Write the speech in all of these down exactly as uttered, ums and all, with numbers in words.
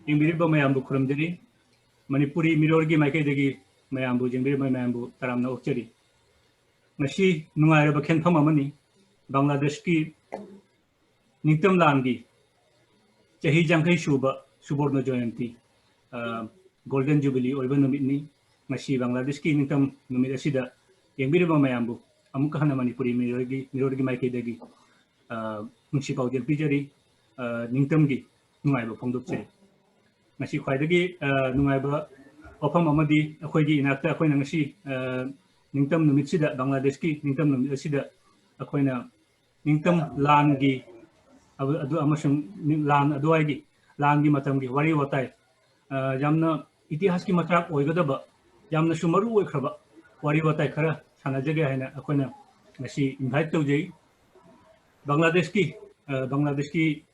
ꯌꯦꯡꯕꯤꯔꯤꯕ ꯃꯌꯥꯝꯕꯨ ꯈꯨꯔꯨꯝꯖꯔꯤ꯫ ꯃꯅꯤꯄꯨꯔꯤ ꯃꯤꯔꯣꯜꯒꯤ ꯃꯥꯏꯀꯩꯗꯒꯤ ꯃꯌꯥꯝꯕꯨ, ꯌꯦꯡꯕꯤꯔꯤꯕ ꯃꯌꯥꯝꯕꯨ ꯇꯔꯥꯝꯅ ꯑꯣꯛꯆꯔꯤ꯫ ꯉꯁꯤ ꯅꯨꯡꯉꯥꯏꯔꯕ ꯈꯦꯟꯐꯝ ꯑꯃꯅꯤ꯫ ꯕꯪꯒ꯭ꯂꯥꯗꯦꯁꯀꯤ ꯅꯤꯡꯇꯝ ꯂꯥꯟꯒꯤ ꯆꯍꯤ ꯌꯥꯡꯈꯩ ꯁꯨꯕ ꯁꯨꯕꯣꯔꯅ ꯖꯌꯟꯇꯤ, ꯑ, ꯒꯣꯜꯗꯟ ꯖꯨꯕꯤꯂꯤ ꯑꯣꯏꯕ ꯅꯨꯃꯤꯠꯅꯤ꯫ ꯉꯁꯤ ꯕꯪꯒ꯭ꯂꯥꯗꯦꯁꯀꯤ ꯅꯤꯡꯇꯝ ꯅꯨꯃꯤꯠ ꯑꯁꯤꯗ ꯌꯦꯡꯕꯤꯔꯤꯕ ꯃꯌꯥꯝꯕꯨ ꯑꯃꯨꯛꯀ ꯍꯟꯅ ꯃꯅꯤꯄꯨꯔꯤ ꯃꯤꯔꯣꯜꯒꯤ, ꯃꯤꯔꯣꯜꯒꯤ ꯃꯥꯏꯀꯩꯗꯒꯤ, ꯑ, ꯅꯨꯡꯁꯤ ꯄꯥꯎꯖꯦꯜ ꯄꯤꯖꯔꯤ, ꯑ, ꯅꯤꯡꯇꯝꯒꯤ ꯅꯨꯡꯉꯥꯏꯕ ꯐꯣꯡꯗꯣꯛꯆꯔꯤ꯫ ꯉꯁꯤ ꯈ꯭ꯋꯥꯏꯗꯒꯤ, ꯑ, ꯅꯨꯡꯉꯥꯏꯕ ꯋꯥꯐꯝ ꯑꯃꯗꯤ ꯑꯩꯈꯣꯏꯒꯤ ꯏꯅꯥꯛꯇ ꯑꯩꯈꯣꯏꯅ ꯉꯁꯤ, ꯑ, ꯅꯤꯡꯇꯝ ꯅꯨꯃꯤꯠꯁꯤꯗ, ꯕꯪꯒ꯭ꯂꯥꯗꯦꯁꯀꯤ ꯅꯤꯡꯇꯝ ꯅꯨꯃꯤꯠ ꯑꯁꯤꯗ ꯑꯩꯈꯣꯏꯅ ꯅꯤꯡꯇꯝ ꯂꯥꯟꯒꯤ ꯑꯗꯨ, ꯑꯗꯨ ꯑꯃꯁꯨꯡ ꯅꯤꯡ-, ꯂꯥꯟ ꯑꯗꯨꯋꯥꯏꯒꯤ, ꯂꯥꯟꯒꯤ ꯃꯇꯝꯒꯤ ꯋꯥꯔꯤ ꯋꯥꯇꯥꯏ, ꯑ, ꯌꯥꯝꯅ ꯏꯇꯤꯍꯥꯁꯀꯤ ꯃꯆꯥꯛ ꯑꯣꯏꯒꯗꯕ, ꯌꯥꯝꯅꯁꯨ ꯃꯔꯨ ꯑꯣꯏꯈ꯭ꯔꯕ ꯋꯥꯔꯤ ꯋꯥꯇꯥꯏ ꯈꯔ ꯁꯥꯟꯅꯖꯒꯦ ꯍꯥꯏꯅ ꯑꯩꯈꯣꯏꯅ ꯉꯁꯤ invite ꯇꯧꯖꯩ꯫ ꯕꯪꯒ꯭ꯂꯥꯗꯦꯁꯀꯤ, ꯑ, ꯕꯪꯒ꯭ꯂꯥꯗꯦꯁꯀꯤ,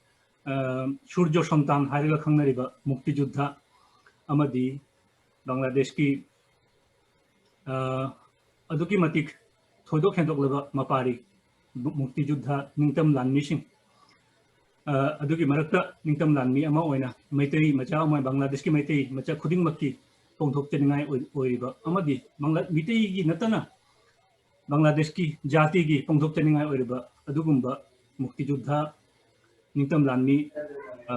ꯑ, ꯁꯨꯔꯖ ꯁꯟꯇꯥꯟ ꯍꯥꯏꯔꯒ ꯈꯪꯅꯔꯤꯕ ꯃꯨꯛꯇꯤꯖꯨꯗ ꯑꯃꯗꯤ ꯕꯪꯒ꯭ꯂꯥꯗꯦꯁꯀꯤ, ꯑ, ꯑꯗꯨꯛꯀꯤ ꯃꯇꯤꯛ ꯊꯣꯏꯗꯣꯛ ꯍꯦꯟꯗꯣꯛꯂꯕ ꯃꯄꯥꯔꯤ ꯃꯨ-, ꯃꯨꯛꯇꯤꯖꯨꯗ ꯅꯤꯡꯇꯝ ꯂꯥꯟꯃꯤꯁꯤꯡ, ꯑ, ꯑꯗꯨꯒꯤ ꯃꯔꯛꯇ ꯅꯤꯡꯇꯝ ꯂꯥꯟꯃꯤ ꯑꯃ ꯑꯣꯏꯅ ꯃꯩꯇꯩ ꯃꯆꯥ ꯑꯃ, ꯕꯪꯒ꯭ꯂꯥꯗꯦꯁꯀꯤ ꯃꯩꯇꯩ ꯃꯆꯥ ꯈꯨꯗꯤꯡꯃꯛꯀꯤ ꯄꯣꯡꯊꯣꯛꯆꯅꯤꯡꯉꯥꯏ ꯑꯣꯏ-, ꯑꯣꯏꯔꯤꯕ ꯑꯃꯗꯤ ꯕꯪꯒ꯭ꯂꯥ-, ꯃꯤꯇꯩꯒꯤ ꯅꯠꯇꯅ ꯕꯪꯒ꯭ꯂꯥꯗꯦꯁꯀꯤ ꯖꯥꯇꯤꯒꯤ ꯄꯣꯡꯊꯣꯛꯆꯅꯤꯡꯉꯥꯏ ꯑꯣꯏꯔꯤꯕ ꯑꯗꯨꯒꯨꯝꯕ ꯃꯨꯛꯇꯤꯖꯨꯗ ꯅꯤꯡꯇꯝ ꯂꯥꯟꯃꯤ, ꯑ,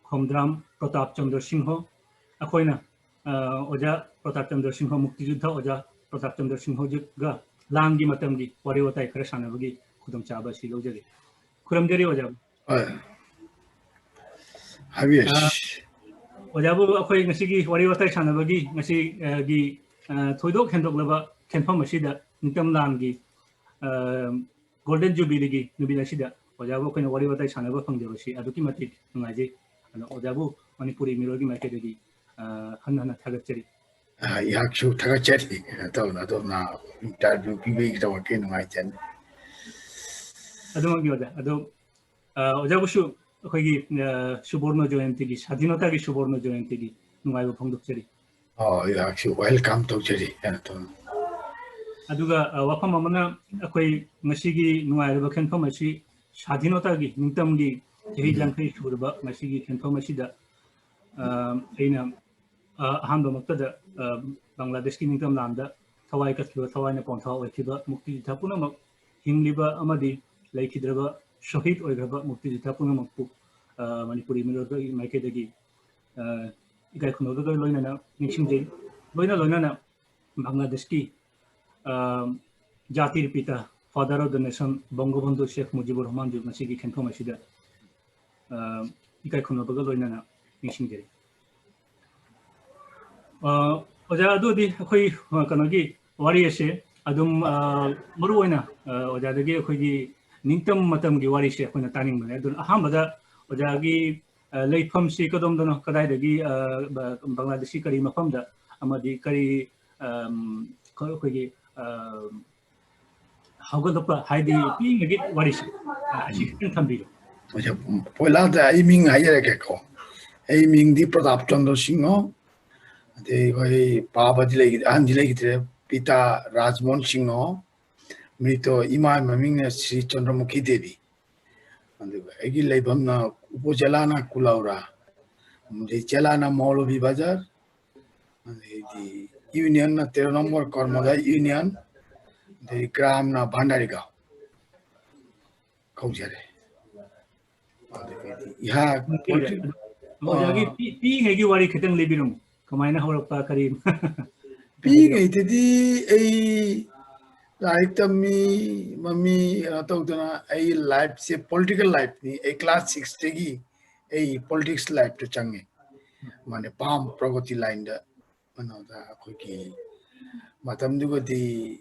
ꯈꯣꯝꯗ꯭ꯔꯥꯝ ꯄ꯭ꯔꯇꯥꯞ ꯆꯟꯗ꯭ꯔ ꯁꯤꯡꯍ, ꯑꯩꯈꯣꯏꯅ, ꯑ, ꯑꯣꯖꯥ ꯄ꯭ꯔꯇꯥꯞ ꯆꯟꯗ꯭ꯔ ꯁꯤꯡꯍ, ꯃꯨꯛꯇꯤꯖꯨꯗ ꯑꯣꯖꯥ ꯄ꯭ꯔꯇꯥꯞ ꯆꯟꯗ꯭ꯔ ꯁꯤꯡꯍꯒ ꯂꯥꯟꯒꯤ ꯃꯇꯝꯒꯤ ꯋꯥꯔꯤ ꯋꯥꯇꯥꯏ ꯈꯔ ꯁꯥꯟꯅꯕꯒꯤ ꯈꯨꯗꯣꯡꯆꯥꯕ ꯑꯁꯤ ꯂꯧꯖꯒꯦ꯫ ꯈꯨꯔꯨꯝꯖꯔꯤ ꯑꯣꯖꯥ꯫ ꯍꯣꯏ꯫ ꯍꯥꯏꯕꯤꯌꯨ꯫ ꯑ, ꯑꯣꯖꯥꯕꯨ ꯑꯩꯈꯣꯏ ꯉꯁꯤꯒꯤ ꯋꯥꯔꯤ ꯋꯥꯇꯥꯏ ꯁꯥꯟꯅꯕꯒꯤ ꯉꯁꯤ, ꯑ, ꯒꯤ, ꯑ, ꯊꯣꯏꯗꯣꯛ ꯍꯦꯟꯗꯣꯛꯂꯕ ꯈꯦꯟꯐꯝ ꯑꯁꯤꯗ ꯅꯤꯡꯇꯝ ꯂꯥꯟꯒꯤ, ꯑ, ꯒꯣꯜꯗꯟ ꯖꯨꯕꯤꯂꯤꯒꯤ ꯅꯨꯃꯤꯠ ꯑꯁꯤꯗ ꯑꯣꯖꯥꯕꯨ ꯑꯩꯈꯣꯏꯅ ꯋꯥꯔꯤ ꯋꯥꯇꯥꯏ ꯁꯥꯟꯅꯕ ꯐꯪꯖꯕꯁꯤ ꯑꯗꯨꯛꯀꯤ ꯃꯇꯤꯛ ꯅꯨꯡꯉꯥꯏꯖꯩ꯫ ꯑꯗꯣ ꯑꯣꯖꯥꯕꯨ ꯃꯅꯤꯄꯨꯔꯤ ꯃꯤꯔꯣꯜꯒꯤ ꯃꯥꯏꯀꯩꯗꯒꯤ, ꯑ, ꯍꯟꯅ ꯍꯟꯅ ꯊꯥꯒꯠꯆꯔꯤ꯫ ꯑ, ꯑꯩꯍꯥꯛꯁꯨ ꯊꯥꯒꯠꯆꯔꯤ꯫ ꯑꯗꯣꯝꯅ, ꯑꯗꯣꯝꯅ interview ꯄꯤꯕꯒꯤꯗꯃꯛꯇ ꯅꯨꯡꯉꯥꯏꯖꯩ꯫ ꯑꯗꯨꯃꯛꯅꯤ ꯑꯣꯖꯥ꯫ ꯑꯗꯣ, ꯑ, ꯑꯣꯖꯥꯕꯨꯁꯨ ꯑꯩꯈꯣꯏꯒꯤ, ꯑ, ꯁꯨꯕꯣꯔꯅ ꯖꯌꯟꯇꯤꯒꯤ, ꯁꯥꯙꯤꯅꯇꯥꯒꯤ ꯁꯨꯕꯣꯔꯅ ꯖꯌꯟꯇꯤꯒꯤ ꯅꯨꯡꯉꯥꯏꯕ ꯐꯣꯡꯗꯣꯛꯆꯔꯤ꯫ ꯑꯣ, ꯑꯩꯍꯥꯛꯁꯨ welcome ꯇꯧꯖꯔꯤ꯫ ꯑꯗꯨꯒ, ꯑ, ꯋꯥꯐꯝ ꯑꯃꯅ, ꯑꯩꯈꯣꯏ ꯉꯁꯤꯒꯤ ꯅꯨꯡꯉꯥꯏꯔꯕ ꯈꯦꯟꯐꯝ ꯑꯁꯤ ꯁꯥꯙꯤꯅꯇꯥꯒꯤ ꯅꯤꯡꯇꯝꯒꯤ ꯆꯍꯤ ꯎꯝ꯫ ꯌꯥꯡꯈꯩ ꯁꯨꯔꯕ ꯉꯁꯤꯒꯤ ꯈꯦꯟꯐꯝ ꯑꯁꯤꯗ ꯑ, ꯑꯩꯅ ꯑ, ꯑꯍꯥꯟꯕꯃꯛꯇꯗ ꯑ, ꯕꯪꯒ꯭ꯂꯥꯗꯦꯁꯀꯤ ꯅꯤꯡꯇꯝ ꯂꯥꯟꯗ ꯊꯋꯥꯏ ꯀꯠꯈꯤꯕ, ꯊꯋꯥꯏꯅ ꯄꯣꯟꯊꯥ ꯑꯣꯏꯈꯤꯕ ꯃꯨꯛꯇꯤꯖꯤꯊꯥ ꯄꯨꯝꯅꯃꯛ, ꯍꯤꯡꯂꯤꯕ ꯑꯃꯗꯤ ꯂꯩꯈꯤꯗ꯭ꯔꯕ ꯁꯍꯤꯗ ꯑꯣꯏꯈ꯭ꯔꯕ ꯃꯨꯛꯇꯤꯖꯤꯊꯥ ꯄꯨꯝꯅꯃꯛꯄꯨ ꯑ, ꯃꯅꯤꯄꯨꯔꯤ ꯃꯤꯔꯣꯜꯒꯤ ꯃꯥꯏꯀꯩꯗꯒꯤ ꯑ, ꯏꯀꯥꯏ ꯈꯨꯝꯅꯕꯒ ꯂꯣꯏꯅꯅ ꯅꯤꯡꯁꯤꯡꯖꯩ꯫ ꯂꯣꯏꯅ ꯂꯣꯏꯅꯅ ꯕꯪꯒ꯭ꯂꯥꯗꯦꯁꯀꯤ ꯑ, ꯖꯥꯇꯤꯔ ꯄꯤꯇꯥ, Father of the Nation, Bangabandhu Sheikh Mujibur ꯔꯍꯃꯥꯟꯁꯨ ꯉꯁꯤꯒꯤ ꯈꯦꯟꯐꯝ ꯑꯁꯤꯗ ꯑ, ꯏꯀꯥꯏ ꯈꯨꯝꯅꯕꯒ ꯂꯣꯏꯅꯅ ꯅꯤꯡꯁꯤꯡꯖꯔꯤ꯫ ꯑ, ꯑꯣꯖꯥ, ꯑꯗꯨꯗꯤ ꯑꯩꯈꯣꯏ ꯑ, ꯀꯩꯅꯣꯒꯤ ꯋꯥꯔꯤ ꯑꯁꯦ ꯑꯗꯨꯝ ꯑ, ꯃꯔꯨ ꯑꯣꯏꯅ ꯑ, ꯑꯣꯖꯥꯗꯒꯤ ꯑꯩꯈꯣꯏꯒꯤ ꯅꯤꯡꯇꯝ ꯃꯇꯝꯒꯤ ꯋꯥꯔꯤꯁꯦ ꯑꯩꯈꯣꯏꯅ ꯇꯥꯅꯤꯡꯕꯅꯦ꯫ ꯑꯗꯨꯅ ꯑꯍꯥꯟꯕꯗ ꯑꯣꯖꯥꯒꯤ ꯑ, ꯂꯩꯐꯝꯁꯤ ꯀꯗꯣꯝꯗꯅꯣ, ꯀꯗꯥꯏꯗꯒꯤ ꯑ, ꯕ-, ꯕꯪꯒ꯭ꯂꯥꯗꯦꯁꯀꯤ ꯀꯔꯤ ꯃꯐꯝꯗ, ꯑꯃꯗꯤ ꯀꯔꯤ ꯑꯝ, ꯑꯩꯈꯣꯏ-, ꯑꯩꯈꯣꯏꯒꯤ ꯑ, ꯍꯧꯒꯠꯂꯛꯄ ꯍꯥꯏꯗꯤ ꯄꯤꯛꯏꯉꯩꯒꯤ ꯋꯥꯔꯤꯁꯦ ꯑ, ꯑꯁꯤ ꯈꯤꯇꯪ ꯊꯝꯕꯤꯌꯨ꯫ ꯑꯣꯖꯥ, ꯄꯣꯏꯂꯥꯗ ꯑꯩ ꯃꯤꯡ ꯍꯥꯏꯖꯔꯛꯀꯦꯀꯣ꯫ ꯑꯩ ꯃꯤꯡꯗꯤ ꯄ꯭ꯔꯇꯥꯞ ꯆꯟꯗ꯭ꯔ ꯁꯤꯡꯍ, ꯑꯗꯩ ꯑꯩꯈꯣꯏ ꯄꯥꯕꯗꯤ ꯂꯩꯈꯤꯗ꯭ꯔꯦ, ꯑꯍꯟꯗꯤ ꯂꯩꯈꯤꯗ꯭ꯔꯦ, ꯄꯤꯇꯥ ꯔꯥꯖꯃꯣꯍꯟ ꯁꯤꯡꯍ, ꯃ꯭ꯔꯤꯇꯣ, ꯏꯃꯥ ꯃꯃꯤꯡꯅ ꯁ꯭ꯔꯤ ꯆꯟꯗ꯭ꯔꯃꯨꯈꯤ ꯗꯦꯕꯤ꯫ ꯑꯗꯨꯒ ꯑꯩꯒꯤ ꯂꯩꯐꯝꯅ ꯎꯄꯣ ꯖꯦꯂꯥꯅ ꯀꯨꯂꯥꯎꯔꯥ, ꯑꯗꯩ ꯖꯦꯂꯥꯅ ꯃꯧꯂꯚꯤ ꯕꯖꯥꯔ, ꯑꯗꯩꯗꯤ ꯌꯨꯅꯤꯌꯟꯅ ꯇꯦꯔꯣ ꯅꯝꯕꯔ ꯀꯔꯃꯗꯥꯏ ꯌꯨꯅꯤꯌꯟ, ꯑꯗꯩ ꯒ꯭ꯔꯥꯝꯅ ꯚꯥꯟꯗꯥꯔꯤꯒꯥꯎ ꯀꯧꯖꯔꯦ꯫ ꯑꯗꯨꯒꯗꯤ ꯏꯍꯥꯛ ꯑꯣꯖꯥꯒꯤ ꯑ, ꯄꯤ-, ꯄꯤꯛꯏꯉꯩꯒꯤ ꯋꯥꯔꯤ ꯈꯤꯇꯪ ꯂꯤꯕꯤꯔꯝꯃꯨ꯫ ꯀꯃꯥꯏꯅ ꯍꯧꯔꯛꯄ, ꯀꯔꯤ? ꯄꯤꯛꯏꯉꯩꯗꯗꯤ ꯑꯩ ꯂꯥꯏꯔꯤꯛ ꯇꯝꯃꯤ, ꯃꯃꯤ, ꯀꯩꯅꯣ ꯇꯧꯗꯅ ꯑꯩ ꯂꯥꯏꯐꯁꯦ ꯄꯣꯂꯤꯇꯤꯀꯦꯜ ꯂꯥꯏꯐꯅꯤ꯫ ꯑꯩ ꯀ꯭ꯂꯥꯁ ꯁꯤꯛꯁꯇꯒꯤ ꯑꯩ ꯄꯣꯂꯤꯇꯤꯛꯁ ꯂꯥꯏꯐꯇ ꯆꯪꯉꯦ꯫ ꯃꯥꯅꯦ, ꯄꯥꯝ ꯄ꯭ꯔꯒꯇꯤ ꯂꯥꯏꯟꯗ, ꯀꯩꯅꯣꯗ ꯑꯩꯈꯣꯏꯒꯤ ꯃꯇꯝꯗꯨꯒꯗꯤ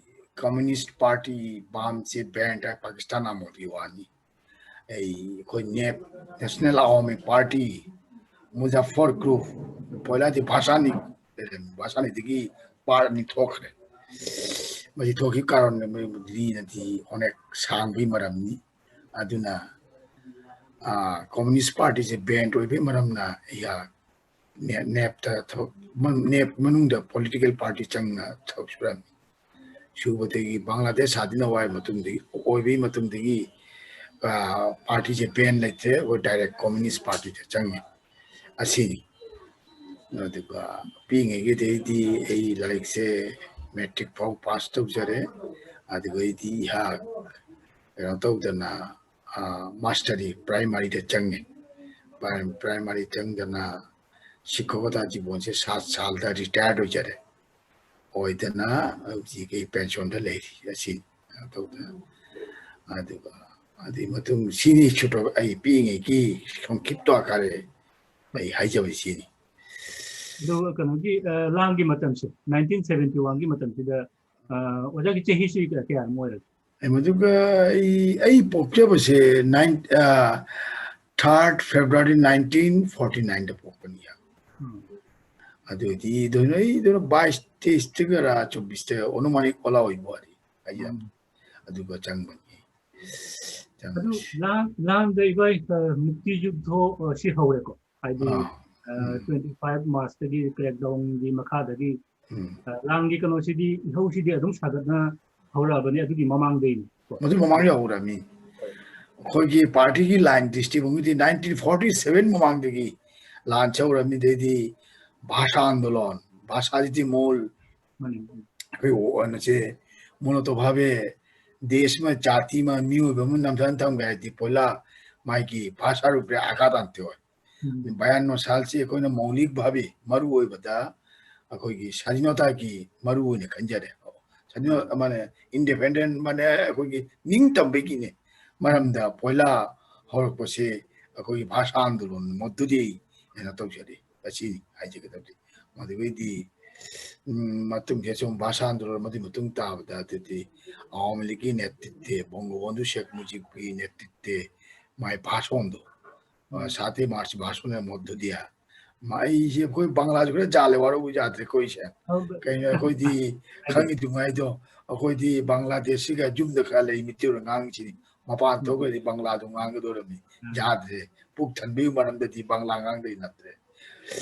ꯀꯝꯃꯨꯅꯤꯁ ꯄꯥꯔꯇꯤ ꯕꯥꯝꯁꯦ ꯕꯦꯟ ꯄꯥꯀꯤꯁꯇꯥꯟ ꯑꯃꯨꯛꯀꯤ ꯋꯥꯅꯤ꯫ ꯑꯩ, ꯑꯩꯈꯣꯏ ꯅꯦꯞ, ꯅꯦꯁꯅꯦꯜ ꯑꯋꯥꯃꯤ ꯄꯥꯔꯇꯤ, ꯃꯨꯖꯥꯐꯔ ꯒ꯭ꯔꯨꯞ, ꯄꯣꯏꯂꯥꯗꯤ ꯚꯥꯁꯥꯅꯤ, ꯚꯥꯁꯥꯅꯤꯗꯒꯤ ꯄꯥꯔꯠ ꯑꯅꯤ ꯊꯣꯛꯈ꯭ꯔꯦ꯫ ꯃꯁꯤ ꯊꯣꯛꯈꯤꯕ ꯀꯥꯔꯟ ꯂꯤꯅꯗꯤ ꯑꯣꯅꯦꯛ ꯁꯥꯡꯕꯒꯤ ꯃꯔꯝꯅꯤ꯫ ꯑꯗꯨꯅ, ꯑꯥ, ꯀꯝꯃꯨꯅꯤꯁ ꯄꯥꯔꯇꯤꯁꯦ ꯕꯦꯟ ꯑꯣꯏꯕꯒꯤ ꯃꯔꯝꯅ ꯑꯩꯍꯥꯛ ꯅꯦ-, ꯅꯦꯞꯇ ꯊꯕꯛ, ꯃ-, ꯅꯦꯞ ꯃꯅꯨꯡꯗ ꯄꯣꯂꯤꯇꯤꯀꯦꯜ ꯄꯥꯔꯇꯤ ꯆꯪꯅ ꯊꯕꯛ ꯁꯨꯔꯝꯃꯤ꯫ ꯁꯨꯕꯗꯒꯤ ꯕꯪꯒ꯭ꯂꯥꯗꯦꯁ ꯁꯥꯗꯤꯟ ꯑꯣꯏꯕ ꯃꯇꯨꯡꯗꯒꯤ, ꯑꯣꯏꯕꯒꯤ ꯃꯇꯨꯡꯗꯒꯤ, ꯑꯥ, ꯄꯥꯔꯇꯤꯁꯦ ꯕꯦꯟ ꯂꯩꯇ꯭ꯔꯦ, ꯑꯩꯈꯣꯏ ꯗꯥꯏꯔꯦꯛ ꯀꯝꯃꯨꯅꯤꯁ ꯄꯥꯔꯇꯤꯗ ꯆꯪꯉꯦ꯫ ꯑꯁꯤꯅꯤ꯫ ꯑꯗꯨꯒ ꯄꯤꯛꯏꯉꯩꯒꯤꯗꯩꯗꯤ ꯑꯩ ꯂꯥꯏꯔꯤꯛꯁꯦ ꯃꯦꯇ꯭ꯔꯤꯛ ꯐꯥꯎ ꯄꯥꯁ ꯇꯧꯖꯔꯦ꯫ ꯑꯗꯨꯒ ꯑꯩꯗꯤ ꯏꯍꯥꯛ ꯀꯩꯅꯣ ꯇꯧꯗꯅ, ꯃꯥꯁꯇꯔꯗꯤ ꯄ꯭ꯔꯥꯏꯃꯥꯔꯤꯗ ꯆꯪꯉꯦ꯫ ꯄ꯭ꯔꯥꯏ-, ꯄ꯭ꯔꯥꯏꯃꯥꯔꯤ ꯆꯪꯗꯅ ꯁꯤꯈꯣꯒꯇꯥ ꯖꯤꯕꯣꯟꯁꯦ ꯁꯥꯠ ꯁꯥꯜꯗ ꯔꯤꯇꯥꯌꯔ ꯑꯣꯏꯖꯔꯦ꯫ ꯑꯣꯏꯗꯅ ꯍꯧꯖꯤꯛ ꯑꯩ ꯄꯦꯟꯁꯤꯜꯗ ꯂꯩꯔꯤ꯫ ꯑꯁꯤꯅꯤ ꯀꯩꯅꯣ ꯇꯧꯗꯅ꯫ ꯑꯗꯨꯒ ꯑꯗꯨꯒꯤ ꯃꯇꯨꯡ ꯁꯤꯅꯤ ꯁꯨꯞꯄ ꯑꯩ ꯄꯤꯛꯏꯉꯩꯒꯤ ꯁꯪꯈꯤꯞꯇ ꯍꯥꯏꯇꯥꯔꯦ꯫ ꯑꯩ ꯍꯥꯏꯖꯕ ꯁꯤꯅꯤ꯫ ꯑꯗꯨꯒ ꯀꯩꯅꯣꯒꯤ, ꯑ, ꯂꯥꯟꯒꯤ ꯃꯇꯝꯁꯦ, ꯅꯥꯏꯟꯇꯤꯟ ꯁꯚꯦꯟꯇꯤ ꯋꯥꯟꯒꯤ ꯃꯇꯝꯁꯤꯗ, ꯑ, ꯑꯣꯖꯥꯒꯤ ꯆꯍꯤꯁꯤ ꯀꯌꯥ-, ꯀꯌꯥꯃꯨꯛ ꯑꯣꯏꯔꯒꯦ? ꯑꯦ, ꯃꯗꯨꯒ ꯑꯩ, ꯑꯩ ꯄꯣꯛꯆꯕꯁꯦ ꯅꯥꯏꯟ-, ꯑ, ꯊꯥꯔꯠ ꯐꯦꯕ꯭ꯔꯨꯋꯥꯔꯤ ꯅꯥꯏꯟꯇꯤꯟ ꯐꯣꯔꯇꯤ ꯅꯥꯏꯟꯗ ꯄꯣꯛꯄꯅꯤ꯫ ꯎꯝ꯫ ꯑꯗꯨꯗꯤ ꯑꯗꯨꯅ ꯑꯩ ꯑꯗꯨꯅ ꯕꯥꯏꯁ, ꯇꯦꯏꯁꯇꯒꯔ ꯆꯧꯕꯤꯁꯇ ꯑꯣꯅꯨꯃꯥꯅꯤꯛ ꯑꯣꯂꯥ ꯑꯣꯏꯕ ꯋꯥꯔꯤ꯫ ꯑꯩ ꯌꯥꯝ ꯎꯝ꯫ ꯑꯗꯨꯒ ꯆꯪꯕꯅꯤ꯫ ꯑꯗꯨ ꯆꯪꯕꯁꯤ꯫ ꯂꯥꯟ-, ꯂꯥꯟꯗ ꯏꯚꯥꯏ, ꯑ, ꯃꯨꯛꯇꯤ ꯌꯨꯗ꯭ꯙꯣ, ꯑ, ꯁꯤ ꯍꯧꯔꯦꯀꯣ꯫ ꯍꯥꯏꯗꯤ, ꯑꯥ, ꯑ, ꯎꯝ꯫ ꯇ꯭ꯋꯦꯟꯇꯤ ꯐꯥꯏꯚ ꯃꯥꯔꯆꯇꯒꯤ crackdownꯒꯤ ꯃꯈꯥꯗꯒꯤ, ꯎꯝ꯫ ꯑ, ꯂꯥꯟꯒꯤ ꯀꯩꯅꯣꯁꯤꯗꯤ, ꯏꯍꯧꯁꯤꯗꯤ ꯑꯗꯨꯝ ꯁꯥꯒꯠꯅ ꯍꯧꯔꯛꯑꯕꯅꯤ ꯑꯗꯨꯒꯤ ꯃꯃꯥꯡꯗꯩꯅꯤ ꯀꯣ꯫ ꯃꯗꯨ ꯃꯃꯥꯡꯗ ꯍꯧꯔꯛꯑꯃꯤ꯫ ꯍꯣꯏ꯫ ꯑꯩꯈꯣꯏꯒꯤ ꯄꯥꯔꯇꯤꯒꯤ ꯂꯥꯏꯟ ꯗ꯭ꯔꯤꯁꯇꯤꯀꯣꯟꯒꯤꯗꯤ ꯅꯥꯏꯟꯇꯤꯟ ꯐꯣꯔꯇꯤ ꯁꯚꯦꯟ ꯃꯃꯥꯡꯗꯒꯤ ꯂꯥꯟꯁꯦ ꯍꯧꯔꯛꯑꯃꯤ꯫ ꯑꯗꯩꯗꯤ ꯚꯥꯁꯥ ꯑꯟꯗꯣꯂꯟ, ꯚꯥꯁꯥꯖꯤꯗꯤ ꯃꯣꯜ ꯃꯥꯅꯤ, ꯃꯥꯅꯤ꯫ ꯑꯩꯈꯣꯏ ꯑꯣꯏꯅꯁꯦ ꯃꯨꯂꯇꯣ ꯚꯥꯕꯦ ꯗꯦꯁ ꯑꯃ, ꯖꯥꯇꯤ ꯑꯃ, ꯃꯤꯑꯣꯏꯕ ꯑꯃ ꯅꯝꯊꯅ ꯊꯝꯒꯦ ꯍꯥꯏꯔꯗꯤ ꯄꯣꯏꯂꯥ ꯃꯥꯒꯤ ꯚꯥꯁꯥ ꯔꯨꯄꯦ ꯑꯥꯒꯥ ꯇꯥꯟꯇꯦ ꯍꯣꯏ꯫ ꯎꯝ꯫ ꯕꯌꯥꯟ ꯃꯁꯥꯜꯁꯤ ꯑꯩꯈꯣꯏꯅ ꯃꯧꯂꯤꯛ ꯚꯥꯕꯤ ꯃꯔꯨ ꯑꯣꯏꯕꯗ ꯑꯩꯈꯣꯏꯒꯤ ꯁꯥꯗꯤꯅꯣꯇꯥꯒꯤ ꯃꯔꯨ ꯑꯣꯏꯅ ꯈꯟꯖꯔꯦ꯫ ꯁꯥꯗꯤꯅꯣ-, ꯃꯥꯅꯦ, ꯏꯟꯗꯤꯄꯦꯟꯗꯦꯟ ꯃꯥꯅꯦ ꯑꯩꯈꯣꯏꯒꯤ ꯅꯤꯡꯇꯝꯕꯒꯤꯅꯦ ꯃꯔꯝꯗ ꯄꯣꯏꯂꯥ ꯍꯧꯔꯛꯄꯁꯦ ꯑꯩꯈꯣꯏꯒꯤ ꯚꯥꯁꯥ ꯑꯟꯗꯣꯂꯟ ꯃꯗꯨꯗꯤ ꯀꯩꯅꯣ ꯇꯧꯖꯔꯤ꯫ ꯑꯁꯤꯅꯤ ꯍꯥꯏꯖꯒꯗꯕꯗꯤ꯫ ꯃꯗꯨꯗꯒꯤꯗꯤ, ꯎꯝ, ꯃꯇꯨꯡꯁꯦ ꯁꯨꯝ ꯚꯥꯁꯥ ꯑꯟꯗꯣꯂꯟ, ꯃꯗꯨꯒꯤ ꯃꯇꯨꯡ ꯇꯥꯕꯗ ꯑꯗꯨꯗꯤ ꯑꯋꯥꯃꯤ ꯂꯤꯒꯀꯤ ꯅꯦꯇ꯭ꯔꯤꯇꯦ, ꯕꯣꯡꯒꯣꯕꯟꯙꯨ ꯁꯦꯈ ꯃꯨꯖꯤꯕꯀꯤ ꯅꯦꯇ꯭ꯔꯤꯇꯦ, ꯃꯥꯏ ꯚꯥꯁꯣꯟꯗꯣ, ꯑ, ꯎꯝ꯫ ꯁꯥꯇꯦ ꯃꯥꯔꯆ ꯚꯥꯁꯣꯟ ꯃꯗꯨꯗꯤ, ꯃꯥ-, ꯑꯩꯁꯦ ꯑꯩꯈꯣꯏ ꯕꯪꯒ꯭ꯂꯥꯁꯨ ꯈꯔ ꯖꯥꯜꯂꯦ, ꯋꯥꯔꯧꯕꯤꯕ ꯌꯥꯗ꯭ꯔꯦ ꯑꯩꯈꯣꯏꯁꯦ꯫ ꯑꯧ, ꯀꯩꯅꯣ ꯑꯩꯈꯣꯏꯗꯤ ꯍꯥꯏꯗꯤ ꯈꯪꯉꯤꯗꯨꯉꯥꯏꯗꯣ, ꯑꯩꯈꯣꯏꯗꯤ ꯕꯪꯒ꯭ꯂꯥꯗꯦꯁꯁꯤꯒ ꯌꯨꯝꯗ ꯈꯔ ꯂꯩ, ꯃꯤꯇꯩꯔꯣꯟ ꯉꯥꯡꯉꯤꯁꯤꯅꯤ꯫ ꯃꯄꯥꯟ ꯎꯝ꯫ ꯊꯣꯛꯈ꯭ꯔꯗꯤ ꯕꯪꯒ꯭ꯂꯥꯗꯣ ꯉꯥꯡꯒꯗꯧꯔꯕꯅꯤ꯫ ꯎꯝ꯫ ꯌꯥꯗ꯭ꯔꯦ꯫ ꯄꯨꯛ ꯊꯟꯕꯒꯤ ꯃꯔꯝꯗꯗꯤ ꯕꯪꯒ꯭ꯂꯥ ꯉꯥꯡꯗꯩ ꯅꯠꯇ꯭ꯔꯦ꯫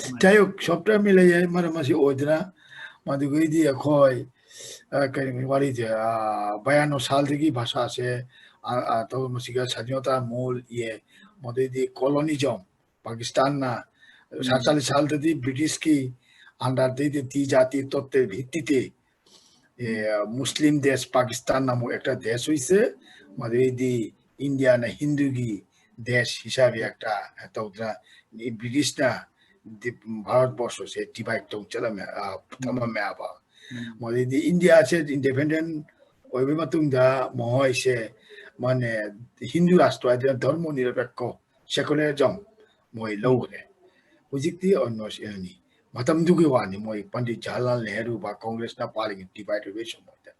ꯎꯝ꯫ ꯆꯥꯏꯌꯣꯛ ꯁꯣꯞꯇꯔ ꯃꯤ ꯂꯩ ꯍꯥꯏ ꯃꯔꯝ ꯑꯁꯤ ꯑꯣꯏꯗꯅ, ꯃꯗꯨꯒꯤꯗꯤ ꯑꯩꯈꯣꯏ, ꯑ, ꯀꯔꯤ ꯋꯥꯔꯤꯁꯦ, ꯑ, ꯕꯌꯥꯅꯣ ꯁꯥꯜꯗꯒꯤ ꯚꯥꯁꯥꯁꯦ, ꯑ, ꯑ, ꯇꯧꯕ ꯃꯁꯤꯒ ꯁꯥꯗꯤꯅꯣꯇꯥ ꯃꯣꯜ ꯌꯦ, ꯃꯗꯩꯗꯤ ꯀꯣꯂꯣꯅꯤꯖꯝ, ꯄꯥꯀꯤꯁꯇꯥꯟꯅ ꯎꯝ꯫ ꯁꯠꯆꯜꯂꯤꯁ ꯁꯥꯜꯗꯗꯤ ꯕ꯭ꯔꯤꯇꯤꯁꯀꯤ under ꯗꯩꯗꯤ ꯇꯤ ꯖꯥꯇꯤ ꯇꯣꯠꯇꯦ ꯚꯤꯠꯇꯤꯇꯦ, ꯑꯦ, ꯎꯝ꯫ ꯃꯨꯁꯂꯤꯝ ꯗꯦꯁ ꯄꯥꯀꯤꯁꯇꯥꯟ ꯅꯥꯃꯨꯛ ꯑꯦꯛꯇ ꯗꯦꯁ ꯍꯨꯏꯁꯦ, ꯃꯗꯨꯗꯩꯗꯤ ꯏꯟꯗꯤꯌꯥꯅ ꯍꯤꯟꯗꯨꯒꯤ ꯗꯦꯁ ꯍꯤꯁꯥꯕꯤ ꯑꯦꯛꯇ ꯇꯧꯗꯅ ꯕ꯭ꯔꯤꯇꯤꯁꯅ ꯗꯤ-, ꯚꯥꯔꯠ ꯕꯣꯔꯁꯁꯦ divide ꯇꯧ ꯆꯠꯂꯝꯃꯦ, ꯑ, ꯎꯝ꯫ ꯊꯝꯃꯝꯃꯦ ꯍꯥꯏꯕ꯫ ꯎꯝ꯫ ꯃꯗꯨꯗꯩꯗꯤ ꯏꯟꯗꯤꯌꯥꯁꯦ independent ꯑꯣꯏꯕ ꯃꯇꯨꯡꯗ ꯃꯈꯣꯏꯁꯦ ꯃꯥꯅꯦ ꯍꯤꯟꯗꯨ ꯔꯥꯁꯇ꯭ꯔ ꯍꯥꯏꯗꯅ ꯙꯔꯃ ꯅꯤꯔꯄꯦꯛꯈ, secularism ꯃꯣꯏ ꯎꯝ꯫ ꯂꯧꯈ꯭ꯔꯦ꯫ ꯍꯧꯖꯤꯛꯇꯤ almost ꯑꯦꯅꯤ꯫ ꯃꯇꯝꯗꯨꯒꯤ ꯋꯥꯅꯤ, ꯃꯣꯏ ꯄꯟꯗꯤꯠ ꯖꯋꯥꯍꯔꯂꯥꯜ ꯅꯦꯍꯔꯨ ꯕꯥ ꯀꯣꯡꯒ꯭ꯔꯦꯁꯅ ꯄꯥꯜꯂꯤꯉꯩ divide revolution ꯃꯣꯏꯗ꯫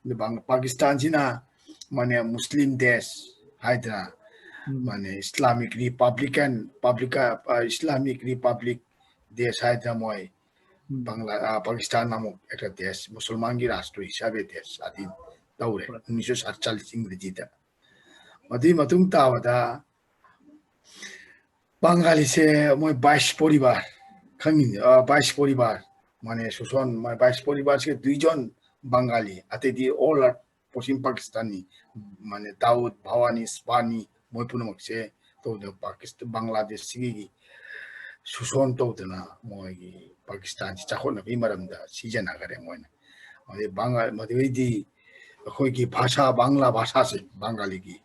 ꯑꯗꯨ ꯕꯪ-, ꯄꯥꯀꯤꯁꯇꯥꯟꯁꯤꯅ ꯃꯥꯅꯦ ꯃꯨꯁꯂꯤꯝ ꯗꯦꯁ ꯍꯥꯏꯗꯅ, ꯎꯝ꯫ ꯃꯥꯅꯦ Islamic Republican, public, ꯑ, Islamic Republic ꯗꯦꯁ ꯍꯥꯏꯗꯅ ꯃꯣꯏ ꯎꯝ꯫ ꯕꯪꯂꯥ-, ꯑ, ꯄꯥꯀꯤꯁꯇꯥꯟ ꯑꯃꯨꯛ ꯑꯦꯛꯇ ꯗꯦꯁ, ꯃꯨꯁꯜꯃꯥꯟꯒꯤ ꯔꯥꯁꯇ꯭ꯔ ꯍꯤꯁꯥꯕꯦ ꯗꯦꯁ ꯁ꯭ꯋꯥꯗꯤꯟ ꯇꯧꯔꯦ, ꯍꯣꯏ꯫ ꯎꯅꯤꯁ ꯁꯣ ꯁꯠꯆꯜꯂꯤꯁ ꯏꯪꯔꯦꯖꯤꯗ꯫ ꯃꯗꯨꯒꯤ ꯃꯇꯨꯡ ꯇꯥꯕꯗ ꯕꯪꯒꯥꯂꯤꯁꯦ ꯃꯣꯏ ꯕꯥꯏꯁ ꯄꯣꯔꯤꯕꯥꯔ ꯈꯪꯉꯤꯅꯦ, ꯑ, ꯕꯥꯏꯁ ꯄꯣꯔꯤꯕꯥꯔ, ꯃꯥꯅꯦ ꯁꯨꯁꯣꯟ, ꯃꯣꯏ ꯕꯥꯏꯁ ꯄꯣꯔꯤꯕꯥꯔꯁꯦ ꯗꯨꯏꯖꯣꯟ ꯕꯪꯒꯥꯂꯤ, ꯑꯇꯩꯗꯤ all are ꯄꯣꯁꯤꯝ ꯄꯥꯀꯤꯁꯇꯥꯅꯤ, ꯃꯥꯅꯦ ꯗꯥꯎꯗ, ꯚꯋꯥꯅꯤ, ꯁ꯭ꯄꯥꯅꯤ, ꯃꯣꯏ ꯄꯨꯝꯅꯃꯛꯁꯦ ꯇꯧꯗꯅ ꯄꯥꯀꯤꯁꯇꯥꯟ, ꯕꯪꯒ꯭ꯂꯥꯗꯦꯁꯁꯤꯒꯤ ꯁꯨꯁꯣꯟ ꯇꯧꯗꯅ ꯃꯣꯏꯒꯤ ꯄꯥꯀꯤꯁꯇꯥꯟꯁꯤ ꯆꯥꯎꯈꯠꯅꯕꯒꯤ ꯃꯔꯝꯗ ꯁꯤꯖꯤꯟꯅꯈꯔꯦ ꯃꯣꯏꯅ꯫ ꯑꯗꯩ ꯕꯪꯒꯥ-, ꯃꯗꯨꯗꯩꯗꯤ ꯑꯩꯈꯣꯏꯒꯤ ꯚꯥꯁꯥ, ꯕꯪꯒ꯭ꯂꯥ ꯚꯥꯁꯥꯁꯦ ꯕꯪꯒꯥꯂꯤꯒꯤ,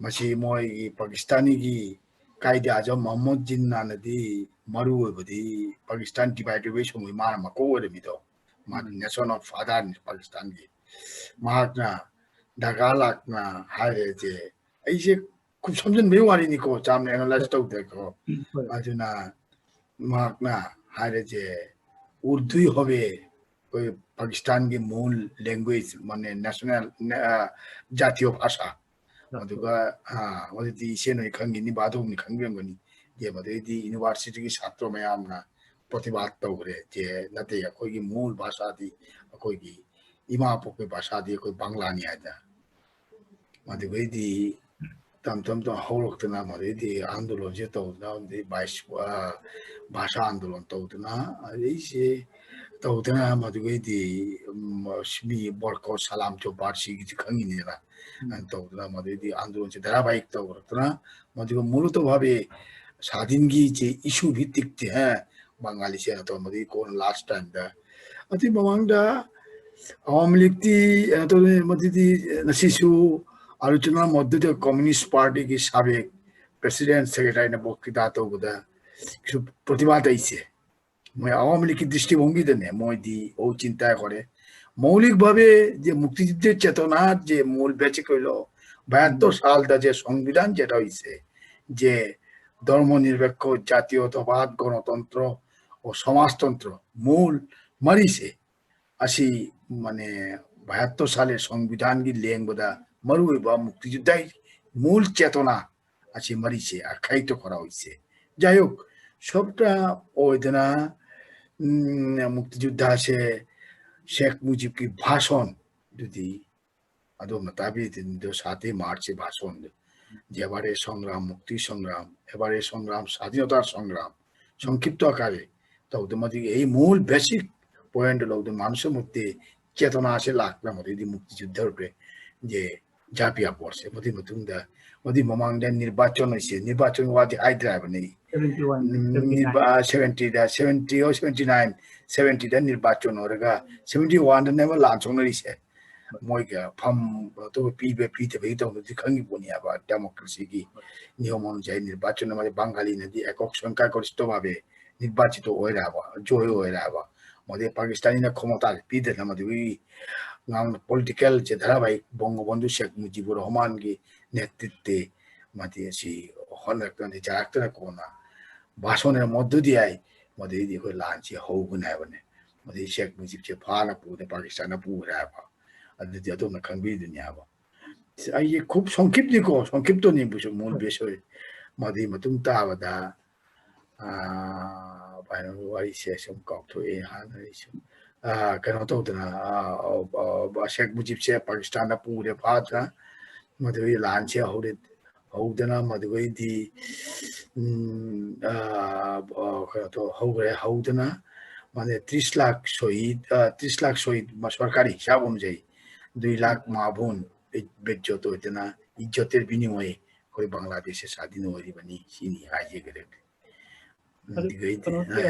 ꯃꯁꯤ ꯃꯣꯏꯒꯤ ꯄꯥꯀꯤꯁꯇꯥꯅꯤꯒꯤ ꯀꯥꯏꯗꯦ ꯑꯖꯝ ꯃꯍꯃꯨꯗ ꯖꯤꯟꯅꯥꯅꯗꯤ ꯃꯔꯨ ꯑꯣꯏꯕꯗꯤ ꯄꯥꯀꯤꯁꯇꯥꯟ divide revolution ꯃꯥꯅ ꯃꯀꯣꯛ ꯑꯣꯏꯔꯝꯃꯤꯗꯣ, ꯃꯥꯅ ꯎꯝ꯫ Nation of Father ꯅꯤ ꯄꯥꯀꯤꯁꯇꯥꯟꯒꯤ꯫ ꯃꯍꯥꯛꯅ ꯗꯔꯀꯥꯔ ꯂꯥꯛꯅ ꯍꯥꯏꯔꯁꯦ, ꯑꯩꯁꯦ ꯈꯨꯝ ꯁꯝꯖꯤꯟꯕꯒꯤ ꯋꯥꯔꯤꯅꯤꯀꯣ, ꯆꯥꯝꯅ analyse ꯇꯧꯗꯦꯀꯣ꯫ ꯎꯝ, ꯍꯣꯏ꯫ ꯑꯗꯨꯅ ꯃꯍꯥꯛꯅ ꯍꯥꯏꯔꯁꯦ, "ꯎꯔꯗꯨ ꯍꯤ ꯍꯣꯕꯦ, ꯑꯩꯈꯣꯏ ꯄꯥꯀꯤꯁꯇꯥꯟꯒꯤ ꯃꯨꯜ language, ꯃꯥꯅꯦ national, ꯑ, ꯖꯥꯇꯤꯌ ꯚꯥꯁꯥ"꯫ ꯖꯥꯇꯤꯌ꯫ ꯑꯗꯨꯒ, ꯑ, ꯍꯧꯖꯤꯛꯇꯤ ꯏꯆꯦ ꯅꯣꯏ ꯈꯪꯈꯤꯅꯤ, ꯕꯥꯙꯧꯅꯤ ꯈꯪꯕꯤꯔꯝꯒꯅꯤ꯫ ꯗꯦ ꯃꯗꯨꯗꯩꯗꯤ university ꯒꯤ ꯁꯥꯇ꯭ꯔ ꯃꯌꯥꯝꯅ ꯄ꯭ꯔꯣꯇꯤꯕꯥꯗ ꯇꯧꯈ꯭ꯔꯦ꯫ ꯗꯦ ꯅꯠꯇꯦ, ꯑꯩꯈꯣꯏꯒꯤ ꯃꯨꯜ ꯚꯥꯁꯥꯗꯤ, ꯑꯩꯈꯣꯏꯒꯤ ꯏꯃꯥ ꯄꯣꯛꯄꯒꯤ ꯚꯥꯁꯥꯗꯤ ꯑꯩꯈꯣꯏ ꯕꯪꯒ꯭ꯂꯥꯅꯤ ꯍꯥꯏꯗꯅ꯫ ꯃꯗꯨꯗꯩꯗꯤ ꯇꯞ ꯇꯞ ꯇꯞ ꯍꯧꯔꯛꯇꯅ, ꯃꯗꯩꯗꯤ ꯑꯥꯟꯗꯣꯂꯣꯟꯁꯦ ꯇꯧꯗꯅ, ꯑꯗꯩ ꯚꯥꯏꯁ-, ꯑ, ꯚꯥꯁꯥ ꯑꯥꯟꯗꯣꯂꯣꯟ ꯇꯧꯗꯅ, ꯑꯗꯩꯁꯦ ꯇꯧꯗꯅ, ꯃꯗꯨꯗꯩꯗꯤ, ꯎꯝ, ꯃꯤ ꯕꯣꯔꯀꯣ ꯁꯂꯥꯝ ꯆꯣꯄꯥꯔ ꯁꯤꯒꯤꯁꯨ ꯈꯪꯉꯤꯅꯤꯗꯅ, ꯎꯝ꯫ ꯑꯗꯨ ꯇꯧꯗꯅ, ꯃꯗꯩꯗꯤ ꯑꯥꯟꯗꯣꯂꯣꯟꯁꯦ ꯙꯥꯔꯥꯕꯥꯍꯤꯛ ꯇꯧꯔꯛꯇꯅ, ꯃꯗꯨꯒ ꯃꯨꯂꯨꯇ ꯚꯥꯕꯦ ꯁ꯭ꯋꯥধীনꯒꯤ ꯆꯦ issue ꯚꯤꯠꯇꯤꯛꯇꯤ, ꯍꯦ, ꯕꯪꯒꯥꯂꯤꯁꯦ ꯅꯠꯇ꯭ꯔꯣ ꯃꯗꯨꯒꯤ ꯀꯣꯟꯅ last time ꯗ꯫ ꯑꯗꯨꯏ ꯃꯃꯥꯡꯗ ꯑꯋꯥꯃꯤ ꯂꯤꯒꯇꯤ, ꯑ, ꯇꯧꯔꯦ, ꯃꯗꯨꯗꯤ, ꯑ, ꯉꯁꯤꯁꯨ ꯑꯔꯨꯆꯅꯥ ꯃꯗꯨꯗ Communist Party ꯒꯤ ꯁꯥꯕꯦꯛ president secretary ꯅ ꯕꯣꯛꯇꯤꯗꯥ ꯇꯧꯕꯗ ꯁꯨ ꯄ꯭ꯔꯇꯤꯕꯥꯗ ꯏꯁꯦ꯫ ꯃꯣꯏ ꯑꯋꯥꯃꯤ ꯂꯤꯒꯀꯤ দৃষ্টিভঙ্গিꯗꯅꯦ, ꯃꯣꯏꯗꯤ ঔ চিন্তায় করে। মৌলিকভাবে যে মুক্তিযুদ্ধের চেতনা যে মূল বেচিক হইল, বাহাত্তর সালটা যে সংবিধান যেটা হইছে, যে ধর্মনিরপেক্ষ, জাতীয়তাবাদ, গণতন্ত্র ও সমাজতন্ত্র মূল মারিছে। ꯑꯁꯤ, ꯃꯥꯅꯦ, ꯕꯥꯍꯠꯇꯔ ꯁꯥꯂꯦ ꯁꯪꯕꯤꯙꯥꯟꯒꯤ ꯂꯦꯡꯕꯗ ꯃꯔꯨꯑꯣꯏꯕ ꯃꯨꯛꯇꯤꯖꯨꯗꯥꯏ ꯃꯨꯜ ꯆꯦꯇꯣꯅꯥ ꯑꯁꯤ ꯃꯔꯤꯁꯦ ꯑꯈꯥꯏꯇꯣ ꯈꯔꯥꯎꯁꯦ꯫ ꯖꯥꯏꯍꯣꯛ, ꯁꯣꯞꯇ ꯑꯣꯏꯗꯅ, ꯎꯝ, ꯃꯨꯛꯇꯤꯖꯨꯗꯥꯁꯦ ꯁꯦꯈ ꯃꯨꯖꯤꯕꯀꯤ ꯚꯥꯁꯣꯟ ꯑꯗꯨꯗꯤ ꯑꯗꯣꯝꯅ ꯇꯥꯕꯤꯔꯤꯗꯨ ꯁꯥꯇꯤ ꯃꯥꯔꯆꯀꯤ ꯚꯥꯁꯣꯟꯗꯨ꯫ ꯖꯦꯕꯥꯔꯦ ꯁꯪꯒ꯭ꯔꯥꯝ, ꯃꯨꯛꯇꯤ ꯁꯪꯒ꯭ꯔꯥꯝ, ꯑꯦꯕꯥꯔꯦ ꯁꯪꯒ꯭ꯔꯥꯝ, ꯁꯥꯗꯤꯅꯣꯇꯥ ꯁꯪꯒ꯭ꯔꯥꯝ, সংক্ষিপ্ত আকারে ꯇꯧꯗ ꯃꯗꯨꯒꯤ ꯑꯩ ꯃꯨꯜ basic point ꯂꯧꯗ ꯃꯥꯅꯨꯁ ꯃꯨꯛꯇꯤ ꯆꯦꯇꯣꯅꯥꯁꯦ ꯂꯥꯛꯄ ꯃꯗꯨꯗꯤ ꯃꯨꯛꯇꯤ ꯌꯨꯗꯔ ꯖꯦ ꯖꯥꯄꯤꯌꯥ ꯄꯣꯠꯁꯦ꯫ ꯃꯗꯨꯒꯤ ꯃꯇꯨꯡꯗ, ꯃꯗꯨꯒꯤ ꯃꯃꯥꯡꯗ ꯅꯤꯔꯕꯥꯆꯣꯟ ꯑꯣꯏꯁꯦ, ꯅꯤꯔꯕꯥꯆꯣꯟ ꯋꯥꯗꯤ ꯍꯥꯏꯗ꯭ꯔꯕꯅꯤ꯫ Seventy one, seventy nine. ꯁꯚꯦꯟꯇꯤꯗ, ꯁꯚꯦꯟꯇꯤ ꯑꯣ ꯁꯚꯦꯟꯇꯤ ꯅꯥꯏꯟ, ꯁꯚꯦꯟꯇꯤꯗ ꯅꯤꯔꯕꯥꯆꯣꯟ ꯑꯣꯏꯔꯒ ꯁꯚꯦꯟꯇꯤ ꯋꯥꯟꯗꯅꯦꯕ ꯂꯥꯟ ꯁꯣꯛꯅꯔꯤꯁꯦ꯫ ꯃꯣꯏꯒ ꯐꯝ ꯑꯇꯣꯞꯄ ꯄꯤꯕ ꯄꯤꯗꯕꯒꯤ ꯇꯧꯕꯗꯤ ꯈꯪꯉꯤꯕꯣꯠꯅꯤ ꯍꯥꯏꯕ, democracy ꯒꯤ ꯅꯤꯌꯣꯝ ꯑꯃ ꯂꯩꯖꯩ꯫ ꯅꯤꯔꯕꯥꯆꯣꯟ ꯑꯃꯗꯤ ꯕꯪꯒꯥꯂꯤꯅꯗꯤ ꯑꯦꯀꯣꯛ ꯁꯣꯟꯀꯥꯏ ꯀꯣꯔꯤꯁꯇꯣ ꯚꯥꯕꯦ ꯅꯤꯔꯕꯥꯆꯤꯇꯣ ꯑꯣꯏꯔꯦ ꯍꯥꯏꯕ, ꯖꯣꯏ ꯑꯣꯏꯔꯦ ꯍꯥꯏꯕ꯫ ꯃꯣꯏꯗꯤ ꯄꯥꯀꯤꯁꯇꯥꯅꯤꯅ ꯈꯣꯃꯇꯥꯁꯦ ꯄꯤꯗꯅ ꯃꯗꯨꯒꯤ ꯉꯥꯡꯅ political ꯁꯦ ꯙꯥꯔꯥꯕꯥꯍꯤꯛ ꯕꯣꯡꯒꯣꯕꯟꯙꯨ ꯁꯦꯈ ꯃꯨꯖꯤꯕꯨꯔ ꯔꯍꯃꯥꯟꯒꯤ ꯅꯦꯇ꯭ꯔꯤꯠꯇꯦ ꯃꯗꯤ ꯑꯁꯤ ꯍꯣꯠꯅꯔꯛꯇꯅ ꯆꯥꯔꯛꯇꯅ ꯀꯣꯟꯅ ꯚꯥꯁꯣꯟꯅ ꯃꯗꯨꯗꯤ ꯍꯥꯏ, ꯃꯗꯩꯗꯤ ꯑꯩꯈꯣꯏ ꯂꯥꯟꯁꯤ ꯍꯧꯒꯅꯤ ꯍꯥꯏꯕꯅꯦ꯫ ꯃꯗꯩ ꯁꯦꯈ ꯃꯨꯖꯤꯕꯁꯦ ꯐꯥꯅ ꯄꯨꯗ ꯄꯥꯀꯤꯁꯇꯥꯟꯅ ꯄꯨꯈ꯭ꯔꯦ ꯍꯥꯏꯕ꯫ ꯑꯗꯨꯗꯤ ꯑꯗꯣꯝꯅ ꯈꯪꯕꯤꯗꯨꯅꯤ ꯍꯥꯏꯕ꯫ ꯑꯩꯒꯤ ꯈꯨꯞ ꯁꯪꯈꯤꯞꯅꯤꯀꯣ, ꯁꯪꯈꯤꯞꯇꯅꯤ ꯕꯨꯁꯨ ꯃꯨꯜ ꯍꯣꯏ꯫ ꯕꯦꯁ ꯑꯣꯏ꯫ ꯃꯗꯨꯒꯤ ꯃꯇꯨꯡ ꯇꯥꯕꯗ, ꯑꯥ, ꯚꯥꯏ, ꯋꯥꯔꯤꯁꯦ ꯁꯨꯝ ꯀꯥꯎꯊꯣꯛꯑꯦ ꯍꯥꯟꯅ ꯑꯩꯁꯨ꯫ ꯑꯥ, ꯀꯩꯅꯣ ꯇꯧꯗꯅ, ꯑꯥ, ꯑꯥ, ꯑꯥ, ꯁꯦꯈ ꯃꯨꯖꯤꯕꯁꯦ ꯄꯥꯀꯤꯁꯇꯥꯟꯗ ꯄꯨꯔꯦ ꯐꯥꯗꯅ, ꯃꯗꯨꯒꯤ ꯂꯥꯟꯁꯦ ꯍꯧꯔꯦ, ꯍꯧꯗꯅ ꯃꯗꯨꯒꯩꯗꯤ, ꯎꯝ, ꯑꯥ, ꯑꯥ, ꯀꯩꯅꯣ ꯇꯧ-, ꯍꯧꯈ꯭ꯔꯦ, ꯍꯧꯗꯅ ꯃꯥꯅꯦ ꯇ꯭ꯔꯤꯁ ꯂꯥꯈ ꯁꯣꯍꯤꯗ, ꯑꯥ, ꯇ꯭ꯔꯤꯁ ꯂꯥꯈ ꯁꯣꯍꯤꯗ ꯃ-, ꯁꯔꯀꯥꯔꯤ ꯍꯤꯁꯥꯕ ꯑꯃ ꯂꯩ꯫ ꯗꯨꯏ ꯂꯥꯈ ꯃꯥꯕꯨꯟ ꯕꯦ-, ꯕꯦꯖꯣꯠ ꯑꯣꯏꯗꯅ ꯏꯖꯣꯇꯦꯔ ꯕꯤꯅꯤꯃꯣꯏ ꯑꯩꯈꯣꯏ ꯕꯪꯒ꯭ꯂꯥꯗꯦꯁꯁꯦ ꯁ꯭ꯋꯥꯗꯤꯟ ꯑꯣꯏꯔꯤꯕꯅꯤ, ꯁꯤꯅꯤ ꯍꯥꯏꯖꯒꯗꯕꯅꯤ꯫ ꯑꯗꯨ ꯑꯗꯨꯒꯩꯗꯤ ꯀꯩꯅꯣ,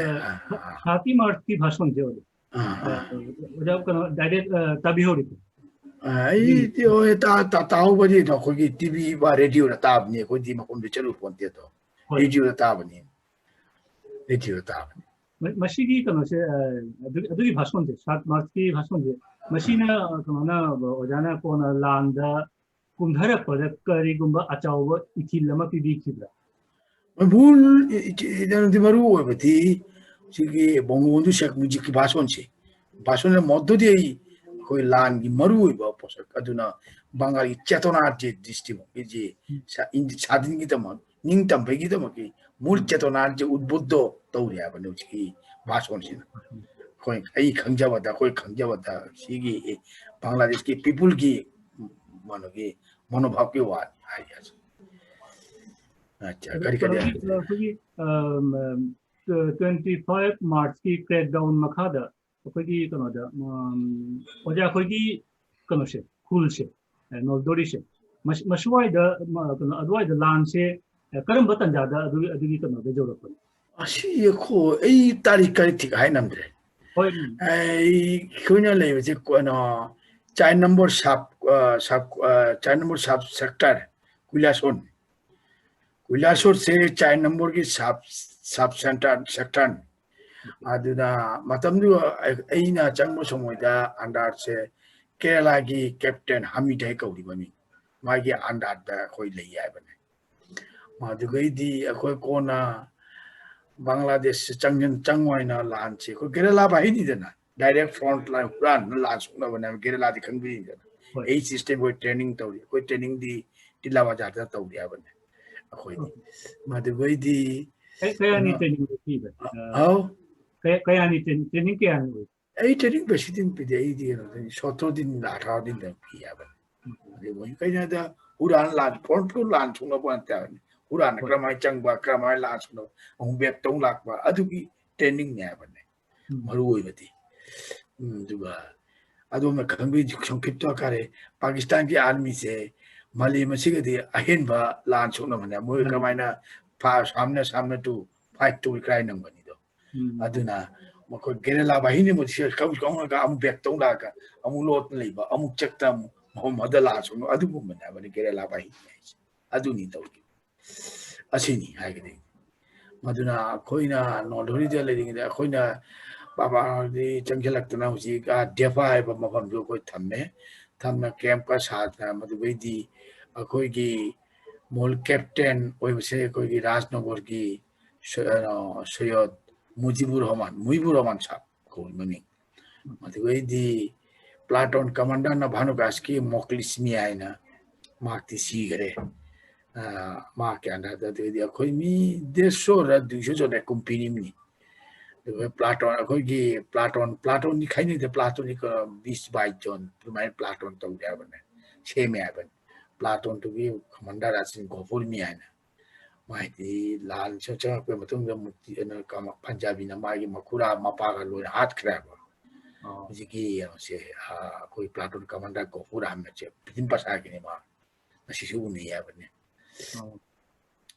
ꯑ, ꯑ, ꯑ, ꯁꯥꯇꯤ ꯃꯥꯔꯆꯀꯤ ꯚꯥꯁꯣꯟꯁꯦ ꯑꯣꯏꯗꯣꯏ꯫ ꯑ, ꯑ, ꯑꯣꯖꯥ ꯀꯩꯅꯣ, ꯗꯥꯏꯔꯦꯛ ꯇꯥꯕꯤꯍꯧꯔꯤꯕꯣ? ꯑ, ꯑꯩꯗꯤ ꯍꯣꯏ, ꯇꯥ- ꯇꯥ- ꯇꯥꯍꯧꯕꯗꯤ ꯑꯗꯣ ꯑꯩꯈꯣꯏꯒꯤ ꯇꯤꯚꯤ ꯕꯥ ꯔꯦꯗꯤꯑꯣꯗ ꯇꯥꯕꯅꯤ, ꯑꯩꯈꯣꯏꯗꯤ ꯃꯐꯝꯗ ꯆꯠꯂꯨ ꯄꯣꯟꯇꯦ ꯑꯗꯣ꯫ ꯍꯣꯏ꯫ ꯔꯦꯗꯤꯑꯣꯗ ꯇꯥꯕꯅꯤ꯫ ꯔꯦꯗꯤꯑꯣꯗ ꯇꯥꯕꯅꯤ꯫ ꯃ- ꯃꯁꯤꯒꯤ ꯀꯩꯅꯣꯁꯦ, ꯑ, ꯑꯗꯨ- ꯑꯗꯨꯒꯤ ꯚꯥꯁꯣꯟꯁꯦ, ꯁꯥꯠ ꯃꯥꯔꯆꯀꯤ ꯚꯥꯁꯣꯟꯁꯦ, ꯃꯁꯤꯅ, ꯑ, ꯀꯩꯅꯣꯅ, ꯑꯣꯖꯥꯅ ꯀꯣꯟꯅ ꯂꯥꯟꯗ ꯀꯨꯝꯊꯔꯛꯄꯗ ꯀꯔꯤꯒꯨꯝꯕ ꯑꯆꯧꯕ ꯏꯊꯤꯜ ꯑꯃ ꯄꯤꯕꯤꯈꯤꯕ꯭ꯔꯥ? ꯃꯨꯜ ꯏ- ꯏ- ꯏ- ꯃꯔꯨ ꯑꯣꯏꯕꯗꯤ ꯁꯤꯒꯤ ꯕꯪꯒꯣꯕꯟꯙꯨ ꯁꯦꯈ ꯃꯨꯖꯤꯕꯀꯤ ꯚꯥꯁꯣꯟꯁꯦ, ꯚꯥꯁꯣꯟ ꯃꯣꯠꯇꯨꯗꯤ ꯑꯩ ꯑꯩꯈꯣꯏ ꯂꯥꯟꯒꯤ ꯃꯔꯨ ꯑꯣꯏꯕ ꯄꯣꯠꯁꯛ ꯑꯗꯨꯅ ꯕꯪꯒꯥꯂꯤ ꯆꯦꯇꯣꯅꯥꯁꯦ ꯗꯤꯁꯇ꯭ꯔꯤꯛ ꯁ꯭ꯋꯥꯗꯤꯟꯒꯤꯗꯃꯛ, ꯅꯤꯡꯇꯝꯕꯒꯤꯗꯃꯛꯀꯤ ꯃꯨꯜ ꯆꯦꯇꯣꯅꯥꯁꯦ ꯎꯠꯕꯨꯠꯇꯣ ꯇꯧꯔꯤ ꯍꯥꯏꯕꯅꯤ ꯍꯧꯖꯤꯛꯀꯤ ꯚꯥꯁꯣꯟꯁꯤꯅ꯫ ꯑꯩꯈꯣꯏ, ꯑꯩ ꯈꯪꯖꯕꯗ, ꯑꯩꯈꯣꯏ ꯈꯪꯖꯕꯗ ꯁꯤꯒꯤ ꯕꯪꯒ꯭ꯂꯥꯗꯦꯁꯀꯤ ꯄꯤꯄꯜꯒꯤ ꯃꯥꯅꯒꯤ ꯃꯅꯣꯚꯥꯕꯀꯤ ꯋꯥꯅꯤ ꯍꯥꯏꯔꯤ꯫ ꯑꯆꯥ, ꯀꯔꯤ ꯀꯔꯤ ꯀꯩꯅꯣꯒꯤ, ꯑꯩꯈꯣꯏꯒꯤ ꯇ꯭ꯋꯦꯟꯇꯤ ꯐꯥꯏꯚ ꯃꯥꯔꯆꯀꯤ ꯀ꯭ꯔꯦꯛ ꯗꯥꯎꯟ ꯃꯈꯥꯗ ꯑꯩꯈꯣꯏꯒꯤ ꯀꯩꯅꯣꯗ, ꯎꯝ, ꯑꯣꯖꯥ ꯑꯩꯈꯣꯏꯒꯤ ꯀꯩꯅꯣꯁꯦ, ꯈꯨꯜꯁꯦ, ꯑꯦ, ꯅꯣꯜꯗꯣꯔꯤꯁꯦ, ꯃꯁꯤ- ꯃꯁꯤꯋꯥꯏꯗ, ꯃ- ꯀꯩꯅꯣ, ꯑꯗꯨꯋꯥꯏꯗ ꯂꯥꯟꯁꯦ, ꯑꯦ, ꯀꯔꯝꯕ ꯇꯥꯟꯖꯥꯗ ꯑꯗꯨꯒꯤ ꯑꯗꯨꯒꯤ ꯀꯩꯅꯣꯗ ꯌꯧꯔꯛꯄꯅꯣ? ꯑꯁꯤ ꯑꯩꯈꯣꯏ, ꯑꯩ ꯇꯥꯔꯤꯛ ꯀꯔꯤ ꯊꯤꯛ ꯍꯥꯏ ꯉꯝꯗ꯭ꯔꯦ꯫ ꯍꯣꯏ꯫ ꯑꯩ ꯑꯩꯈꯣꯏꯅ ꯂꯩꯕꯁꯦ ꯀꯩꯅꯣ, ꯆꯥꯏꯜ ꯅꯝꯕꯔ ꯁꯕ, ꯑ, ꯁꯕ, ꯑ, ꯆꯥꯏꯜ ꯅꯝꯕꯔ ꯁꯕ ꯁꯦꯛꯇꯔ ꯀꯨꯏꯂꯥꯁꯣꯟ꯫ ꯀꯨꯏꯂꯥꯁꯣꯟꯁꯦ ꯆꯥꯏꯜ ꯅꯝꯕꯔꯒꯤ ꯁꯕ, ꯁꯕ ꯁꯦꯟꯇꯔ, ꯁꯦꯛꯇꯔꯅꯤ꯫ ꯑꯗꯨꯅ ꯃꯇꯝꯗꯨ ꯑꯩ- ꯑꯩꯅ ꯆꯪꯕ ꯁꯃꯣꯏꯗ ꯑꯟꯗꯥꯔꯁꯦ ꯀꯦꯔꯂꯥꯒꯤ ꯀꯦꯞꯇꯦꯟ ꯍꯃꯤꯗꯥꯏ ꯀꯧꯔꯤꯕ ꯃꯤ, ꯃꯥꯒꯤ ꯑꯟꯗꯥꯔꯗ ꯑꯩꯈꯣꯏ ꯂꯩ ꯍꯥꯏꯕꯅꯤ꯫ ꯃꯗꯨꯒꯩꯗꯤ ꯑꯩꯈꯣꯏ ꯀꯣꯟꯅ ꯕꯪꯒ꯭ꯂꯥꯗꯦꯁ ꯆꯪ- ꯆꯪꯉꯣꯏꯅ ꯂꯥꯟꯁꯦ ꯑꯩꯈꯣꯏ ꯒꯦꯔꯤꯂꯥ ꯕꯥꯍꯤꯅꯤꯗꯅ, ꯗꯥꯏꯔꯦꯛ ꯐ꯭ꯔꯣꯟꯠ ꯂꯥꯏꯟ ꯍꯨꯔꯥꯟꯅ ꯂꯥꯟ ꯁꯣꯛꯅꯕꯅꯦꯕ꯫ ꯒꯦꯔꯤꯂꯥꯗꯤ ꯈꯪꯕꯤꯔꯤꯗꯅ, ꯍꯣꯏ꯫ ꯑꯩ ꯁꯤꯁꯇꯦꯝ ꯑꯩꯈꯣꯏ ꯇ꯭ꯔꯦꯅꯤꯡ ꯇꯧꯔꯤ, ꯑꯩꯈꯣꯏ ꯇ꯭ꯔꯦꯅꯤꯡꯗꯤ ꯇꯤꯂꯥ ꯕꯖꯥꯔꯗ ꯇꯧꯔꯤ ꯍꯥꯏꯕꯅꯦ ꯑꯩꯈꯣꯏꯗꯤ꯫ ꯃꯗꯨꯒꯩꯗꯤ ꯀꯩ- ꯀꯌꯥꯅꯤ ꯀꯩꯅꯣ- ꯇ꯭ꯔꯦꯅꯤꯡ ꯄꯤꯕ? ꯑ, ꯑꯧ, ꯀꯌꯥ- ꯀꯌꯥꯅꯤ ꯇ꯭ꯔꯦꯅꯤꯡ, ꯇ꯭ꯔꯦꯅꯤꯡ ꯀꯌꯥꯅꯤ ꯑꯣꯏ? ꯑꯩ ꯇ꯭ꯔꯦꯅꯤꯡ ꯄꯦꯁꯤꯗꯤꯡ ꯄꯤꯗꯦ, ꯑꯩꯗꯤ ꯀꯩꯅꯣꯗꯅꯤ, ꯁꯣꯊꯣꯗꯤꯟ ꯑꯊꯥꯎꯗꯤꯟꯗ ꯄꯤ ꯍꯥꯏꯕꯅꯤ꯫ ꯑꯗꯩ ꯃꯣꯏ ꯀꯩꯅꯣꯗ ꯍꯨꯔꯥꯟ ꯂꯥꯟ, ꯐꯣꯔꯝ ꯇꯨ ꯂꯥꯟ ꯁꯣꯛꯅꯕ ꯍꯥꯏꯇꯥꯔꯦꯅꯦ꯫ ꯍꯨꯔꯥꯟꯅ ꯍꯣꯏ꯫ ꯀꯔꯝꯍꯥꯏꯅ ꯆꯪꯕ, ꯀꯔꯝꯍꯥꯏꯅ ꯂꯥꯟ ꯁꯣꯛꯅꯕ, ꯑꯃꯨꯛ ꯕꯦꯛ ꯇꯧ ꯂꯥꯛꯄ, ꯑꯗꯨꯒꯤ ꯇ꯭ꯔꯦꯅꯤꯡꯅꯦ ꯍꯥꯏꯕꯅꯦ ꯎꯝ꯫ ꯃꯔꯨ ꯑꯣꯏꯕꯗꯤ꯫ ꯎꯝ, ꯑꯗꯨꯒ ꯑꯗꯣꯝꯅ ꯈꯪꯕꯤꯔꯤꯗꯤ ꯁꯪꯈꯤꯞꯇ ꯍꯥꯏꯇꯥꯔꯦ, ꯄꯥꯀꯤꯁꯇꯥꯟꯒꯤ ꯑꯥꯔꯃꯤꯁꯦ ꯃꯥꯂꯦꯝ ꯑꯁꯤꯒꯗꯤ ꯑꯍꯦꯟꯕ ꯂꯥꯟ ꯁꯣꯛꯅꯕꯅꯦ꯫ ꯃꯣꯏ ꯀꯃꯥꯏꯅ ꯐꯥ-, ꯁꯥꯝꯅ, ꯁꯥꯝꯅ ꯇꯨ ꯐꯥꯏꯠ ꯇꯧꯔꯤ ꯀꯥꯏ ꯅꯪꯕꯅꯤꯗꯣ꯫ ꯑꯗꯨꯅ ꯃꯈꯣꯏ ꯒꯦꯔꯦꯂꯥ ꯕꯥꯍꯤꯅꯤ ꯃꯣꯏ ꯁꯤ ꯀꯧ-, ꯀꯧꯔꯒ ꯑꯃꯨꯛ ꯕꯦꯛ ꯇꯧ ꯂꯥꯛꯑꯒ ꯑꯃꯨꯛ ꯂꯣꯠꯅ ꯂꯩꯕ, ꯑꯃꯨꯛ ꯆꯠꯇ ꯑꯃꯨꯛ ꯃꯐꯝ ꯑꯃꯗ ꯂꯥꯟ ꯁꯣꯛꯅꯕ ꯑꯗꯨꯒꯨꯝꯕꯅꯦ ꯍꯥꯏꯕꯅꯤ ꯒꯦꯔꯦꯂꯥ ꯕꯥꯍꯤꯅꯤ ꯍꯥꯏꯁꯦ꯫ ꯑꯗꯨꯅꯤ ꯇꯧꯔꯤ꯫ ꯑꯁꯤꯅꯤ ꯍꯥꯏꯒꯗꯤ꯫ ꯃꯗꯨꯅ ꯑꯩꯈꯣꯏꯅ ꯅꯣꯔꯠ ꯍꯣꯔꯤꯗ ꯂꯩꯔꯤꯉꯩꯗ ꯑꯩꯈꯣꯏꯅ ꯕꯥꯕꯥ ꯍꯣꯏꯗꯤ ꯆꯪꯁꯤꯜꯂꯛꯇꯅ ꯍꯧꯖꯤꯛ, ꯑꯥ, ꯗꯦꯐꯥ ꯍꯥꯏꯕ ꯃꯐꯝꯗꯨ ꯑꯩꯈꯣꯏ ꯊꯝꯃꯦ꯫ ꯊꯝꯅ ꯀꯦꯝꯞꯀ ꯁꯥꯗꯅ ꯃꯗꯨꯗꯩꯗꯤ ꯑꯩꯈꯣꯏꯒꯤ ꯃꯣꯜ ꯀꯦꯞꯇꯦꯟ ꯑꯣꯏꯕꯁꯦ ꯑꯩꯈꯣꯏꯒꯤ ꯔꯥꯖꯅꯒꯔꯒꯤ ꯁ-, ꯑ, ꯁꯌꯣꯗ ꯃꯨꯖꯤꯕꯨꯔ ꯔꯍꯃꯥꯟ, ꯃꯨꯏꯕꯨꯔ ꯔꯍꯃꯥꯟ ꯁꯥꯍꯕ ꯀꯧꯕ ꯃꯃꯤꯡ꯫ ꯃꯗꯨꯗꯩꯗꯤ ꯄ꯭ꯂꯥꯇꯣꯟ ꯀꯃꯥꯟꯗꯔꯅ ꯚꯥꯅꯨꯒꯥꯁꯀꯤ ꯃꯣꯀ꯭ꯂꯤꯁꯃꯤ ꯍꯥꯏꯅ ꯃꯍꯥꯛꯇꯤ ꯁꯤꯈꯔꯦ꯫ ꯑ, ꯃꯍꯥꯛꯀꯤ under ꯗ ꯑꯗꯨꯗꯤ ꯑꯩꯈꯣꯏ ꯃꯤ ꯗꯦꯁꯣꯔ ꯗꯨꯏꯁꯣ ꯆꯠꯂꯦ ꯀꯨꯝꯄꯤꯅꯤꯝꯅꯤ꯫ ꯑꯗꯨꯒ ꯄ꯭ꯂꯥꯇꯣꯟ, ꯑꯩꯈꯣꯏꯒꯤ ꯄ꯭ꯂꯥꯇꯣꯟ, ꯄ꯭ꯂꯥꯇꯣꯟꯗꯤ ꯈꯥꯏꯅꯩꯗ, ꯄ꯭ꯂꯥꯇꯣꯟꯗꯤ ꯀ-, ꯕꯤꯁ ꯕꯥꯏ ꯖꯣꯟ ꯑꯗꯨꯃꯥꯏꯅ ꯄ꯭ꯂꯥꯇꯣꯟ ꯇꯧꯗꯦ ꯍꯥꯏꯕꯅꯦ, ꯁꯦꯝꯃꯦ ꯍꯥꯏꯕꯅꯤ꯫ ꯄ꯭ꯂꯥꯇꯣꯟꯗꯨꯒꯤ ꯀꯃꯥꯟꯗꯔ ꯑꯁꯤꯅ ꯒꯣꯄꯨꯔꯃꯤ ꯍꯥꯏꯅ꯫ ꯃꯥꯏꯗꯤ ꯂꯥꯟ ꯆꯪꯉꯛꯄꯩ ꯃꯇꯨꯡꯗ ꯃꯨꯛꯇꯤ-, ꯑꯅ-, ꯀꯃ-, ꯄꯟꯖꯥꯕꯤꯅ ꯃꯥꯒꯤ ꯃꯈꯨꯔꯥ ꯃꯄꯥꯒ ꯂꯣꯏꯅ ꯍꯥꯠꯈ꯭ꯔꯦ ꯍꯥꯏꯕ꯫ ꯑꯣ꯫ ꯍꯧꯖꯤꯛꯀꯤ ꯀꯩꯅꯣꯁꯦ, ꯑ, ꯑꯩꯈꯣꯏ ꯄ꯭ꯂꯥꯇꯣꯟ ꯀꯃꯥꯟꯗꯔ ꯒꯣꯄꯨꯔ ꯍꯥꯏꯕꯁꯦ ꯐꯤꯂꯝ ꯄꯁꯥꯒꯤꯅꯤ ꯃꯥ꯫ ꯉꯁꯤꯁꯨ ꯎꯅꯩ ꯍꯥꯏꯕꯅꯤ꯫ ꯑꯣ꯫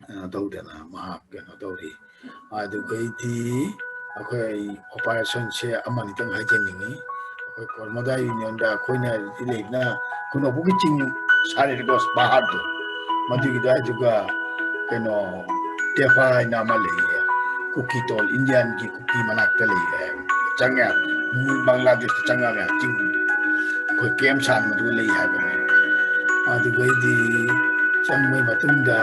ꯀꯩꯅꯣ ꯇꯧꯗꯅ ꯃꯍꯥꯛ ꯀꯩꯅꯣ ꯇꯧꯔꯤ꯫ ꯑꯗꯨꯒꯩꯗꯤ ꯑꯩꯈꯣꯏ ꯑꯣꯄꯔꯦꯁꯟꯁꯦ ꯑꯃ ꯑꯅꯤꯇꯪ ꯍꯥꯏꯖꯅꯤꯡꯉꯤ꯫ ꯑꯩꯈꯣꯏ ꯀꯣꯔꯃꯣꯗꯥ ꯌꯨꯅꯤꯌꯟꯗ ꯑꯩꯈꯣꯏꯅ ꯍꯧꯖꯤꯛ ꯂꯩꯔꯤꯕꯅ ꯈꯨꯅꯧꯕꯨꯒꯤ ꯆꯤꯡ ꯁꯥꯔꯦ ꯔꯣꯁ ꯄꯍꯥꯔꯗꯣ, ꯃꯗꯨꯒꯤ ꯑꯗꯨꯋꯥꯏꯗꯨꯒ ꯀꯩꯅꯣ ꯇꯦꯐꯥ ꯍꯥꯏꯅ ꯑꯃ ꯂꯩꯌꯦ, ꯀꯨꯀꯤ ꯇꯣꯜ, ꯏꯟꯗꯤꯌꯟꯒꯤ ꯀꯨꯀꯤ ꯃꯅꯥꯛꯇ ꯂꯩꯔꯦ꯫ ꯆꯪꯉꯦ, ꯕꯪꯒ꯭ꯂꯥꯗꯦꯁꯇ ꯆꯪꯉꯒ ꯆꯤꯡ ꯑꯩꯈꯣꯏ ꯀꯦꯝ ꯁꯥꯟꯕꯗꯨ ꯂꯩ ꯍꯥꯏꯕꯅꯦ꯫ ꯑꯗꯨꯗꯩꯗꯤ ꯆꯪꯕꯒꯤ ꯃꯇꯨꯡꯗ,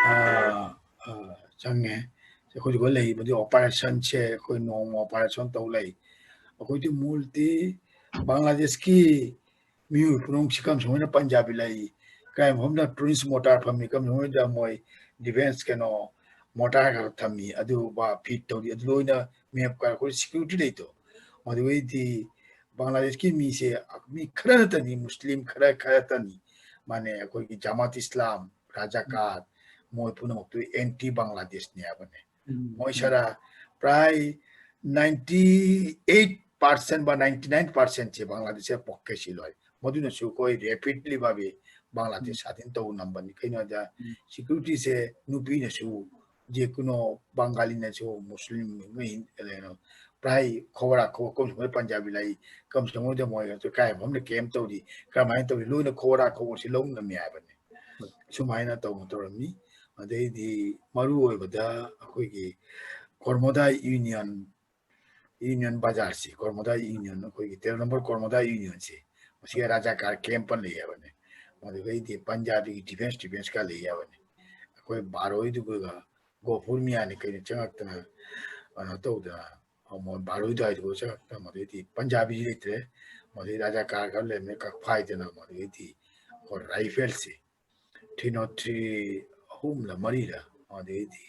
ꯑꯥ, ꯑꯥ, ꯆꯪꯉꯦ꯫ ꯑꯩꯈꯣꯏ ꯁꯤꯗ ꯂꯩꯔꯤꯕꯗꯤ ꯑꯣꯄꯔꯦꯁꯟꯁꯦ ꯑꯩꯈꯣꯏ ꯅꯣꯡꯃ ꯑꯣꯄꯔꯦꯁꯟ ꯇꯧ ꯂꯩ꯫ ꯑꯩꯈꯣꯏꯗꯤ ꯃꯨꯜꯇꯤ ꯕꯪꯒ꯭ꯂꯥꯗꯦꯁꯀꯤ ꯃꯤꯑꯣꯏ ꯄꯨꯝꯅꯃꯛꯁꯤ ꯀꯝ ꯁꯨꯃꯥꯏꯅ ꯄꯟꯖꯥꯕꯤ ꯂꯩ, ꯀꯔꯤ ꯃꯐꯝꯗ ꯇꯨꯔꯤꯁ ꯃꯣꯇꯥꯔ ꯐꯝꯃꯤ, ꯀꯔꯝꯕ ꯃꯐꯝꯗ ꯃꯣꯏ ꯗꯤꯐꯦꯟꯁ ꯀꯩꯅꯣ ꯃꯣꯇꯥꯔ ꯈꯔ ꯊꯝꯃꯤ, ꯑꯗꯨ ꯐꯤꯠ ꯇꯧꯔꯤ, ꯑꯗꯨ ꯂꯣꯏꯅ ꯃꯦꯞ ꯀꯥꯔ ꯑꯩꯈꯣꯏ ꯁꯦꯀ꯭ꯌꯨꯔꯤꯇꯤ ꯂꯩꯇꯣ꯫ ꯃꯗꯨꯗꯩꯗꯤ ꯕꯪꯒ꯭ꯂꯥꯗꯦꯁꯀꯤ ꯃꯤꯁꯦ ꯃꯤ ꯈꯔ ꯅꯠꯇꯅꯤ, ꯃꯨꯁꯂꯤꯝ ꯈꯔ ꯈꯔꯇꯅꯤ, ꯃꯥꯅꯦ ꯑꯩꯈꯣꯏꯒꯤ ꯖꯃꯥꯠ ꯏꯁꯂꯥꯝ, ꯔꯥꯖꯥꯀꯥꯔ, ꯃꯣꯏ ꯄꯨꯝꯅꯃꯛꯇꯨ ꯑꯦꯟꯇꯤ ꯕꯪꯒ꯭ꯂꯥꯗꯦꯁꯅꯤ ꯍꯥꯏꯕꯅꯦ꯫ ꯎꯝ꯫ ꯃꯣꯏ ꯁꯔꯥ ꯄ꯭ꯔꯥꯏ ninety eight percent ꯕ ninety nine percent ꯁꯦ ꯕꯪꯒ꯭ꯂꯥꯗꯦꯁꯁꯦ ꯄꯣꯛꯀꯦ ꯁꯤ ꯂꯣꯏ꯫ ꯃꯗꯨꯅꯁꯨ ꯑꯩꯈꯣꯏ ꯔꯦꯄꯤꯗꯂꯤ ꯚꯥꯕꯤ ꯕꯪꯒ꯭ꯂꯥꯗꯦꯁ ꯁꯥꯗꯤꯟ ꯇꯧ ꯅꯝꯕꯅꯤ꯫ ꯀꯩꯅꯣꯗ security ꯁꯦ ꯅꯨꯄꯤꯅꯁꯨ, ꯖꯦ ꯀꯨꯅꯣ ꯕꯪꯒꯥꯂꯤꯅꯁꯨ, ꯃꯨꯁꯂꯤꯝ, ꯀꯩꯅꯣ, ꯄ꯭ꯔꯥꯏ ꯈꯣꯕꯔꯥ ꯈꯣꯕ ꯀꯣꯝꯁꯨꯃꯣꯏ ꯄꯟꯖꯥꯕꯤ ꯂꯥꯏ ꯀꯝꯁꯨꯃꯣꯏꯗ ꯃꯣꯏ ꯀꯥꯏ ꯃꯐꯝꯗ ꯀꯦꯝ ꯇꯧꯔꯤ, ꯀꯔꯝꯍꯥꯏꯅ ꯇꯧꯔꯤ, ꯂꯣꯏꯅ ꯈꯣꯕꯔꯥ ꯈꯣꯕꯁꯤ ꯂꯧ ꯅꯝꯃꯤ ꯍꯥꯏꯕꯅꯤ꯫ ꯁꯨꯃꯥꯏꯅ ꯇꯧ ꯇꯧꯔꯝꯃꯤ꯫ ꯑꯗꯩꯗꯤ ꯃꯔꯨ ꯑꯣꯏꯕꯗ ꯑꯩꯈꯣꯏꯒꯤ ꯀꯣꯔꯃꯣꯗꯥ ꯌꯨꯅꯤꯌꯟ, ꯌꯨꯅꯤꯌꯟ ꯕꯖꯥꯔꯁꯤ, ꯀꯣꯔꯃꯣꯗꯥ ꯌꯨꯅꯤꯌꯟ, ꯑꯩꯈꯣꯏꯒꯤ ꯇꯦꯔꯣ ꯅꯝꯕꯔ ꯀꯣꯔꯃꯣꯗꯥ ꯌꯨꯅꯤꯌꯟꯁꯤ, ꯃꯁꯤꯒꯤ ꯔꯥꯖꯥꯀꯥꯔ ꯀꯦꯝꯞ ꯑꯃ ꯂꯩ ꯍꯥꯏꯕꯅꯤ꯫ ꯃꯗꯨꯗꯩꯗꯤ ꯄꯟꯖꯥꯕꯤꯒꯤ ꯗꯤꯐꯦꯟꯁ, ꯗꯤꯐꯦꯟꯁꯀ ꯂꯩ ꯍꯥꯏꯕꯅꯤ꯫ ꯑꯩꯈꯣꯏ ꯕꯥꯔꯣꯏꯗꯨꯒ ꯒꯣꯐꯨꯔ ꯃꯤꯌꯥꯅꯤ ꯀꯩꯅꯣ ꯆꯪꯉꯛꯇꯅ, ꯀꯩꯅꯣ ꯇꯧꯗꯅ, ꯑꯃ ꯕꯥꯔꯣꯏꯗꯨ ꯍꯥꯏꯗꯨꯒ ꯆꯪꯉꯛꯇꯅ, ꯃꯗꯨꯗꯩꯗꯤ ꯄꯟꯖꯥꯕꯤꯁꯤ ꯂꯩꯇ꯭ꯔꯦ꯫ ꯃꯗꯨꯗꯩ ꯔꯥꯖꯥꯀꯥꯔ ꯈꯔ ꯂꯩꯔꯝꯃꯦ, ꯀꯛꯐꯥꯏꯗꯅ, ꯃꯗꯨꯗꯩꯗꯤ ꯑꯩꯈꯣꯏ ꯔꯥꯏꯐꯦꯜꯁꯤ three not three ꯑꯍꯨꯝꯂ ꯃꯔꯤꯔ, ꯑꯗꯩꯗꯤ